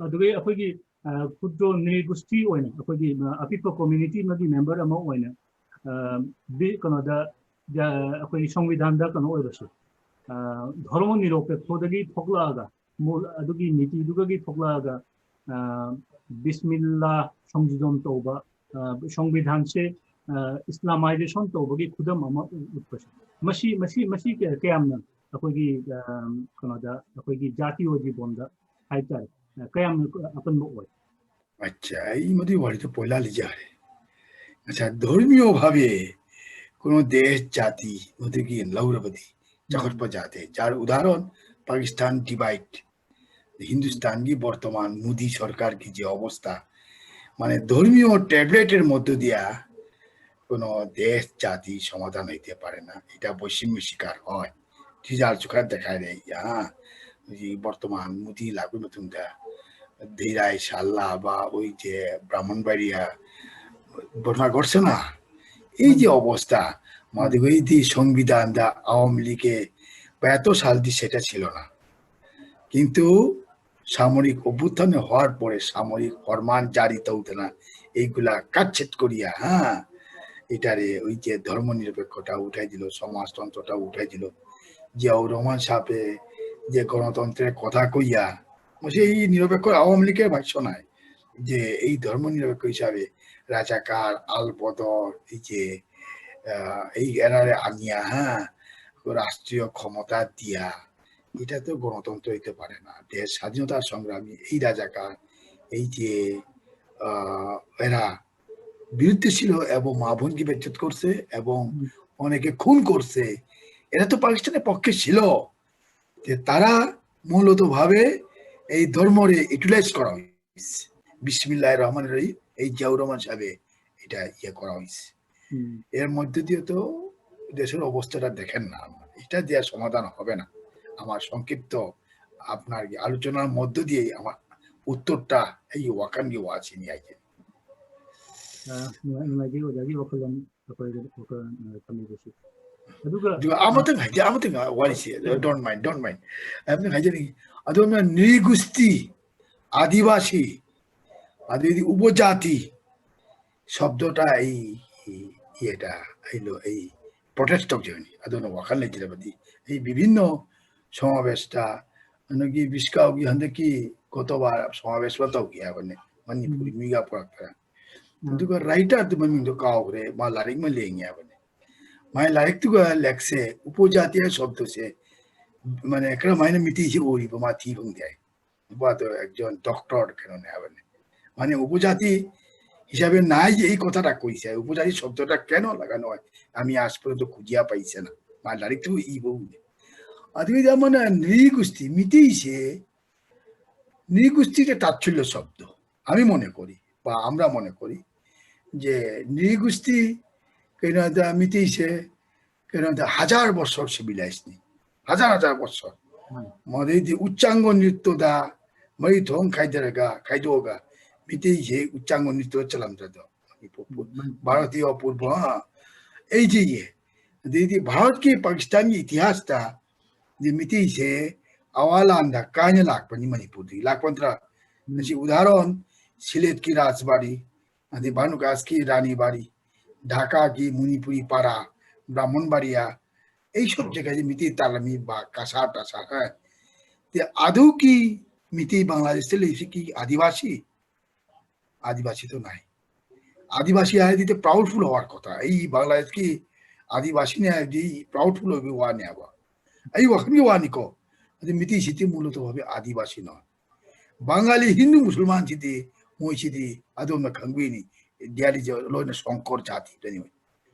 ꯑꯗꯨꯒ ꯑꯩꯈꯣꯏꯒꯤ ꯑ, ꯈꯨꯗ꯭ꯔꯣ ꯅ꯭ꯔꯤꯒꯨꯁꯇꯤ ꯑꯣꯏꯅ ꯑꯩꯈꯣꯏꯒꯤ ꯑ, ꯑꯄꯤꯛꯄ ꯀꯝꯃ꯭ꯌꯨꯅꯤꯇꯤ ꯑꯃꯒꯤ ꯃꯦꯝꯕꯔ ꯑꯃ ꯑꯣꯏꯅ ꯑ, ꯕꯤ- ꯀꯩꯅꯣꯗ ꯑ, ꯑꯩꯈꯣꯏꯒꯤ ꯁꯪꯕꯤꯙꯥꯟꯗ ꯀꯩꯅꯣ ꯑꯣꯏꯕꯁꯦ, ꯑ, ꯙꯔꯃ ꯅꯤꯔꯣꯄꯦꯛꯈꯣꯗꯒꯤ ꯊꯣꯛꯂꯛꯑꯒ ꯃꯨꯜ ꯑꯗꯨꯒꯤ ꯅꯤꯇꯤꯗꯨꯗꯒꯤ ꯊꯣꯛꯂꯛꯑꯒ ꯑ, ꯕꯤꯁꯃꯤꯜꯂꯥ ꯁꯪꯁꯤꯗꯣꯟ ꯇꯧꯕ, ꯑ, ꯁꯪꯕꯤꯙꯥꯟꯁꯦ ꯑ, ꯏꯁꯂꯥꯃꯥꯏꯖꯦꯁꯟ ꯇꯧꯕꯒꯤ ꯈꯨꯗꯝ ꯑꯃ ꯎꯠꯄꯁꯦ, ꯃꯁꯤ ꯃꯁꯤ ꯃꯁꯤ ꯀꯌꯥ- ꯀꯌꯥꯝꯅ ꯑꯩꯈꯣꯏꯒꯤ ꯑ, ꯀꯩꯅꯣꯗ ꯑꯩꯈꯣꯏꯒꯤ ꯖꯥꯇꯤꯌꯣ ꯖꯤꯕꯣꯟꯗ ꯍꯥꯏꯇꯥꯔꯦ, ꯑ, ꯀꯌꯥꯝꯅ ꯑꯄꯟꯕ ꯑꯣꯏ? আচ্ছা, এই মধ্যে বাড়িতে পয়লা লিজা রে। আচ্ছা, ধর্মীয়ভাবে কোনো দেশ জাতি মধ্যে কি লৌরবতী চকট পা যাতে, যার উদাহরণ পাকিস্তান ডিভাইড হিন্দুস্তান কি বর্তমান মোদী সরকার কি যে অবস্থা, মানে ধর্মীয় ট্যাবলেটের মধ্য দিয়া কোনো দেশ জাতি সমাধান হইতে পারে না, এটা বৈষম্য শিকার হয়। রিজাল্ট চোখে দেখায় দেয়। হ্যাঁ, যে বর্তমান মোদী লাগু নতুন দা ধীরাই সাল্লা বা ওই যে ব্রাহ্মণবাড়িয়া ঘটনা ঘটছে না, এই যে অবস্থা, মাধবী সংবিধান দা আওয়ামী লীগে বা এত সাল দি সেটা ছিল না, কিন্তু সামরিক অভ্যুত্থানে হওয়ার পরে সামরিক ফরমান জারি তো হতে না, এইগুলা কাটছেদ করিয়া, হ্যাঁ, এটারে ওই যে ধর্ম নিরপেক্ষটা উঠাই দিল, সমাজতন্ত্রটা উঠাই দিল। জিয়াউর রহমান সাহেবে যে গণতন্ত্রের কথা কইয়া, সেই নিরপেক্ষ আওয়ামী লীগের ভাষ্য নাই যে এই ধর্ম নিরপেক্ষ হিসাবে রাজাকার, আল বদর, এই যে আহ, এই এরারে আনিয়া, হ্যাঁ, রাষ্ট্রীয় ক্ষমতা দিয়া, এটা তো গণতন্ত্র হইতে পারে না। দেশ স্বাধীনতার সংগ্রামী এই রাজাকার, এই যে আহ, এরা বিরুদ্ধে ছিল এবং মা বোনকে বেজ্জত করছে এবং অনেকে খুন করছে, এরা তো পাকিস্তানের পক্ষে ছিল। যে তারা মূলত ভাবে এই ধর্মরে ইউটিলাইজ করা হয়েছে, বিসমিল্লাহ রহমান রহিম, এই জিয়াউর রহমান সাহেবে এটা ইয়ে করা হয়েছে। এর মধ্যে দিয়ে তো দেশের অবস্থাটা দেখেন না, এটা দেওয়ার সমাধান হবে না। আমার সংক্ষিপ্ত আপনার আলোচনার মধ্য দিয়ে আমার উত্তরটা এই ওয়াকান গিয়ে আছে নিয়ে আইছে। ꯑꯃꯇꯪ ꯍꯥꯏꯖ ꯑꯃꯇꯪ ꯋꯥꯔꯤꯁꯦ, don't mind, don't mind. ꯑꯃꯇꯪ ꯍꯥꯏꯖꯅꯤꯡꯉꯤ꯫ ꯑꯗꯣꯝꯅ ꯅ꯭ꯔꯤꯒꯨꯁꯇꯤ, ꯑꯥꯗꯤꯕꯥꯁꯤ, ꯑꯗꯩꯗꯤ ꯎꯄꯖꯥꯇꯤ ꯁꯕꯗꯣꯇꯥ ꯑꯩ, ꯑꯩ, ꯑꯩ ꯄ꯭ꯔꯣꯇꯦꯁ ꯇꯧꯖꯕꯅꯤ꯫ ꯑꯗꯨꯅ ꯋꯥꯈꯜ ꯂꯩꯇ꯭ꯔꯕꯗꯤ ꯑꯩ ꯕꯤꯚꯤꯟꯅ ꯁꯃꯥꯕꯦꯁꯇ, ꯑꯗꯒꯤ ꯕꯤꯁꯀꯥꯎꯒꯤ ꯍꯟꯗꯛꯀꯤ ꯀꯣꯇꯣꯕꯥ ꯁꯃꯥꯕꯦꯁ ꯑꯃ ꯇꯧꯒꯦ ꯍꯥꯏꯕꯅꯤ, ꯃꯅꯤꯄꯨꯔꯤ ꯃꯤꯒ ꯄꯨꯔꯛꯇꯅ꯫ ꯑꯗꯨꯒ ꯔꯥꯏꯇꯔꯗꯨ ꯃꯃꯤꯡꯗꯣ ꯀꯥꯎꯈ꯭ꯔꯦ, ꯃꯥ ꯂꯥꯏꯔꯤꯛ ꯑꯃ ꯂꯦꯡꯉꯦ ꯍꯥꯏꯕꯅꯤ꯫ ꯃꯥꯏ ꯂꯥꯏꯔꯤꯛꯇꯨꯒ ꯂꯦꯛꯁꯦ, উপজাতীয় শব্দꯁꯦ, মানে, ꯀꯔꯝꯍꯥꯏꯅ ꯃꯤꯇꯩꯁꯤ ꯑꯣꯏꯔꯤꯕ ꯃꯥ ꯊꯤ ꯐꯪꯗꯦ ꯍꯥꯏ꯫ ꯅꯨꯄꯥꯗꯣ একজন ডক্টর কেন ꯍꯥꯏꯕꯅꯤ꯫ মানে, উপজাতি হিসাবে নাই যে এই কথাটা কইছে, উপজাতি শব্দটা কেন লাগানো হয়, আমি আজ পর্যন্ত খুঁজিয়া পাইছে না। ꯃꯥ ꯂꯥꯏꯔꯤꯛꯇꯨ ꯏꯕ ꯎꯗꯦ꯫ ꯑꯗꯨꯒꯤꯗꯤ ꯑꯃꯅ ꯅ꯭ꯔꯤꯒꯨꯁꯇꯤ, ꯃꯤꯇꯩꯁꯦ নৃগোষ্ঠী যে তাচ্ছিল্য শব্দ, আমি মনে করি বা আমরা মনে করি যে নৃগোষ্ঠী কেন এটা মিতেইছে কেন এটা হাজার বছর সিভিলাইজ নেই, হাজার হাজার বছর। ꯃꯗꯩꯗꯤ ꯎꯆꯥꯡꯒꯣ ꯅ꯭ꯔꯤꯇ꯭ꯌꯗ ꯃꯔꯤ ꯊꯣꯡ ꯈꯥꯏꯗꯔꯒ, ꯈꯥꯏꯗꯣꯛꯑꯒ ꯃꯤꯇꯩꯁꯦ ꯎꯆꯥꯡꯒꯣ ꯅ꯭ꯔꯤꯇ꯭ꯌ ꯆꯠꯂꯝꯗ꯭ꯔꯗꯣ ꯃꯅꯤꯄꯨꯔ, ꯚꯥꯔꯇꯤꯌ ꯑꯄꯨꯔꯕ ꯑꯩꯁꯦ ꯑꯗꯩꯗꯤ ꯚꯥꯔꯠꯀꯤ ꯄꯥꯀꯤꯁꯇꯥꯟꯒꯤ ꯏꯇꯤꯍꯥꯁꯇ ꯗꯤ ꯃꯤꯇꯩꯁꯦ ꯑꯋꯥ ꯂꯥꯟꯗ ꯀꯥꯏꯅ ꯂꯥꯛꯄꯅꯤ ꯃꯅꯤꯄꯨꯔꯗꯒꯤ ꯂꯥꯛꯄ ꯅꯠꯇ꯭ꯔꯥ? ꯉꯁꯤ ꯎꯗꯥꯍꯔꯟ ꯁꯤꯂꯦꯠꯀꯤ ꯔꯥꯖꯕꯥꯔꯤ, ꯑꯗꯩ ꯚꯥꯅꯨꯒꯥꯁꯀꯤ ꯔꯥꯅꯤꯕꯥꯔꯤ, ꯙꯥꯀꯥꯒꯤ ꯃꯨꯅꯤꯄꯨꯔꯤ ꯄꯥꯔꯥ, ꯕ꯭ꯔꯥꯍꯃꯟꯕꯥꯔꯤꯌꯥ, ꯑꯩ ꯁꯣꯞ ꯖꯒꯥꯁꯤ ꯃꯤꯇꯩ ꯇꯥꯂꯝꯃꯤ ꯕꯥ ꯀꯁꯥ ꯇꯁꯥ ꯍꯥꯏ꯫ ꯇꯦ ꯑꯗꯨꯒꯤ ꯃꯤꯇꯩ ꯕꯪꯒ꯭ꯂꯥꯗꯦꯁꯇ ꯂꯩꯁꯤꯒꯤ ꯑꯥꯗꯤꯕꯥꯁꯤ, ꯑꯥꯗꯤꯕꯥꯁꯤ ꯇꯣ ꯅꯥꯏ꯫ ꯑꯥꯗꯤꯕꯥꯁꯤ ꯍꯥꯏꯗꯤ ꯄ꯭ꯔꯥꯎꯗꯐꯨꯜ ꯍꯋꯥꯔ ꯀꯣꯇꯥ꯫ ꯑꯩ ꯕꯪꯒ꯭ꯂꯥꯗꯦꯁꯀꯤ ꯑꯥꯗꯤꯕꯥꯁꯤꯅꯤ ꯍꯥꯏꯕꯗꯤ ꯄ꯭ꯔꯥꯎꯗꯐꯨꯜ ꯑꯣꯏꯕ ꯋꯥꯅꯦꯕ꯫ ꯑꯩ ꯋꯥꯈꯜꯒꯤ ꯋꯥꯅꯤꯀꯣ꯫ ꯑꯗꯨ ꯃꯤꯇꯩꯁꯤ ꯇꯤ ꯃꯨꯂꯨ ꯇꯧꯕ ꯑꯥꯗꯤꯕꯥꯁꯤꯅꯣ꯫ ꯕꯪꯒꯥꯂꯤ ꯍꯤꯟꯗꯨ ꯃꯨꯁꯜꯃꯥꯟꯁꯤꯗꯤ ꯃꯣꯏꯁꯤꯗꯤ ꯑꯗꯣꯝꯅ ꯈꯪꯕꯤꯅꯤ꯫ ꯗꯤꯌꯥꯂꯤꯁꯦ ꯂꯣꯏꯅ ꯁꯣꯡꯀꯣꯔ ꯖꯥꯇꯤꯗꯅꯤ꯫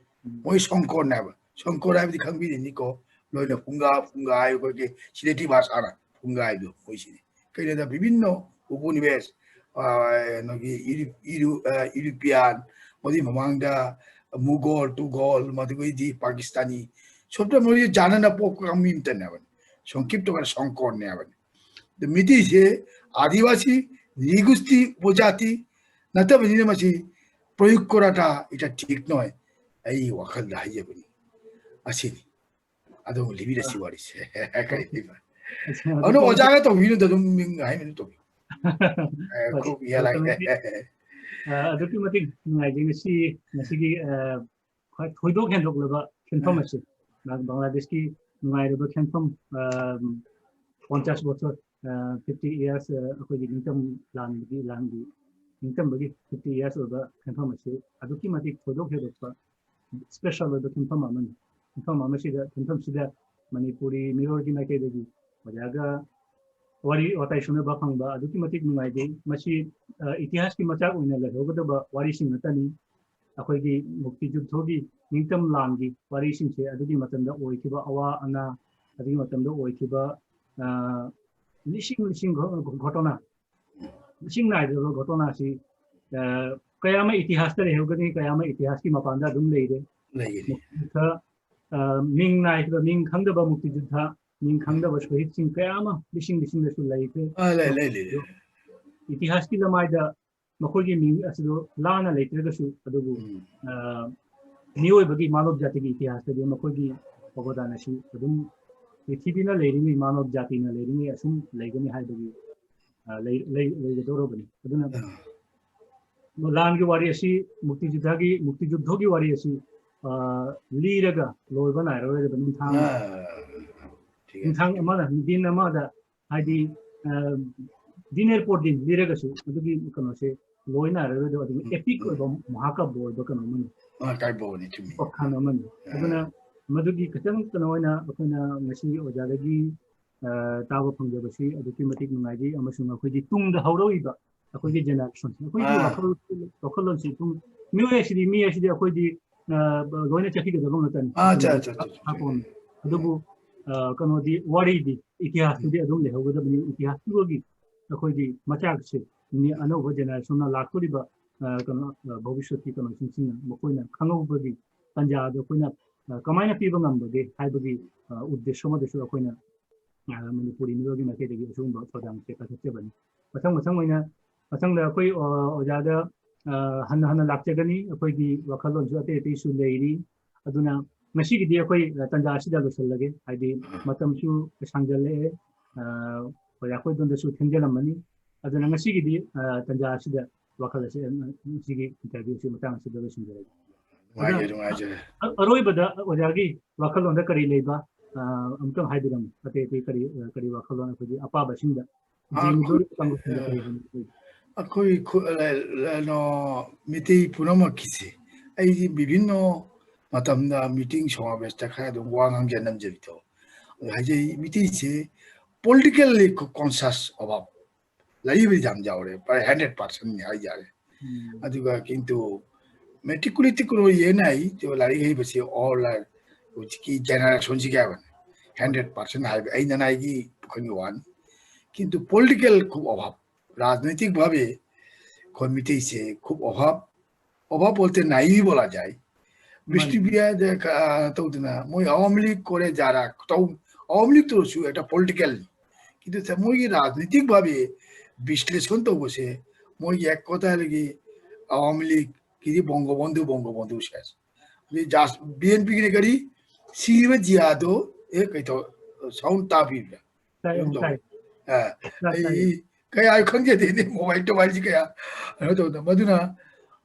ꯃꯣꯏ ꯁꯣꯡꯀꯣꯔꯅꯦꯕ꯫ ꯁꯣꯡꯀꯣꯔ ꯍꯥꯏꯕꯗꯤ ꯈꯪꯕꯤꯔꯤꯅꯤꯀꯣ꯫ ꯂꯣꯏꯅ ꯐꯨꯡꯒꯥ, ꯐꯨꯡꯒꯥ ꯍꯥꯏꯕ ꯑꯩꯈꯣꯏꯒꯤ ꯁꯤꯂꯦꯇꯤ ꯚꯥꯁꯥꯅ ꯐꯨꯡꯒꯥ ꯍꯥꯏꯕꯗꯣ ꯃꯣꯏꯁꯤꯅꯤ꯫ ꯀꯩꯅꯣꯗ ꯕꯤꯚꯤꯟꯅ ꯎꯄꯅꯤꯕꯦꯁ, ꯑ, ꯅꯣꯏꯒꯤ ꯏꯔꯨ-, ꯏꯔꯨ-, ꯑ, ꯏꯔꯨꯄꯤꯌꯥꯟ, ꯃꯗꯨꯒꯤ ꯃꯃꯥꯡꯗ ꯃꯨꯒꯣꯜ, ꯇꯨꯒꯣꯜ, ꯃꯗꯨꯒꯤꯗꯤ ꯄꯥꯀꯤꯁꯇꯥꯅꯤ꯫ ꯁꯣꯝꯗ ꯃꯣꯏ ꯖꯥꯅꯅ ꯄꯣꯛꯄ ꯃꯤ ꯑꯃꯇꯅꯦꯕꯅꯤ꯫ ꯁꯣꯡꯀꯤꯞꯇ ꯁꯣꯡꯀꯣꯔꯅꯦꯕꯅꯤ꯫ ꯑꯗꯨ ꯃꯤꯇꯩꯁꯦ ꯑꯥꯗꯤꯕꯥꯁꯤ, ꯅ꯭ꯔꯤꯒꯨꯁꯇꯤ, ꯎꯄꯖꯥꯇꯤ ꯅꯠꯇꯕꯅꯤꯅ ꯃꯁꯤ ꯄ꯭ꯔꯌꯨꯛ ꯀꯣꯔꯥꯇꯥ ꯏꯇ ꯊꯤꯛ ꯅꯣꯏ꯫ ꯑꯩ ꯋꯥꯈꯜꯗ ꯍꯥꯏꯖꯕꯅꯤ꯫ ꯑꯁꯤꯅꯤ꯫ ꯑꯗꯨꯝ ꯂꯤꯕꯤꯔꯁꯤ ꯋꯥꯔꯤꯁꯦ꯫ ꯀꯔꯤ ꯂꯩꯕ? ꯑꯗꯨ ꯑꯗꯨ ꯑꯣꯖꯥꯒ ꯇꯧꯕꯤꯅꯨꯗ ꯑꯗꯨꯝ ꯃꯤꯡ ꯍꯥꯏꯅ ꯑꯗꯨꯝ ꯇꯧꯕꯤꯌꯨ꯫ ꯑ, ꯍꯣꯏ, ꯈꯨ ꯌꯥꯂꯥꯏ꯫ ꯑꯗꯨ ꯇꯧꯕꯤꯌꯨ꯫ ꯑ, ꯑꯗꯨꯛꯀꯤ ꯃꯇꯤꯛ ꯅꯨꯡꯉꯥꯏꯖꯩ ꯉꯁꯤ, ꯉꯁꯤꯒꯤ, ꯑ, ꯈ꯭ꯋꯥꯏ ꯊꯣꯏꯗꯣꯛ ꯍꯦꯟꯗꯣꯛꯂꯕ ꯈꯦꯟꯐꯝ ꯑ꯫ ꯑꯁꯤ꯫ ꯕꯪ-, ꯕꯪꯒ꯭ꯂꯥꯗꯦꯁꯀꯤ ꯅꯨꯡꯉꯥꯏꯔꯕ ꯈꯦꯟꯐꯝ, ꯑ, ꯄꯟꯆꯥꯁ ꯕꯣꯁꯣꯔ, ꯑ, fifty years, ꯑ, ꯑꯩꯈꯣꯏꯒꯤ ꯅꯤꯡꯇꯝ ꯂꯥꯟꯕꯒꯤ, ꯂꯥꯟꯒꯤ ꯅꯤꯡꯇꯝꯕꯒꯤ fifty years ꯑꯣꯏꯕ ꯈꯦꯟꯐꯝ ꯑꯁꯤ ꯑꯗꯨꯛꯀꯤ ꯃꯇꯤꯛ ꯊꯣꯏꯗꯣꯛ ꯍꯦꯟꯗꯣꯛꯄ special ꯑꯣꯏꯕ ꯈꯦꯟꯐꯝ ꯑꯃꯅꯤ꯫ ꯈꯦꯟꯐꯝ ꯑꯃꯁꯤꯗ, ꯈꯦꯟꯐꯝꯁꯤꯗ ꯃꯅꯤꯄꯨꯔꯤ ꯃꯤꯔꯣꯜꯒꯤ ꯃꯥꯏꯀꯩꯗꯒꯤ ꯑꯣꯖꯥꯒ ꯋꯥꯔꯤ ꯋꯥꯇꯥꯏ ꯁꯨꯅꯕ ꯐꯪꯕ ꯑꯗꯨꯛꯀꯤ ꯃꯇꯤꯛ ꯅꯨꯡꯉꯥꯏꯖꯩ꯫ ꯃꯁꯤ, ꯑ, ꯏꯇꯤꯍꯥꯁꯀꯤ ꯃꯆꯥꯛ ꯑꯣꯏꯅ ꯂꯩꯍꯧꯒꯗꯕ ꯋꯥꯔꯤꯁꯤꯡ ꯉꯥꯛꯇꯅꯤ꯫ ꯑꯩꯈꯣꯏꯒꯤ ꯃꯨꯛꯇꯤ ꯌꯨꯗ꯭ꯙꯒꯤ ꯅꯤꯡꯇꯝ ꯂꯥꯟꯒꯤ ꯋꯥꯔꯤꯁꯤꯡꯁꯦ ꯑꯗꯨꯒꯤ ꯃꯇꯝꯗ ꯑꯣꯏꯈꯤꯕ ꯑꯋꯥ ꯑꯅꯥ, ꯑꯗꯨꯒꯤ ꯃꯇꯝꯗ ꯑꯣꯏꯈꯤꯕ, ꯑ, ꯂꯤꯁꯤꯡ ꯂꯤꯁꯤꯡ ꯘꯣ-, ꯘꯣꯇꯣꯅꯥ, ꯂꯤꯁꯤꯡ ꯅꯥꯏꯗ꯭ꯔꯕ ꯘꯣꯇꯣꯅꯥꯁꯤ, ꯑ, ꯀꯌꯥ ꯑꯃ ꯏꯇꯤꯍꯥꯁꯇ ꯂꯩꯍꯧꯒꯅꯤ, ꯀꯌꯥ ꯑꯃ ꯏꯇꯤꯍꯥꯁꯀꯤ ꯃꯄꯥꯟꯗ ꯑꯗꯨꯝ ꯂꯩꯔꯦ꯫ ꯂꯩꯒꯅꯤ꯫ ꯃꯨꯛꯇꯤꯖꯨꯗ, ꯑ, ꯃꯤꯡ ꯅꯥꯏꯗꯕ, ꯃꯤꯡ ꯈꯪꯗꯕ ꯃꯨꯛꯇꯤꯖꯨꯗ, ꯃꯤꯡ ꯈꯪꯗꯕ ꯁꯍꯤꯗꯁꯤꯡ ꯀꯌꯥ ꯑꯃ ꯂꯤꯁꯤꯡ ꯂꯤꯁꯤꯡꯗꯁꯨ ꯂꯩꯈ꯭ꯔꯦ꯫ ꯑ, ꯂꯩ, ꯂꯩ, ꯂꯩ, ꯂꯩ꯫ ꯏꯇꯤꯍꯥꯁꯀꯤ ꯂꯃꯥꯏꯗ ꯃꯈꯣꯏꯒꯤ ꯃꯤꯡ ꯑꯁꯤꯗꯣ ꯂꯥꯟꯅ ꯂꯩꯇ꯭ꯔꯒꯁꯨ, ꯑꯗꯨꯕꯨ, ꯎꯝ꯫ ꯑ, ꯃꯤꯑꯣꯏꯕꯒꯤ, ꯃꯥꯅꯕ ꯖꯥꯇꯤꯒꯤ ꯏꯇꯤꯍꯥꯁꯇꯗꯤ ꯃꯈꯣꯏꯒꯤ ꯑꯕꯗꯥꯟ ꯑꯁꯤ ꯑꯗꯨꯝ ꯄ꯭ꯔꯤꯊꯤꯕꯤꯅ ꯂꯩꯔꯤꯉꯩ, ꯃꯥꯅꯕ ꯖꯥꯇꯤꯅ ꯂꯩꯔꯤꯉꯩ ꯑꯁꯨꯝ ꯂꯩꯒꯅꯤ ꯍꯥꯏꯕꯒꯤ, ꯑ, ꯂꯩ-, ꯂꯩ-, ꯂꯩꯒꯗꯧꯔꯕꯅꯤ꯫ ꯑꯗꯨꯅ ꯑ꯫ ꯂꯥꯟꯒꯤ ꯋꯥꯔꯤ ꯑꯁꯤ, ꯃꯨꯛꯇꯤꯖꯨꯗꯒꯤ, ꯃꯨꯛꯇꯤꯖꯨꯗꯒꯤ ꯋꯥꯔꯤ ꯑꯁꯤ, ꯑ, ꯂꯤꯔꯒ ꯂꯣꯏꯕ ꯅꯥꯏꯔꯔꯣꯏꯗꯕ ꯅꯤꯡꯊꯥꯡ, ꯑ, ꯊꯤꯛ ꯍꯦ꯫ ꯅꯤꯡꯊꯥꯡ ꯑꯃꯅ, ꯗꯤꯟ ꯑꯃꯗ, ꯍꯥꯏꯗꯤ, ꯑ, ꯗꯤꯟ ꯑꯦꯔ ꯄꯣꯔ ꯗꯤꯟ ꯂꯤꯔꯒꯁꯨ ꯑꯗꯨꯒꯤ ꯀꯩꯅꯣꯁꯦ ꯂꯣꯏ ꯅꯥꯏꯔꯔꯣꯏꯗꯕ, ꯑꯗꯨꯒꯤ ꯎꯝ, ꯑꯦꯄꯤꯛ ꯎꯝ꯫ ꯑꯣꯏꯕ ꯃꯍꯥꯀꯥꯕ꯭ꯌ ꯑꯣꯏꯕ ꯀꯩꯅꯣ ꯑꯃꯅꯤ꯫ ꯑ, ꯀꯥꯏꯕꯧꯅꯤ, ꯆꯨꯝꯃꯤ꯫ ꯋꯥꯈꯜ ꯑꯃꯅꯤ꯫ ꯑ꯫ ꯑꯗꯨꯅ ꯃꯗꯨꯒꯤ ꯈꯤꯇꯪ ꯀꯩꯅꯣ ꯑꯣꯏꯅ ꯑꯩꯈꯣꯏꯅ ꯉꯁꯤ ꯑꯣꯖꯥꯗꯒꯤ, ꯑ, ꯇꯥꯕ ꯐꯪꯖꯕꯁꯤ ꯑꯗꯨꯛꯀꯤ ꯃꯇꯤꯛ ꯅꯨꯡꯉꯥꯏꯖꯩ, ꯑꯃꯁꯨꯡ ꯑꯩꯈꯣꯏꯒꯤ ꯇꯨꯡꯗ ꯍꯧꯔꯛꯏꯕ ꯑꯩꯈꯣꯏꯒꯤ ꯖꯦꯅꯦꯔꯦꯁꯟ, ꯑꯩꯈꯣꯏꯒꯤ ꯑꯥ꯫ ꯋꯥꯈꯜ-, ꯋꯥꯈꯜꯂꯣꯟꯁꯤ ꯁꯨꯝ, ꯃꯤꯑꯣꯏ ꯑꯁꯤꯗꯤ, ꯃꯤ ꯑꯁꯤꯗꯤ ꯑꯩꯈꯣꯏꯗꯤ, ꯑ, ꯂꯣꯏꯅ ꯆꯠꯈꯤꯒꯗꯕ ꯉꯥꯛꯇꯅꯤ꯫ ꯑꯥ, ꯑꯗꯨꯅ ꯆꯥ, ꯆꯥ, ꯆꯥ, ꯆꯥ, ꯆꯥ꯫ ꯍꯥꯄꯣꯝꯃꯤ꯫ ꯑꯗꯨꯕꯨ, ꯑ, ꯀꯩꯅꯣꯗꯤ, ꯋꯥꯔꯤꯗꯤ, ꯏꯇꯤꯍꯥꯁꯇꯨꯗꯤ ꯑꯗꯨꯝ ꯂꯩꯍꯧꯒꯗꯕꯅꯤ꯫ ꯏꯇꯤꯍꯥꯁꯇꯨꯒꯤ ꯑꯩꯈꯣꯏꯒꯤ ꯃꯆꯥꯛꯁꯦ, ꯃꯤ ꯑꯅꯧꯕ ꯖꯦꯅꯦꯔꯦꯁꯟꯅ ꯂꯥꯛꯇꯣꯔꯤꯕ, ꯑ, ꯀꯩꯅꯣ, ꯑ, ꯚꯕꯤꯁ꯭ꯌꯠꯀꯤ ꯀꯩꯅꯣꯁꯤꯡꯁꯤꯅ ꯃꯈꯣꯏꯅ ꯈꯪꯍꯧꯕꯒꯤ ꯇꯥꯟꯖꯥꯗꯣ ꯑꯩꯈꯣꯏꯅ, ꯑ, ꯀꯃꯥꯏꯅ ꯄꯤꯕ ꯉꯝꯕꯒꯦ ꯍꯥꯏꯕꯒꯤ, ꯑ, ꯎꯗꯦꯁ꯭ꯌ ꯑꯃꯗꯁꯨ ꯑꯩꯈꯣꯏꯅ, ꯑ, ꯃꯅꯤꯄꯨꯔꯤ ꯃꯤꯔꯣꯜꯒꯤ ꯃꯥꯏꯀꯩꯗꯒꯤ ꯑꯁꯤꯒꯨꯝꯕ ꯊꯧꯗꯥꯡꯁꯦ ꯄꯥꯏꯈꯠꯆꯕꯅꯤ꯫ ꯃꯊꯪ ꯃꯊꯪ ꯑꯣꯏꯅ, ꯃꯊꯪꯗ ꯑꯩꯈꯣꯏ, ꯑ, ꯑꯣꯖꯥꯗ, ꯑ, ꯍꯟꯅ ꯍꯟꯅ ꯂꯥꯛꯆꯒꯅꯤ꯫ ꯑꯩꯈꯣꯏꯒꯤ ꯋꯥꯈꯜꯂꯣꯟꯁꯨ ꯑꯇꯩ ꯑꯇꯩꯁꯨ ꯂꯩꯔꯤ꯫ ꯑꯗꯨꯅ ꯉꯁꯤꯒꯤꯗꯤ ꯑꯩꯈꯣꯏ, ꯑ, ꯇꯥꯟꯖꯥ ꯑꯁꯤꯗ ꯂꯣꯏꯁꯤꯜꯂꯒꯦ, ꯍꯥꯏꯗꯤ ꯑ꯫ ꯃꯇꯝꯁꯨ ꯁꯥꯡꯖꯜꯂꯛꯑꯦ, ꯑ, ꯑꯣꯖꯥ ꯑꯩꯈꯣꯏꯗꯣꯝꯗꯁꯨ ꯊꯦꯡꯖꯤꯜꯂꯝꯃꯅꯤ꯫ ꯑꯗꯨꯅ ꯉꯁꯤꯒꯤꯗꯤ, ꯑ, ꯇꯥꯟꯖꯥ ꯑꯁꯤꯗ ꯋꯥꯈꯜ ꯑꯁꯤ, ꯑ, ꯉꯁꯤꯒꯤ ꯏꯟꯇꯔꯚ꯭ꯌꯨꯁꯤ ꯃꯇꯥꯡ ꯑꯁꯤꯗ ꯂꯣꯏꯁꯤꯟꯖꯔꯒꯦ꯫ ꯅꯨꯡꯉꯥꯏꯖꯔꯦ, ꯑꯗꯣ ꯅꯨꯡꯉꯥꯏꯖꯔꯦ꯫ ꯑ-, ꯑꯔꯣꯏꯕꯗ ꯑꯣꯖꯥꯒꯤ ꯋꯥꯈꯜꯂꯣꯟꯗ ꯀꯔꯤ ꯂꯩꯕ, ꯑ, ꯑꯃꯨꯛꯇꯪ ꯍꯥꯏꯕꯤꯔꯝꯃꯨ꯫ ꯑꯇꯩ ꯑꯇꯩ ꯀꯔꯤ, ꯑ, ꯀꯔꯤ ꯋꯥꯈꯜꯂꯣꯟ ꯑꯩꯈꯣꯏꯒꯤ ꯑꯄꯥꯕꯁꯤꯡꯗ, ꯑ, ꯌꯦꯡꯂꯤꯕ ꯑꯩꯈꯣꯏ, ꯀꯥꯡꯕꯨꯁꯤꯡꯗ ꯑ, ꯀꯔꯤ ꯍꯥꯏꯅꯤꯡꯕ ꯂꯩ? ꯑꯩꯈꯣꯏ ꯈꯨ-, ꯑ, ꯀꯩꯅꯣ, ꯃꯤꯇꯩ ꯄꯨꯝꯅꯃꯛꯀꯤꯁꯦ ꯑꯩꯗꯤ ꯕꯤꯚꯤꯟꯅ ꯃꯇꯝꯗ ꯃꯤꯇꯤꯡ ꯁꯃꯥꯕꯦꯁꯇ ꯈꯔ ꯑꯗꯨꯝ ꯋꯥ ꯉꯥꯡꯖ ꯅꯝꯖꯕꯤꯗꯣ꯫ ꯑꯗꯨ ꯍꯥꯏꯖꯩ, ꯃꯤꯇꯩꯁꯦ politically conscious ꯑꯣꯏꯕ ꯂꯩꯕꯗꯤ ꯌꯥꯝ ꯌꯥꯎꯔꯦ, ꯄ꯭ꯔꯥꯏ hundred percent ꯅꯤ ꯍꯥꯏ ꯌꯥꯔꯦ꯫ ꯎꯝ꯫ ꯑꯗꯨꯒ ꯀꯤꯟꯇꯨ ꯃꯦꯇ꯭ꯔꯤꯀꯨꯂꯦꯇꯤꯛ ꯀꯩꯅꯣ ꯌꯦꯡꯅ ꯑꯩ ꯂꯥꯏꯔꯤꯛ ꯍꯩꯕꯁꯤ all ꯍꯧꯖꯤꯛꯀꯤ ꯖꯦꯅꯦꯔꯦꯁꯟꯁꯤꯒꯤ ꯍꯥꯏꯕꯅꯤ꯫ Hundred percent ꯍꯥꯏꯕ ꯑꯩ ꯅꯅꯥꯏꯒꯤ ꯄꯨꯈ꯭ꯔꯤꯒꯤ ꯋꯥꯅꯤ꯫ কিন্তু পলিটিক্যাল খুব অভাব, রাজনৈতিকভাবে কমিটিছে খুব অভাব। অভাব বলতে নাই বলা যায়। বিষ্ণুপ্রিয়া যে কা-, তৌদিনা মই আওয়ামী লীগ করে যারা, তৌ আওয়ামী লীগ তো সু একটা পলিটিক্যাল, কিন্তু তা মই রাজনৈতিকভাবে বিশ্লেষণ তো বসে মই এক কথা লাগি আওয়ামী লীগ কি বঙ্গবন্ধু, বঙ্গবন্ধু শেষ। যে জাস-, বিএনপি কিনে করি সিরিমে জিয়া তো এ কই তো সাউন্ড তাপি। ꯍꯣꯏ꯫ ꯑꯩ ꯀꯌꯥ ꯈꯪꯖꯗꯦꯅꯦ, ꯃꯣꯕꯥꯏꯜ ꯇꯣꯕꯥꯏꯜꯁꯤ ꯀꯌꯥ ꯀꯩꯅꯣ ꯇꯧꯗꯕ꯫ ꯑꯗꯨꯅ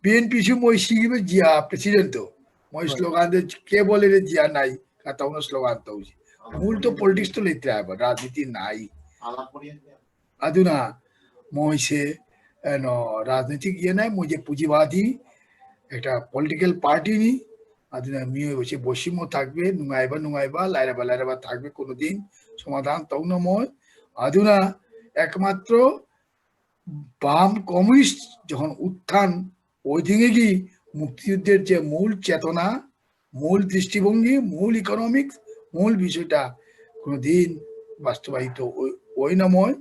ꯕꯤ ꯑꯦꯟ ꯄꯤꯁꯨ ꯃꯣꯏ ꯁꯤꯈꯤꯕ ꯖꯤꯌꯥ ꯄ꯭ꯔꯦꯁꯤꯗꯦꯟꯠꯇꯣ, ꯃꯣꯏ ꯍꯣꯏ꯫ ꯁ꯭ꯂꯣꯒꯥꯟꯗ "ꯀꯦ ꯕꯣꯂꯦꯔꯦ ꯖꯤꯌꯥ ꯅꯥꯏ" ꯀ ꯇꯧꯅ ꯁ꯭ꯂꯣꯒꯥꯟ ꯇꯧꯁꯤ꯫ ꯃꯨꯜꯗꯣ ꯄꯣꯂꯤꯇꯤꯛꯁꯇꯣ ꯂꯩꯇ꯭ꯔꯦ ꯍꯥꯏꯕ, ꯔꯥꯖꯅꯤꯇꯤ ꯅꯥꯏ꯫ ꯑꯗꯨꯅ ꯃꯣꯏꯁꯦ, ꯀꯩꯅꯣ, ꯔꯥꯖꯅꯤꯇꯤꯛ ꯌꯦꯟꯅ ꯃꯣꯏꯁꯦ ꯄꯨꯖꯤꯕꯥꯗꯤ একটা পলিটিক্যাল পার্টি নি। ꯑꯗꯨꯅ ꯃꯤꯑꯣꯏꯕꯁꯤ ꯕꯣꯁꯤꯃꯣ ꯊꯥꯛꯄꯤ, ꯅꯨꯡꯉꯥꯏꯕ ꯅꯨꯡꯉꯥꯏꯕ, ꯂꯥꯏꯔꯕ ꯂꯥꯏꯔꯕ ꯊꯥꯛꯄꯤ, কোনো দিন সমাধান ꯇꯧ ꯉꯝꯃꯣꯏ꯫ ꯑꯗꯨꯅ একমাত্র বাম কমিউনিস্ট যখন উত্থান, ওই দিকে কি মুক্তিযুদ্ধের যে মূল চেতনা, মূল দৃষ্টিভঙ্গি, মূল ইকোনমিক্স, মূল বিষয়টা কোনো দিন বাস্তবায়িত ওই, ওই নাময়,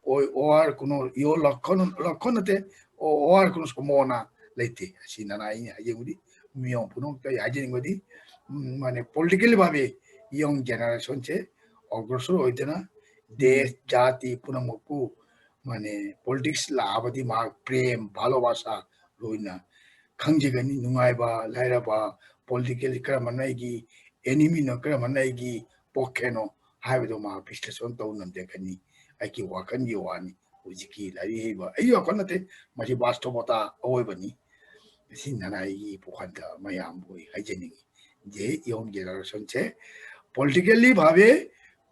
ওই, ওয়ার কোনো ইয়ো লক্ষণ, লক্ষণ হতে, ও, ওয়ার কোনো সম্ভাবনা লেতে। আসি না নাই, হাইজে গুদি, মিয়ং পুনম তাই হাইজে গুদি, উম, মানে পলিটিক্যালি ভাবে ইয়ং জেনারেশন চে অগ্রসর হইতে না, দেশ, জাতি, পুনমকু, মানে পলিটিক্স লা আবাদি মা প্রেম, ভালোবাসা, ꯂꯣꯏꯅ ꯈꯪꯖꯒꯅꯤ꯫ ꯅꯨꯡꯉꯥꯏꯕ, ꯂꯥꯏꯔꯕ, ꯄꯣꯂꯤꯇꯤꯀꯦꯜ ꯀꯔꯝꯕꯅ ꯑꯩꯒꯤ ꯑꯦꯅꯤꯃꯤꯅꯣ, ꯀꯔꯝꯕꯅ ꯑꯩꯒꯤ ꯄꯣꯛꯈꯦꯅꯣ ꯍꯥꯏꯕꯗꯣ ꯃꯍꯥꯛ ꯕꯤꯁꯂꯦꯁꯟ ꯇꯧ ꯉꯝꯖꯒꯅꯤ꯫ ꯑꯩꯒꯤ ꯋꯥꯈꯜꯒꯤ ꯋꯥꯅꯤ꯫ ꯍꯧꯖꯤꯛꯀꯤ ꯂꯥꯏꯔꯤꯛ ꯍꯩꯕ ꯑꯩꯒꯤ ꯋꯥꯈꯜ ꯅꯠꯇꯦ, ꯃꯁꯤ ꯕꯥꯁꯇꯣꯕꯇꯥ ꯑꯋꯣꯏꯕꯅꯤ꯫ ꯁꯤ ꯅꯅꯥꯏꯒꯤ ꯄꯨꯈꯟꯗ ꯃꯌꯥꯝꯕꯨ ꯑꯩ ꯍꯥꯏꯖꯅꯤꯡꯉꯤ꯫ যে ইয়ং জেনারেশন চে পলিটিক্যালি ভাবে,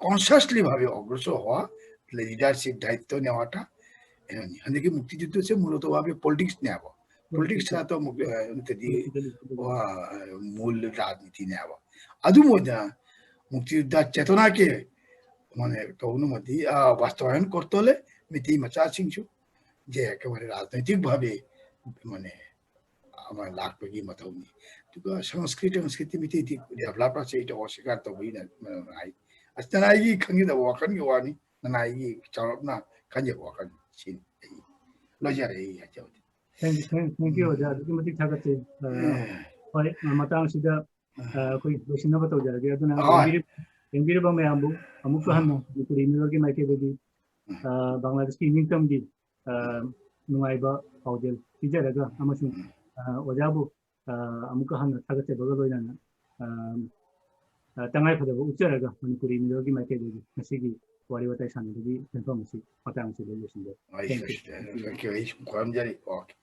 কনসিয়াসলি ভাবে অগ্রসর হওয়া, লিডারশিপ দায়িত্ব নেওয়াটা, এমনি। হ্যাঁ, কি মুক্তিযুদ্ধ চে মূলত ভাবে পলিটিক্স নেওয়া, পলিটিক্স ছাড়া তো মুক্তি, আহ, ইত্যাদি, আহ, মূল রাজনীতি নেওয়া। আদু মধ্যে মুক্তিযোদ্ধার চেতনাকে মানে তখন মধ্যে, আহ, বাস্তবায়ন করতে হলে মিতি মাচা সিংসু যে একেবারে রাজনৈতিকভাবে মানে আমার লাগবে কি মাথাউনি। তো সংস্কৃতি, সংস্কৃতি মিতি ডেভেলপ আছে, এটা অস্বীকার তো হই না, মানে, নাই। আচ্ছা, নাই কি খাঙ্গি দেবো, অখান কি ওয়ানি। ꯅꯅꯥꯏꯒꯤ ꯆꯥꯎꯔꯞꯅ ꯈꯟꯖꯕ ꯋꯥꯈꯜ ꯁꯤꯅꯤ꯫ ꯑꯩ ꯂꯣꯏꯖꯔꯦ, ꯑꯩ ꯍꯥꯏꯖꯕꯗꯤ꯫ Thank you, thank you, ꯑꯣꯖꯥ, ꯑꯗꯨꯛꯀꯤ ꯃꯇꯤꯛ ꯊꯥꯒꯠꯆꯩ꯫ ꯑ, ꯑꯦ, ꯍꯣꯏ, ꯑ, ꯃꯇꯥꯡꯁꯤꯗ, ꯑ, ꯑꯩꯈꯣꯏ ꯂꯣꯏꯁꯤꯟꯅꯕ ꯇꯧꯖꯔꯒꯦ꯫ ꯑꯗꯨꯅ ꯍꯣꯏ꯫ ꯌꯦꯡꯕꯤꯔꯤꯕ, ꯌꯦꯡꯕꯤꯔꯤꯕ ꯃꯌꯥꯝꯕꯨ ꯑꯃꯨꯛꯁꯨ ꯍꯟꯅ ꯃꯅꯤꯄꯨꯔꯤ ꯃꯤꯔꯣꯜꯒꯤ ꯃꯥꯏꯀꯩꯗꯒꯤ, ꯎꯝ꯫ ꯑ, ꯕꯪꯒ꯭ꯂꯥꯗꯦꯁꯀꯤ ꯏꯅꯤꯡꯇꯝꯒꯤ, ꯑ, ꯅꯨꯡꯉꯥꯏꯕ ꯄꯥꯎꯖꯦꯜ ꯄꯤꯖꯔꯒ ꯑꯃꯁꯨꯡ, ꯎꯝ꯫ ꯑ, ꯑꯣꯖꯥꯕꯨ, ꯑ, ꯑꯃꯨꯛꯀ ꯍꯟꯅ ꯊꯥꯒꯠꯆꯕꯒ ꯂꯣꯏꯅꯅ, ꯑ, ꯑ, ꯇꯉꯥꯏ ꯐꯗꯕ ꯎꯠꯆꯔꯒ ꯃꯅꯤꯄꯨꯔꯤ ꯃꯤꯔꯣꯜꯒꯤ ꯃꯥꯏꯀꯩꯗꯒꯤ ꯉꯁꯤꯒꯤ ꯋꯥꯔꯤ ꯋꯥꯇꯥꯏ ꯁꯥꯟꯅꯕꯒꯤ ꯁꯦꯟꯐꯝ ꯑꯁꯤ ꯃꯇꯥꯡ ꯑꯁꯤꯗ ꯂꯣꯏꯁꯤꯟꯖꯔꯦ꯫ ꯑꯩ Thank you. ꯁꯣꯏꯗ꯭ꯔꯦ꯫ Thank you. ꯑꯩ ꯁꯨꯝ ꯈꯣꯏꯔꯝꯖꯔꯤ꯫ Okay꯫